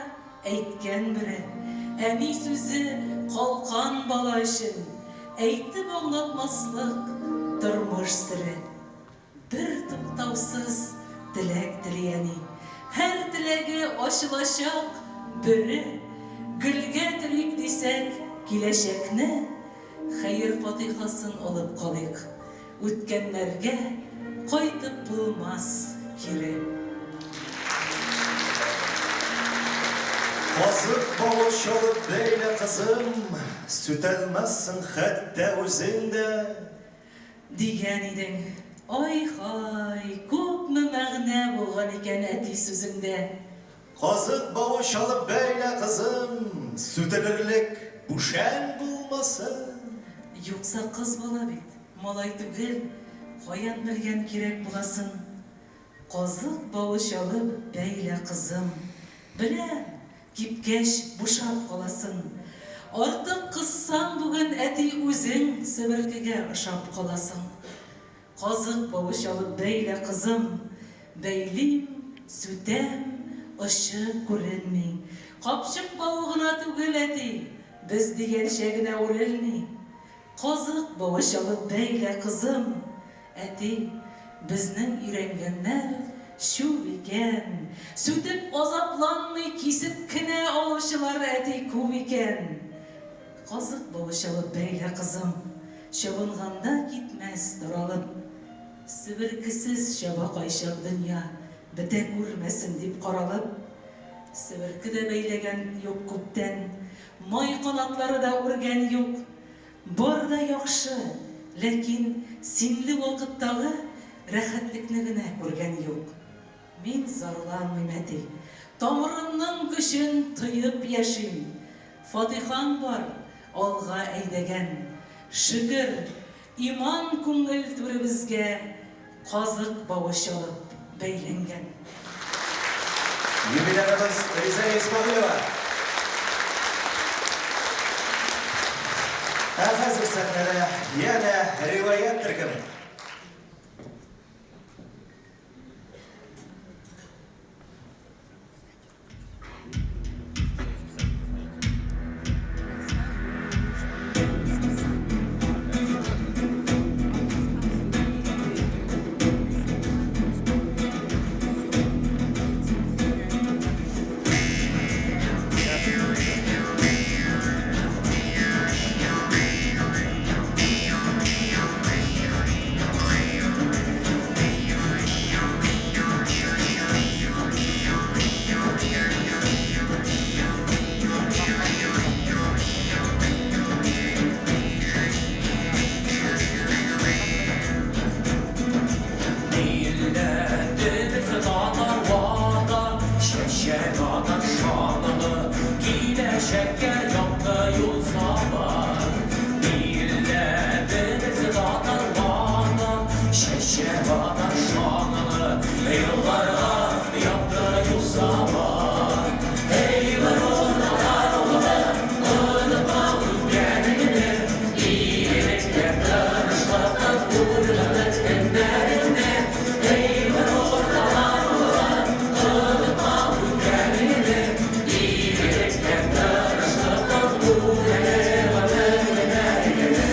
әйткән бере. Әни сүзе калкан бала өчен, Әйтеп аңлатмаслык тормыш сере. Бертуктаусыз теләк тели әни. Һәр теләге ачылачак бөре. Гөлгә төрик дисәк, киләчәкне Хәер-фатыйхасын алып калыйк. Үткәннәргә кайтып булмас кире. Казык бавы чалып бәйлә, кызым, Сүтәлмәссең хәтта үзең дә. Дигән идең. Ай-һай, күпме мәгънә булган икән әти сүзеңдә. Казык бавы чалып бәйлә, кызым, сүтелерлек бүшән булмасын. Юкса кыз бала бит, малай түгел, каян белгән кирәк буласын. Казык бавы чалып бәйлә, кызым. Беләм, кипкәч бушап каласын. Артык кыссаң бүген, әти, үзең себеркегә ошап каласың. Казык бавы чалып бәйлә, кызым. Бәйлим, сүтәм, очы күренми. Капчык бавы гына түгел, әти, без дигәнчә генә үрелми. Казык бавы чалып бәйлә, кызым. Әти, безнең өйрәнгәннәр чүп икән. Сүтеп азапланмый, кисеп кенә алучылар, әти, күп икән. Казык бавы чалып бәйлә, кызым. Чабынганда китмәс таралып. Себеркесез чаба кайчак дөнья, бетә күрмәсен дип каралып. Себерке дә бәйләгән юк күптән. Май канатлары да үргән юк. Бар да яхшы, ләкин синле вакыттагы рәхәтлекне генә күргән юк. Мин зарланмыйм, әти. Тамырымның көчен тоеп яшим. Фатихаң бар, алга әйдәгән. Шөкер, иман күңел түребезгә казык бавы чалып бәйләнгән. Юбилярыбыз Ризая Исмәгыйлева. Ә хәзер сәхнәдә янә Риваять төркеме. Милләтебез татар ватан, чәчәк атар шанлы, киләчәккә якты юл салыр. Милләтебез татар ватан, чәчәк атар шанлы, елларга якты юл салыр. Эй, горур татар улы, онытма үткәнеңне, игелеккә тырышлыктан үрленеп көннәреңне. Эй, горур татар улы, онытма үткәнеңне, игелеккә тырышлыктан үрленеп көннәреңне.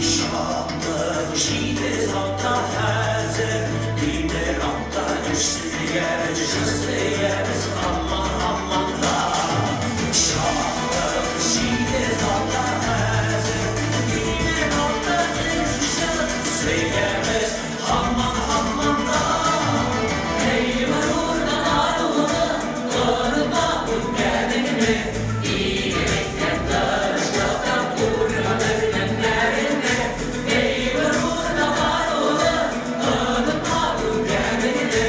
Шатлык җитез атта хәзер, тимер атта эш сөябез, җыр сөябез һаман-һаман да. Шатлык җитез атта хәзер, тимер атта эш, җыр сөябез һаман-һаман да. Эй, горур татар улы, онытма үткәнеңне, игелеккә тырышлыктан үрленеп көннәреңне. Эй, горур татар улы, онытма үткәнеңне,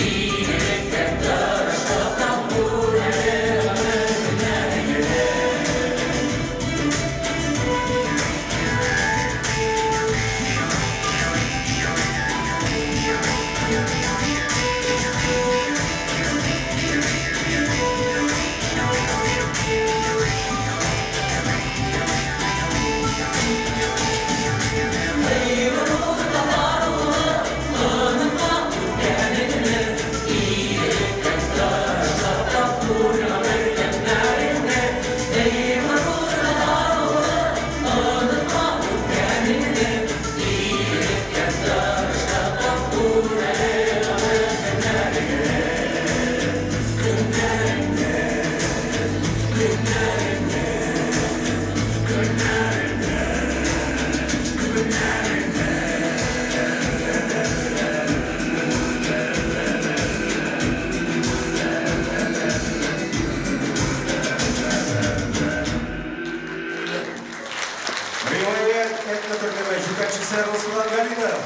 игелеккә тырышлыктан үрленеп көннәреңне. Эй, горур татар улы, онытма үткәнеңне, игелеккә тырышлыктан үрленеп көннәреңне. Эй, горур татар улы, онытма үткәнеңне, игелеккә тырышлыктан үрленеп көннәреңне. Көннәреңне, көннәреңне, көннәреңне, көннәреңне. Риваять этно-төркеме җитәкчесе Руслан Галимов.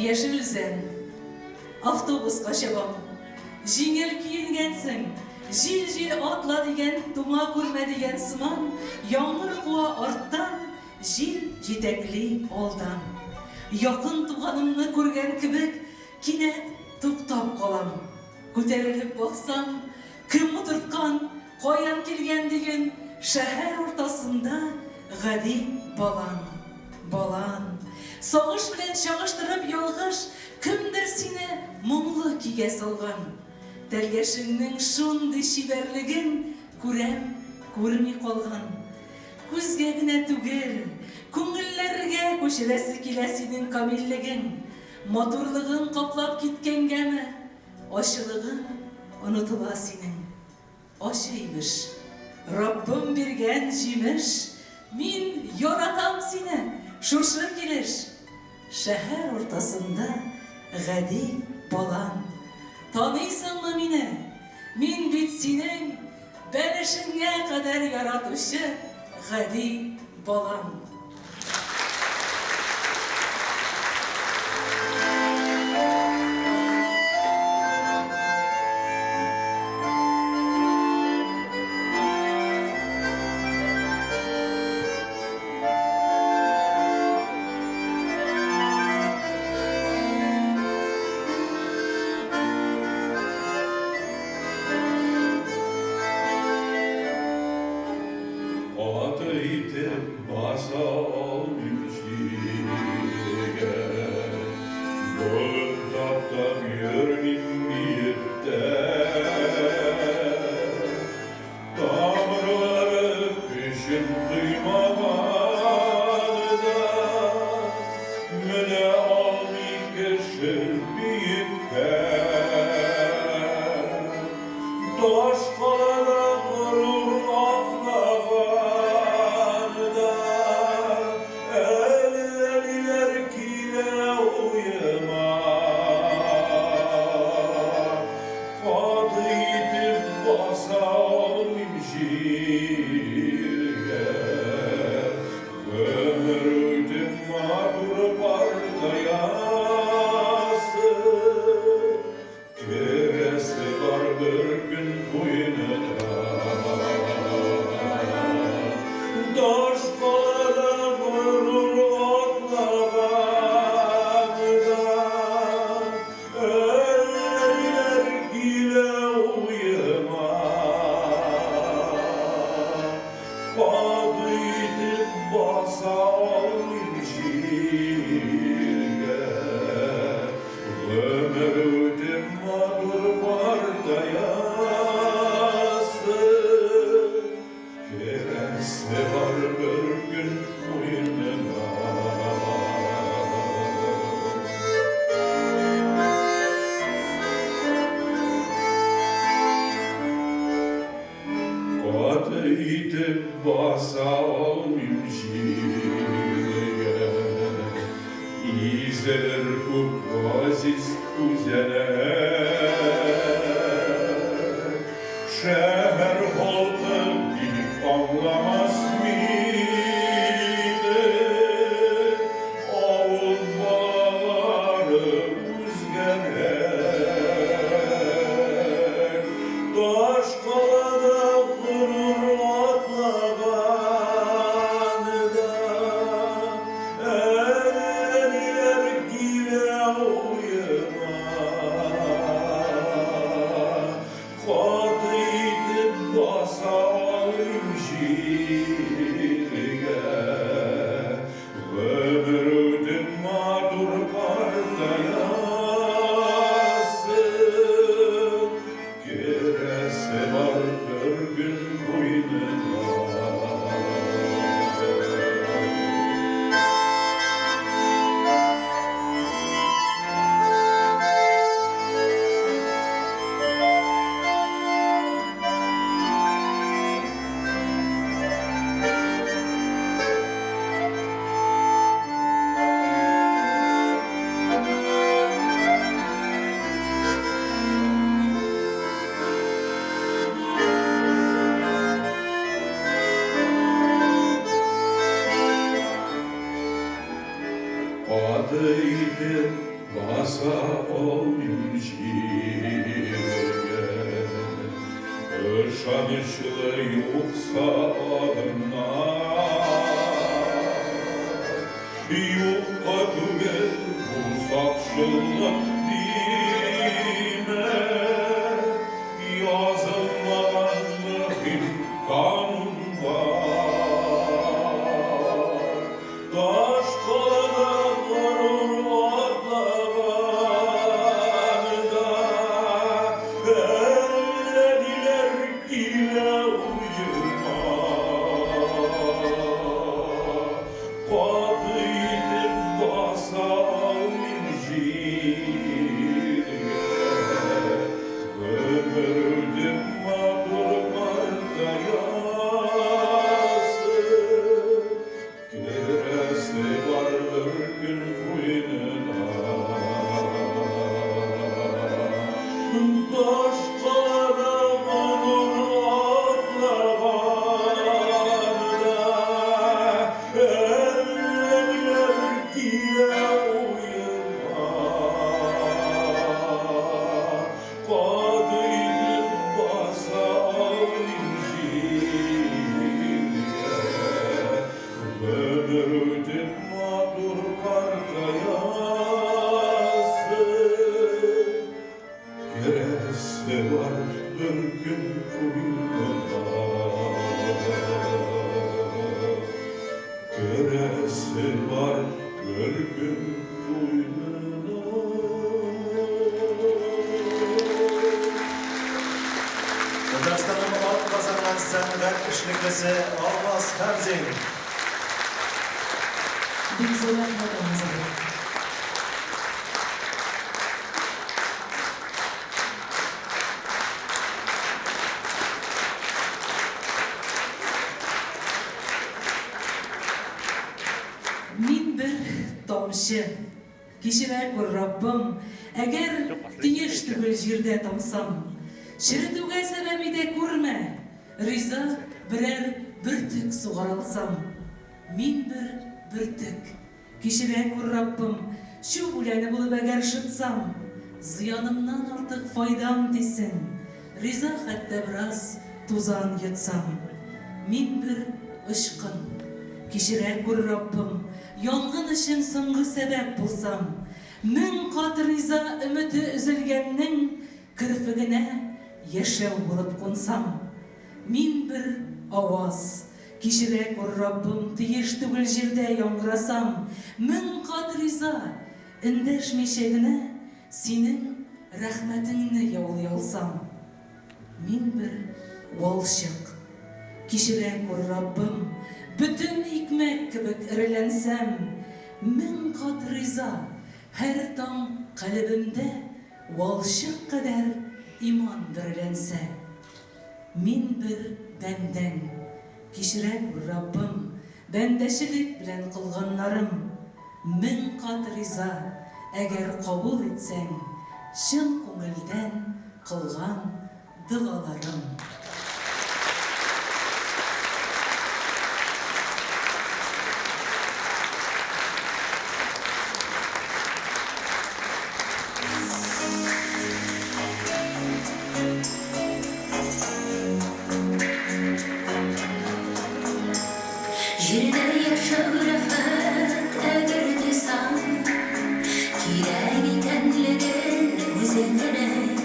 Яшел Үзән. Автобуска чабам. Җиңел киенгәнсең. Җил-җил атла дигән, туңа күрмә дигән сыман, яңгыр куа арттан, җил җитәкли алдан. Якын туганымны күргән кебек, кинәт туктап калам. Күтәрелеп баксам, кем утырткан, каян килгән диген, шәһәр уртасында гади балан. Балан. Сагыш белән чагыштырып ялгыш, кемдер сине моңлы көйгә салган. Тәлгәшеңнең шундый чибәрлеген күрәм, күрми калган. Күзгә генә түгел, күңелләргә күчерәсе килә синең камиллегең. Матурлыгың каплап киткәнгәме, ачылыгың. онытыла синең. Ачы имеш, Раббым биргән җимеш, Мин яратам сине, шушы килеш. Шәһәр уртасында гади балаң. Таныйсыңмы мине? Мин бит синең бәлешеңә кадәр яратучы гади балаң. Каты итеп баса алмыйм җиргә, Болын таптап йөрмим биеп тә. Тамырлары көчен тоймаган да, Менә алмый кеше биеккә. Таш калада горур атлаган да, Әллә ниләр килә уема. Каты итеп баса алмыйм җиргә, Гомер үтеп матур картаясы. Керәсе бар бер көн куенына. Таш калада горур атлаган да, Әллә ниләр килә уема. Каты итеп баса алмыйм җиргә, Гомер үтеп матур картаясы. Керәсе бар бер көн куенына. Каты итеп баса алмыйм җиргә, Изелер күк газиз күзәнәк. Шәһәр халкы бик аңламас мине, Авыл балалары үзгәрәк. Таш калада горур атлаган да, Әллә ниләр килә уема. Каты итеп баса алмыйм җиргә, Гомер үтеп матур картаясы. Керәсе бар бер көн куенына. Каты итеп баса алмыйм җиргә, Ышанычлы юкса адымнар. Юкка түгел бу сакчыллык димә, Язылмаган мөһим канун бар. Таш калада горур атлаган да, Әллә ниләр килә уема. Хөрмәтле Алмаз Хәмзин. Бик зур рәхмәт, Алмаз абый. Мин бер тамчы. Кичерә күр, Раббым, әгәр тиеш түгел җирдә тамсам. Черетүгә сәбәп итә күрмә, риза берәр бөртек сугара алсам. Мин бер бөртек. Кичерә күр, Раббым, чүп үләне булып әгәр шытсам. Зыянымнан артык файдам тисен, риза хәтта бераз тузан йотсам. Мин бер очкын. Кичерә күр, Раббым, янгын өчен соңгы сәбәп булсам. 1000 кат риза өмете өзелгәннең керфегенә яшәү булып кунсам. Мин бер аваз. Кичерә күр, Раббым, тиеш түгел җирдә яңгырасам. 1000 кат риза, эндәшмичә генә синең рәхмәтеңне яулый алсам. Мин бер валчык. Кичерә күр, Раббым, бөтен икмәк кебек эреләнсәм, 1000 кат риза, һәр таң калебемдә валчык кадәр иман бөреләнсә. Мин бер бәндәң. Кичерә күр, Раббым, бәндәчелек белән кылганнарым. 1000 кат риза, әгәр кабул итсәң, чын күңелдән кылган догаларым. Җирдә яшәү рәхәт, әгәр тойсаң, Кирәк икәнлеген үзеңнең.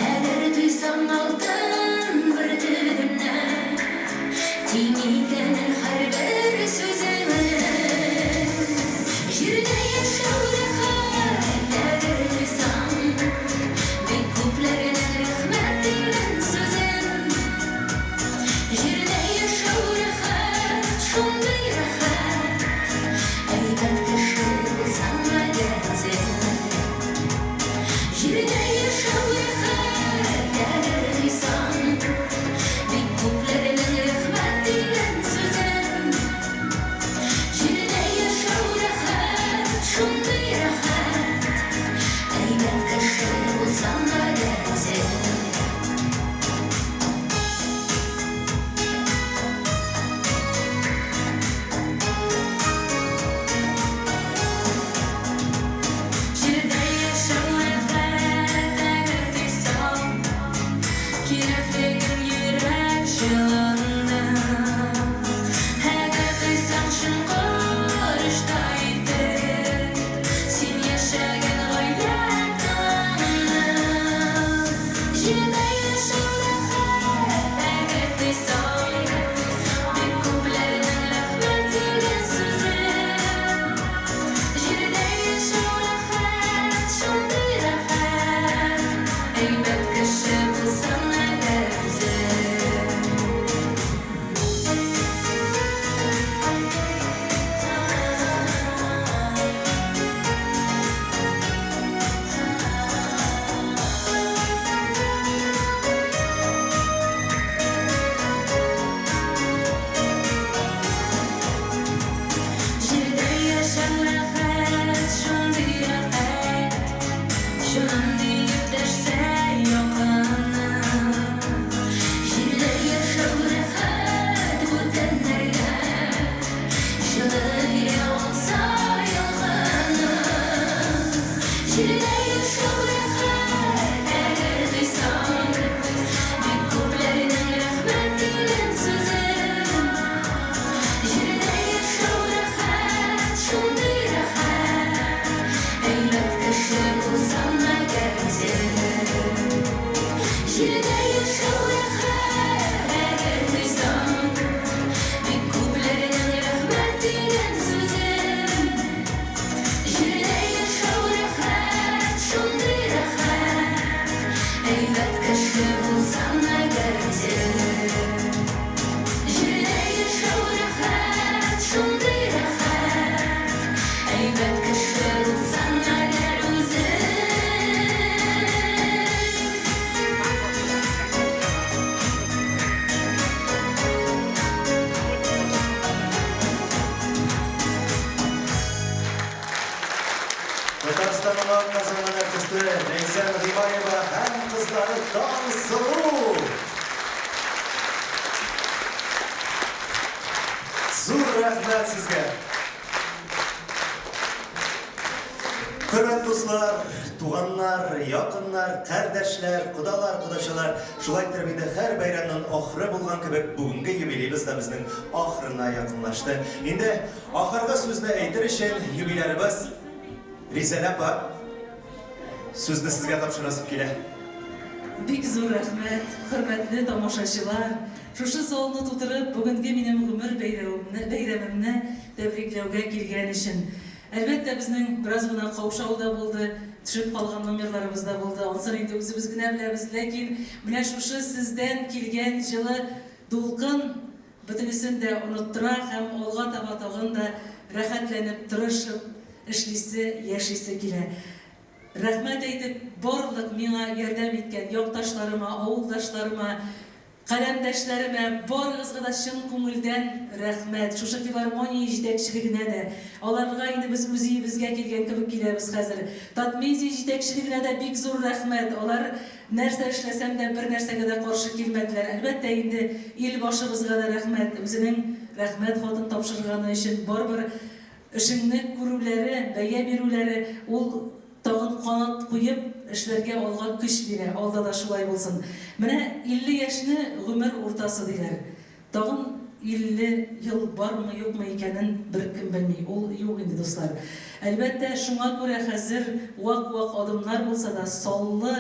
Әгәр тойсаң алтын бөртегенә, Тиң икәнен һәрбер сүзеңнең. Җирдә яшәү рәхәт, әгәр тойсаң, Бик күпләрнең рәхмәт дигән сүзен. Җирдә яшәү рәхәт, шундый рәхәт, Әйбәт кеше булсаң әгәр үзең. Җирдә яшәү рәхәт, әгәр тойсаң, Бик күпләрнең рәхмәт дигән сүзен. кызлары Таңсылу! Зур рәхмәт сезгә! Хөрмәтле дуслар, туганнар, якыннар, кардәшләр, кодалар, кодачалар, шулай иттереп инде һәр бәйрәмнең ахыры булган кебек, бүгенге юбилеебыз да безнең ахырына якынлашты. Инде ахыргы сүзне әйтер өчен юбилярыбыз Ризәлә апа, сүзне сезгә тапшырасым килә. Бик зур рәхмәт, хөрмәтле тамашачылар! Шушы залны тутырып, бүгенге минем гомер бәйрәвемне, бәйрәмемне тәбрикләүгә килгән өчен. Әлбәттә, безнең бераз гына каушау да булды, төшеп калган номерларыбыз да булды, ансын инде үзебез генә беләбез, ләкин менә шушы сездән килгән җылы дулкын бөтенесен дә оныттыра һәм алга таба тагын да рәхәтләнеп, тырышып эшлисе, яшисе килә. Рәхмәт әйтеп, барлык миңа ярдәм иткән якташларыма, авылдашларыма, каләмдәшләремә, барыгызга да чын күңелдән рәхмәт. Шушы филармония җитәкчелегенә дә, аларга инде без үз өебезгә килгән кебек киләбез хәзер. Татмедиа җитәкчелегенә дә бик зур рәхмәт, алар нәрсә эшләсәм дә, бер нәрсәгә дә каршы килмәделәр. Әлбәттә инде, Илбашыбызга да рәхмәт, үзенең Рәхмәт хатын тапшырганы өчен. Барыбер Эшеңне күрүләре, бәя бирүләре, ул тагын канат куеп, эшләргә алга көч бирә, алда да шулай булсын. Менә 50 яшьне гомер уртасы диләр. Тагын 50 ел бармы-юкмы икәнен беркем белми. Ул юк инде, дуслар. Әлбәттә, шуңа күрә хәзер вак-вак адымнар булса да, саллы,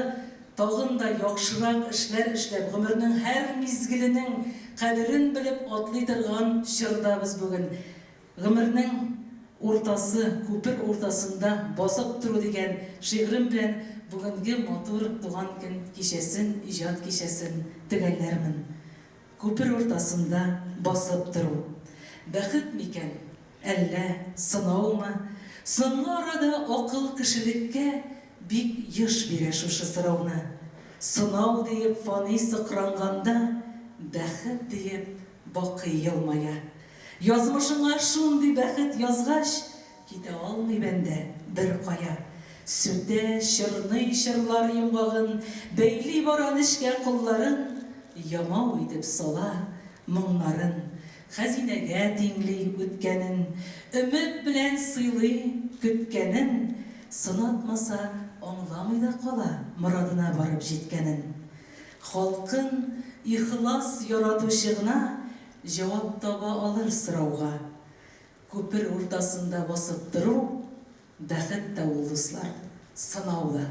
тагын да яхшырак эшләр эшләп, гомернең һәр мизгеленең кадерен белеп атлый торган чорда без бүген. Гомернең уртасы, күпер уртасында басып тору дигән шигырем белән бүгенге матур туган көн кичәсен, иҗат кичәсен төгәлләрмен. Күпер уртасында басып тору. Бәхет микән, әллә сынаумы? Соңгы арада акыл кешелеккә бик еш бирә шушы сорауны. Сынау диеп фани сыкранганда, бәхет диеп бакый елмая. Язмышыңа шундый бәхет язгач, Китә алмый бәндә беркая. Сүтә, чорный чорлар йомгагын, Бәйли бара нечкә кулларын, Ямау итеп сала моңнарын, Хәзинәгә тиңли үткәнен, Өмет белән сыйлый көткәнен, Сынатмаса, аңламый да кала Морадына барып җиткәнен. Халкын ихлас яратучы гына Җавап таба алыр сорауга. Күпер уртасында басып тору, бәхет тә ул, дуслар, сынау да.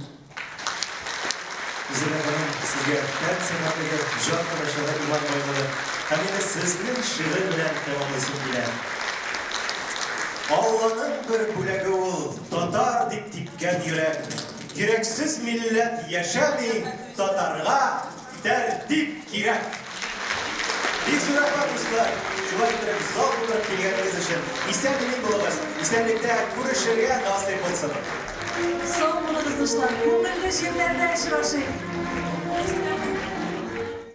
Зилә ханым, сезгә тән сәламәтлеге, җан тынычлыгы, иман байлыгы һәм инде сезнең шигырь белән тәмамлыйсым килә. Алланың бер бүләге ул, татар дип типкән йөрәк. Йөрәксез милләт яшәми, татарга Тәртип кирәк! Бик зур рәхмәт, дуслар! Шулай иттереп, зал тутырып килгәнегез өчен. Исән-имин булыгыз, исәнлектә күрешергә насыйп булсын! Сау булыгыз, дуслар! Күңелле җирләрдә очрашыйк!